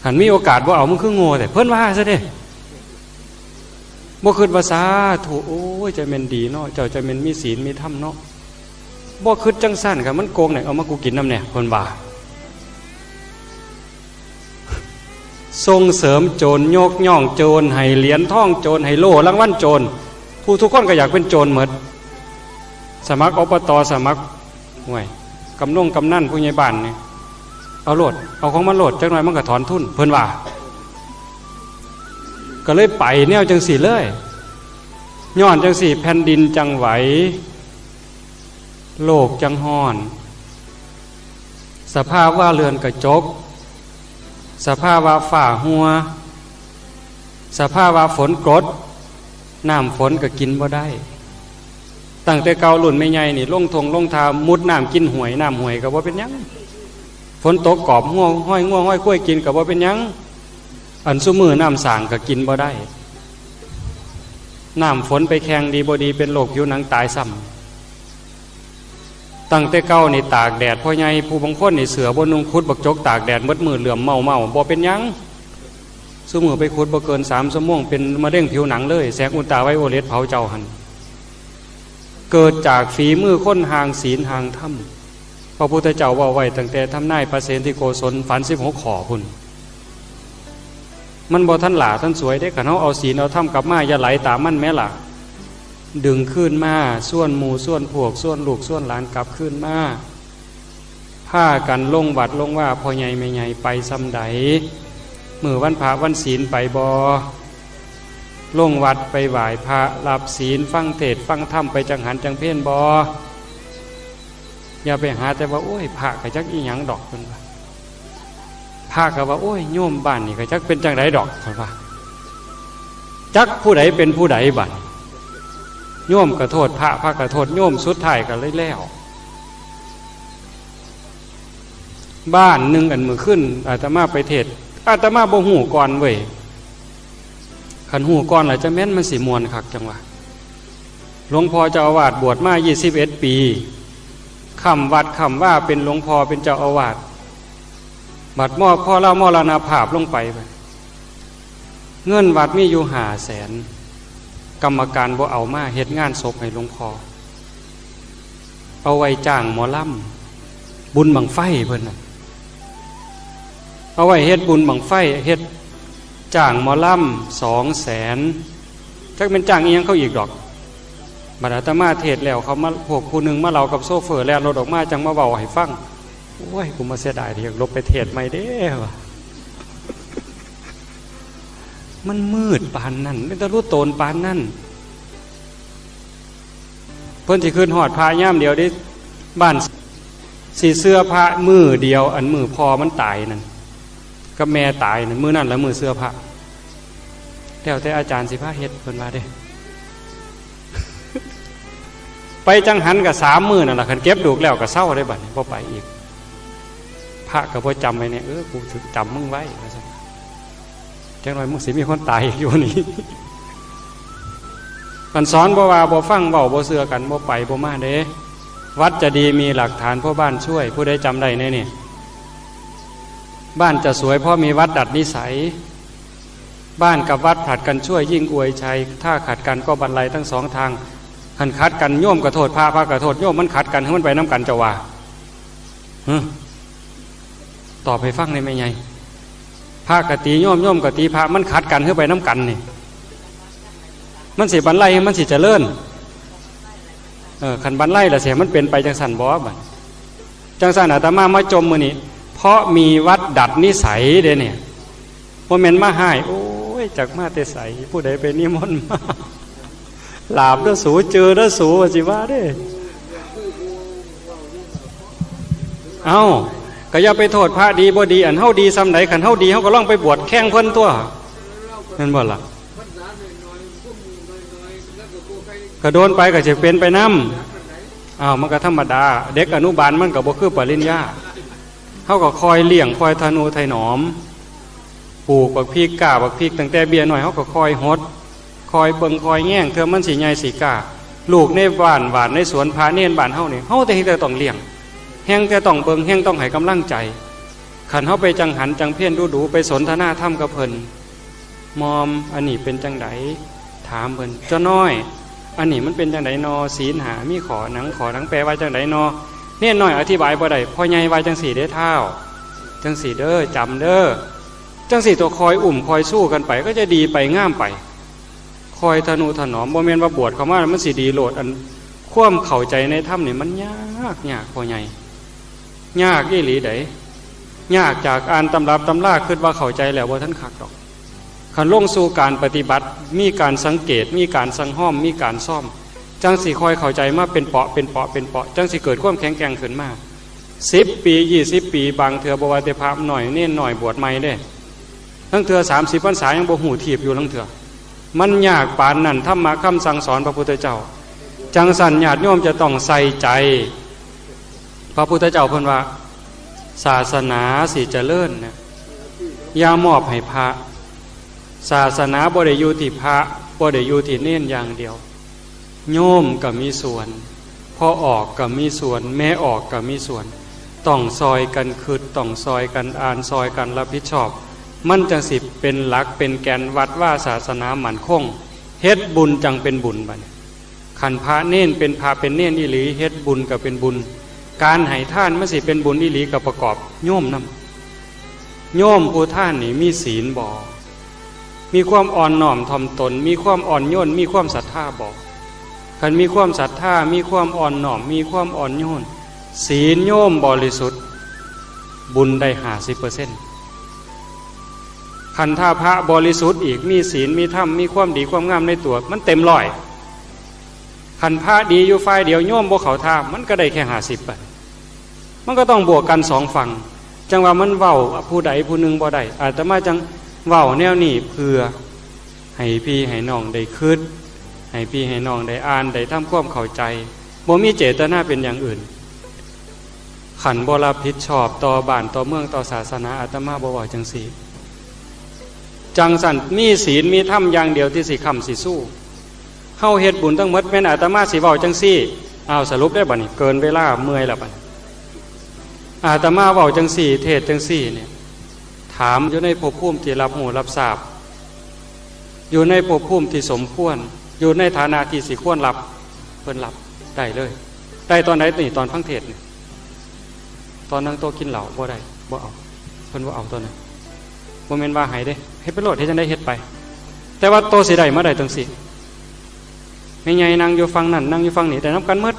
หันมีโอกาสบ่เอา มึงคือโง่แท้ เพิ่นว่าซะเด้ บ่คิดว่า สาธุ โอ้ย จะแม่นดีเนาะ เจ้าจะแม่นมีศีลมีธรรมเนาะ บ่คิดจังซั่น คันมันโกงเนี่ย เอามากูกินนำแหน่ เพิ่นว่า ส่งเสริมโจร ยกย่องโจร ให้เหรียญทองโจร ให้โล่รางวัลโจร ผู้ทุกคนก็อยากเป็นโจรหมด สมัคร อบต. สมัคร ห่วย กำนงกำนัน ผู้ใหญ่บ้านนี่ เอาโลด เอาของมันโลด จักหน่อยมันก็ถอนทุน เพิ่นว่า ก็เลยไปแนวจังซี่เลย ย้อนจังซี่แผ่นดินจังไหว โลกจังฮ้อน สภาวะเรือนกระจก สภาวะฟ้าหัว สภาวะฝนกรด น้ำฝนก็กินบ่ได้ ตั้งแต่เก่ารุ่นแม่ใหญ่นี่ ลงท่งลงทา มุดน้ำกินห้วย น้ำห้วยก็บ่เป็นหยัง ฝนตกกอบงัว ห้อยงัว ห้อยควายกินก็บ่เป็นหยัง อันซุมื้อน้ำสร้างก็กินบ่ได้ น้ำฝนไปแข่งดีบ่ดี เป็นโรคผิวหนังตายซ้ำ ตั้งแต่เก่านี่ตากแดด พ่อใหญ่ผู้บางคนนี่เสื้อบ่นุ่ง ขุดบักจกตากแดดหมดมื้อ เหลื่อมเมาเมา บ่เป็นหยัง ซุมื้อไปขุดบ่เกินสามชั่วโมง เป็นมะเร็งผิวหนังเลย แสงอุลตราไวโอเลตเผาเจ้าหั่น เกิดจากฝีมือคนห่างศีลห่างธรรม พระพุทธเจ้าเว้าไว้ตั้งแต่ทำนายพระเสนทิโกศลฝันสิบหกข้อพุ้น มันบ่ทันหล้าทันสวยเด้ คันเฮาเอาศีลเอาธรรมกลับมา อย่าไหลตามมันแม้ล่ะ ดึงคืนมา ชวนหมู่ชวนพวก ชวนลูกชวนหลานกลับคืนมา พากันลงวัดลงวา พ่อใหญ่แม่ใหญ่ไปส่ำใด มื้อวันพระวันศีลไปบ่ ลงวัดไปไหว้พระ รับศีล ฟังเทศน์ฟังธรรม ไปจังหันจังเพลบ่ อย่าไปหาแต่ว่า โอ้ย พระก็จักอีหยังดอก เพิ่นว่า พระก็ว่า โอ้ย โยมบ้านนี่ก็จักเป็นจังใดดอก เพิ่นว่า จักผู้ใดเป็นผู้ใดบัด โยมก็โทษพระ พระก็โทษโยม สุดท้ายก็เลยแล้ว บ้านหนึ่ง อันมื้อคืนอาตมาไปเทศน์ อาตมาบ่ฮู้ก่อนเว้ย คันฮู้ก่อนแล้วจะแม่นมันสิม่วนคักจังวะ หลวงพ่อเจ้าอาวาสบวชมายี่สิบเอ็ดปี ค้ำวัดค้ำวาเป็นหลวงพ่อเป็นเจ้าอาวาส บัดมอพ่อลาวมรณภาพลงไปบัด เงินวัดมีอยู่ห้าแสน กรรมการบ่เอามาเฮ็ดงานศพให้หลวงพ่อ เอาไว้จ้างหมอลำ บุญบั้งไฟเพิ่นน่ะ เอาไว้เฮ็ดบุญบั้งไฟ เฮ็ดจ้างหมอลำสองแสน จักแม่นจ้างอีหยังเขาอีกดอก บัดอาตมาเทศน์แล้ว เขามา พวกผู้หนึ่งมาเล่ากับโชเฟอร์ แล่นรถออกมา จั่งมาเว้าให้ฟัง โอ้ย กูมาเสียดายที่อยากลบไปเทศน์ใหม่เด้ว่ะ มันมืดปานนั้น เป็นตาลุโตนปานนั้น เพิ่นสิคิดฮอดพระยามเดียวเด้ บ้านสิเชื่อพระมื้อเดียว อันมื้อพ่อมันตายนั่น กับแม่ตายนั่น มื้อนั้นละมื้อเชื่อพระ แล้วแต่อาจารย์สิพาเฮ็ด เพิ่นว่าเด้ ไปจังหันก็สามมื้อนั่นล่ะ คันเก็บดูกแล้วก็เซาได้บัดนี้ บ่ไปอีก พระก็บ่จำไว้เนี่ย เออ กูสิจำมึงไว้ ว่าซั่น จักหน่อยมึงสิมีคนตายอีกอยู่นี่ คันสอนบ่ว่าบ่ฟัง เว้าบ่เชื่อกัน บ่ไปบ่มาเด้ วัดจะดีมีหลักฐานเพราะบ้านช่วย ผู้ใดจำได้แน่นี่ บ้านจะสวยเพราะมีวัดดัดนิสัย บ้านกับวัดผลัดกันช่วยยิ่งอวยชัย ถ้าขัดกันก็บันไลทั้งสองทาง คันขัดกันโยมก็โทษพระ พระก็โทษโยม มันขัดกัน ให้มันไปนำกันเจ้าว่า ฮะ ตอบให้ฟังได้ไหมไง พระก็ตีโยม โยมก็ตีพระ มันขัดกัน ให้ไปนำกันนี่ มันสิบันไล มันสิเจริญ เออ คันบันไลล่ะเสีย มันเป็นไปจังซั่นบ่บัด จังซั่นอาตมามาจมมื้อนี้ เพราะมีวัดดัดนิสัยเด้เนี่ย บ่แม่นมาฮ้าย โอ้ย จักมาแต่ไส ผู้ใดไปนิมนต์มา หลาบเด้อสู เจอเด้อสู ว่าสิว่าเด้ เอ้า ก็อย่าไปโทษพระดีบ่ดี อันเฮาดีส่ำใด คันเฮาดีเฮาก็ลองไปบวชแข่งเพิ่นตั่ว แม่นบ่ล่ะ ก็โดนไปก็สิเป็นไปนำ อ้าว มันก็ธรรมดา เด็กอนุบาลมันก็บ่คือปริญญา เฮาก็คอยเลี้ยง คอยทะนุถนอม ปลูกบักพริก กล้าบักพริก ตั้งแต่เบี้ยน้อย เฮาก็คอยหด คอยเบิ่ง คอยแยง เทื่อมันสิใหญ่สิกล้า ลูกในบ้าน บ้านในสวน พระเณรบ้านเฮานี่ เฮาแต่เฮ็ดแต่ต้องเลี้ยง แฮ่งแต่ต้องเบิ่ง แฮ่งต้องให้กำลังใจ คันเฮาไปจั่งหันจั่งเพียรดูๆ ไปสนทนาธรรมกับเพิ่น มอม อันนี้เป็นจั่งใด ถามเพิ่น เจ้าน้อย อันนี้มันเป็นจั่งใดนอ ศีลห้ามีข้อหยัง ข้อหยังแปลว่าจั่งใดนอ เณรน้อยอธิบายบ่ได้ พ่อใหญ่ว่าจั่งซี้เด้อท้าว จั่งซี้เด้อ จำเด้อ จั่งซี้ตัว คอยอุ้มคอยสู้กันไป ก็จะดีไปงามไป คอยทะนุถนอม บ่แม่นว่าบวชเข้ามาแล้วมันสิดีโลด อันความเข้าใจในธรรมนี่มันยาก ยากพ่อใหญ่ ยากอีหลีใด ยากจากอ่านตำรับตำรา คิดว่าเข้าใจแล้ว บ่ทันคักดอก คันลงสู่การปฏิบัติ มีการสังเกต มีการสังห้อม มีการซ่อม จั่งสิค่อยเข้าใจมาเป็นเปาะเป็นเปาะเป็นเปาะ จั่งสิเกิดความแข็งแกร่งขึ้นมา สิบปี ยี่สิบปี บางเทื่อบ่ว่าแต่พระน้อยเณรน้อยบวชใหม่เด้ ลางเทื่อสามสิบพรรษายังบ่ฮู้ทีบอยู่ลางเทื่อ มันยากปานนั้น ธรรมะคำสั่งสอนพระพุทธเจ้า จั่งซั้นญาติโยมจะต้องใส่ใจ พระพุทธเจ้าเพิ่นว่า ศาสนาสิเจริญนะ อย่ามอบให้พระ ศาสนาบ่ได้อยู่ที่พระ บ่ได้อยู่ที่เณรอย่างเดียว โยมก็มีส่วน พ่อออกก็มีส่วน แม่ออกก็มีส่วน ต้องซอยกันคิด ต้องซอยกันอ่าน ซอยกันรับผิดชอบ มันจั่งสิเป็นหลักเป็นแกนวัดว่าศาสนามั่นคง เฮ็ดบุญจั่งเป็นบุญบัดนี้ คันพระเณรเป็นพระเป็นเณรอีหลี เฮ็ดบุญก็เป็นบุญ การให้ทานมันสิเป็นบุญอีหลีก็ประกอบโยมนำ โยมผู้ทานนี่มีศีลบ่ มีความอ่อนน้อมถ่อมตน มีความอ่อนโยน มีความศรัทธาบ่ คันมีความศรัทธา มีความอ่อนน้อม มีความอ่อนโยน ศีลโยมบริสุทธิ์ บุญได้ห้าสิบเปอร์เซ็นต์ คันถ้าพระบริสุทธิ์อีก มีศีล มีธรรม มีความดีความงามในตัว มันเต็มร้อย คันพระดีอยู่ฝ่ายเดียว โยมบ่เข้าท่า มันก็ได้แค่ห้าสิบไป มันก็ต้องบวกกันสองฝั่ง จั่งว่ามันเว้าผู้ใดผู้หนึ่งบ่ได้ อาตมาจั่งเว้าแนวนี้เพื่อให้พี่ให้น้องได้คิด ให้พี่ให้น้องได้อ่าน ได้ทำความเข้าใจ บ่มีเจตนาเป็นอย่างอื่น คันบ่รับผิดชอบต่อบ้านต่อเมืองต่อศาสนา อาตมาบ่เว้าจั่งซี้ จั่งซั้นมีศีลมีธรรมอย่างเดียวที่สิค้ำสิสู้ เฮาเฮ็ดบุญทั้งหมด แม่นอาตมาสิเว้าจั่งซี้ อ้าว สรุปได้บัดนี้ เกินเวลา เมื่อยแล้วบัดนี้ อาตมาเว้าจั่งซี้ เทศน์จั่งซี้เนี่ย ถามอยู่ในภพภูมิที่รับรู้รับทราบ อยู่ในภพภูมิที่สมควร อยู่ในฐานะที่สิควรรับ เพิ่นรับได้เลย ได้ตอนไหนนี่ ตอนฟังเทศน์นี่ ตอนนั่งโต๊ะกินเหล้าบ่ได้ บ่เอา เพิ่นบ่เอาตอนนั้น บ่แม่นว่าให้เด้ เฮ็ดไปโลด เฮ็ดจั่งใดเฮ็ดไป แต่ว่าโตสิได้มาได้จั่งซี้ แม่ใหญ่นั่งอยู่ฝั่งนั้น นั่งอยู่ฝั่งนี้ ได้นำกันหมด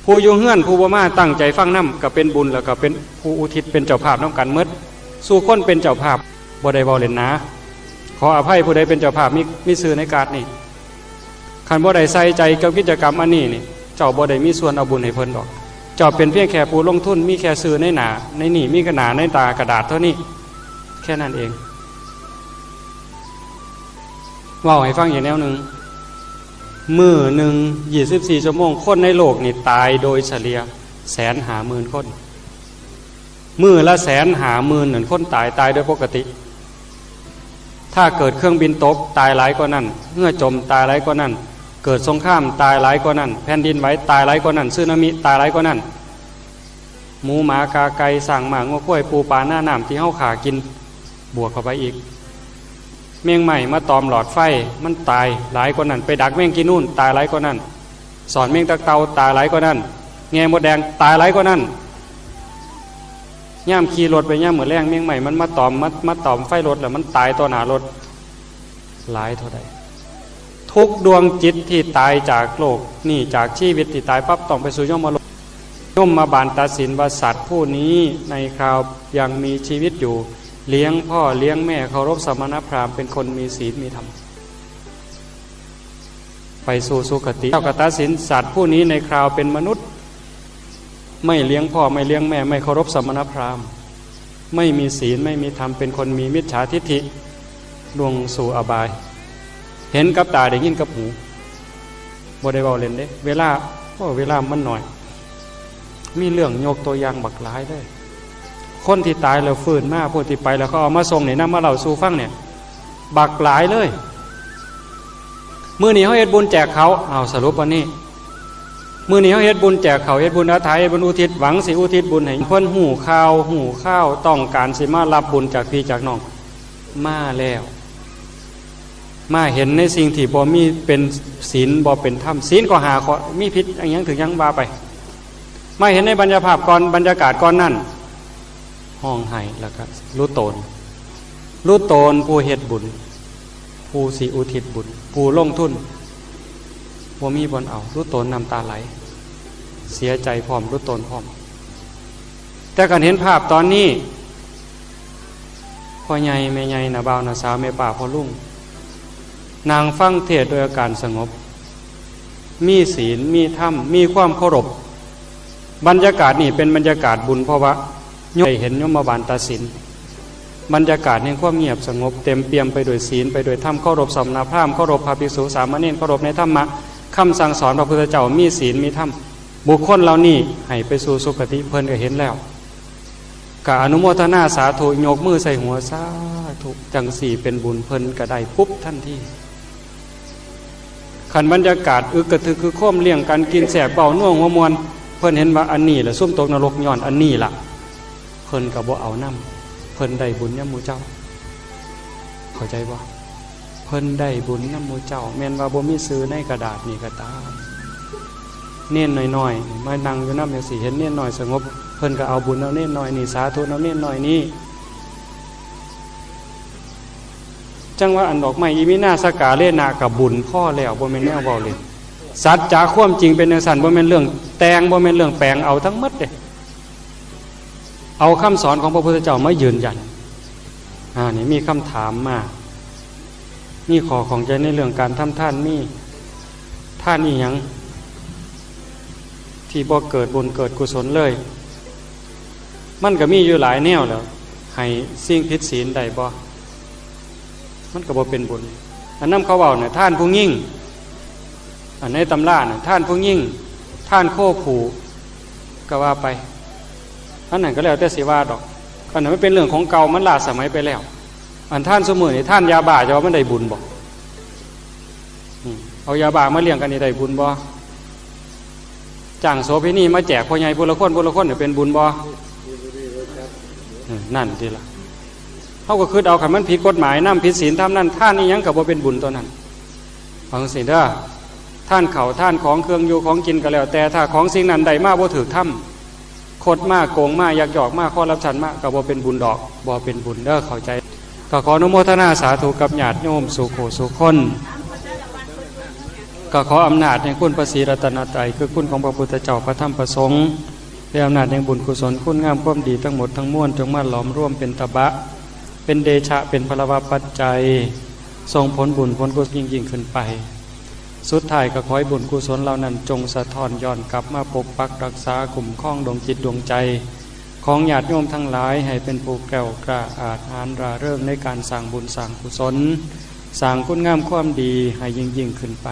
ผู้อยู่เฮือน ผู้บ่มาตั้งใจฟังนำ ก็เป็นบุญ แล้วก็เป็นผู้อุทิศ เป็นเจ้าภาพนำกันหมด สู่คนเป็นเจ้าภาพ บ่ได้เว้าเล่นนะ ขออภัยผู้ใดเป็นเจ้าภาพ มี มีชื่อในการ์ดนี่ คันบ่ได้ใส่ใจกับกิจกรรมอันนี้นี่ เจ้าบ่ได้มีส่วนเอาบุญให้เพิ่นดอก เจ้าเป็นเพียงแค่ผู้ลงทุน มีแค่ชื่อในหน้า ในนี่ มีหน้าในตากระดาษเท่านี้ แค่นั้นเอง เว้าให้ฟังอีกแนวหนึ่ง มื้อหนึ่ง ยี่สิบสี่ ชั่วโมง คนในโลกนี่ตายโดยเฉลี่ย แสนห้าหมื่น คน มื้อละแสนห้าหมื่นนั่น คนตาย ตายโดยปกติ ถ้าเกิดเครื่องบินตก ตายหลายกว่านั้น เฮือจม ตายหลายกว่านั้น เกิดสงคราม ตายหลายกว่านั้น แผ่นดินไหว ตายหลายกว่านั้น สึนามิ ตายหลายกว่านั้น หมูหมากาไก่ ช้างม้างัวควาย ปูปลานาน้ำที่เฮาฆ่ากิน บวกเข้าไปอีก แมงไหม้มาตอมหลอดไฟ มันตายหลายกว่านั้น ไปดักแมงกีนูน ตายหลายกว่านั้น สอนแมงตั๊กเต่า ตายหลายกว่านั้น แง่มดแดง ตายหลายกว่านั้น ยามขี่รถไปยามมื้อแลง แมงไหม้มันมาตอม มา มาตอมไฟรถ แล้วมันตายต่อหน้ารถ หลายเท่าใด ทุกดวงจิตที่ตายจากโลกนี่ จากชีวิตที่ตายปั๊บ ต้องไปสู่ยมโลก ยมบาลตัดสินว่าสัตว์ผู้นี้ในคราวยังมีชีวิตอยู่ เลี้ยงพ่อเลี้ยงแม่ เคารพสมณพราหมณ์ เป็นคนมีศีลมีธรรม ไปสู่สุคติ เจ้าก็ตัดสินสัตว์ผู้นี้ในคราวเป็นมนุษย์ ไม่เลี้ยงพ่อไม่เลี้ยงแม่ ไม่เคารพสมณพราหมณ์ ไม่มีศีลไม่มีธรรม เป็นคนมีมิจฉาทิฏฐิ ลงสู่อบาย เห็นกับตา ได้ยินกับหู บ่ได้เว้าเล่นเด้ เวลา โอ้ เวลามันน้อย มีเรื่องยกตัวอย่างบักหลายเลย ค คนที่ตายแล้วฟื้นมา ผู้ที่ไปแล้วเขาเอามาส่งนี่ นำมาเล่าสู่ฟังเนี่ย บักหลายเลย มื้อนี้เฮาเฮ็ดบุญแจกข้าว เอาสรุปวันนี้ มื้อนี้เฮาเฮ็ดบุญแจกข้าว เฮ็ดบุญอาถรรพ์ เฮ็ดบุญอุทิศ หวังสิอุทิศบุญให้เพิ่นฮู้ข่าวฮู้คราว ต้องการสิมารับบุญจากพี่จากน้อง มาแล้ว มาเห็นในสิ่งที่บ่มีเป็นศีล บ่เป็นธรรม ศีลก็ห้าข้อ มีผิดอิหยังถือหยังว่าไป มาเห็นในบรรยาภาพก่อน บรรยากาศก่อนนั้น ฮ้องไห้แล้วก็หลุดโตน หลุดโตนผู้เฮ็ดบุญ ผู้สิอุทิศบุญ ผู้ลงทุน บ่มีบ่อนเอา หลุดโตนน้ำตาไหล เสียใจพร้อม หลุดโตนพร้อม แต่การเห็นภาพตอนนี้ พ่อใหญ่แม่ใหญ่ น้าบ่าวน้าสาว แม่ป้าพ่อลุง นั่งฟังเทศน์โดยอาการสงบ มีศีล มีธรรม มีความเคารพ บรรยากาศนี่เป็นบรรยากาศบุญ เพราะว่าได้เห็นยมบาลตัดสิน บรรยากาศแห่งความเงียบสงบ เต็มเปี่ยมไปด้วยศีล ไปด้วยธรรม เคารพสมณพราหมณ์ เคารพพระภิกษุสามเณร เคารพในธรรมะ คำสั่งสอนพระพุทธเจ้า มีศีล มีธรรม บุคคลเหล่านี้ให้ไปสู่สุคติ เพิ่นก็เห็นแล้ว ก็อนุโมทนาสาธุ ยกมือใส่หัว สาธุ จังสี่เป็นบุญ เพิ่นก็ได้ปุ๊บทันที คันบรรยากาศอึกกระทึกคือโครม เลี้ยงกันกินแซ่บ เว้านัวหัวม่วน เพิ่นเห็นว่าอันนี้แหละ ซุมตกนรกย้อนอันนี้ล่ะ เพิ่นก็บ่เอานำ เพิ่นได้บุญนำหมู่เจ้า เข้าใจบ่ เพิ่นได้บุญนำหมู่เจ้า แม่นว่าบ่มีชื่อในกระดาษนี่ก็ตาม เณรน้อยๆ มานั่งอยู่นำจังซี่ เห็นเณรน้อยสงบ เพิ่นก็เอาบุญนำเณรน้อยนี่ สาธุนำเณรน้อยนี่ จั่งว่าอันดอกไม้อิมินาสกาเลนะก็บุญพอแล้ว บ่แม่นแนวเว้าเล่น สัจจะความจริงเป็นจั่งซั้น บ่แม่นเรื่องแต่ง บ่แม่นเรื่องแปลงเอาทั้งหมดเด้ เอาคำสอนของพระพุทธเจ้ามายืนยัน อ่า นี่มีคำถามมา มีข้อข้องใจในเรื่องการทำทาน มีทานอีหยัง ที่บ่เกิดบุญเกิดกุศลเลย มันก็มีอยู่หลายแนวแหล้ว ให้สิ่งผิดศีลได้บ่ มันก็บ่เป็นบุญ อันนำเขาเว้าน่ะ ทานผู้หญิง อันในตำราน่ะ ทานผู้หญิง ทานโคผู้ ก็ว่าไป อันนั้นก็แล้วแต่สิว่าดอก อันนั้นมันเป็นเรื่องของเก่า มันล้าสมัยไปแล้ว อันทานซุมื้อนี่ ทานยาบ้า จะว่ามันได้บุญบ่ อืม เอายาบ้ามาเลี้ยงกันนี่ได้บุญบ่ จ้างโสเภณีมาแจกพ่อใหญ่ผู้ละคนผู้ละคนเนี่ยเป็นบุญบ่ เออ นั่นติล่ะ เฮาก็คิดเอา คันมันผิดกฎหมายนำ ผิดศีลธรรมนั่น ทานอีหยังก็บ่เป็นบุญตัวนั้น ฟังสิเด้อ ทานข้าว ทานของเครื่องอยู่ของกินก็แล้วแต่ ถ้าของสิ่งนั้นได้มาบ่ถูกธรรม คดมา โกงมา ยักยอกมา คอร์รัปชันมา ก็บ่เป็นบุญดอก บ่เป็นบุญเด้อ เข้าใจ ก็ขออนุโมทนาสาธุกับญาติโยมสู่ผู้สู่คน ก็ขออำนาจแห่งคุณพระศรีรัตนตรัย คือคุณของพระพุทธเจ้า พระธรรม พระสงฆ์ และอำนาจแห่งบุญกุศล คุณงามความดีทั้งหมดทั้งมวล จงมาหลอมรวมเป็นตบะ เป็นเดชะ เป็นพลวปัจจัย ส่งผลบุญผลกุศลยิ่งๆขึ้นไป สุดท้ายก็ขอให้บุญกุศลเหล่านั้นจงสะท้อนย้อนกลับมาปกปักรักษาคุ้มครองดวงจิตดวงใจ ของญาติโยมทั้งหลาย ให้เป็นผู้แกล้วกล้าอาจหาญร่าเริงในการสร้างบุญสร้างกุศล สร้างคุณงามความดีให้ยิ่งๆขึ้นไป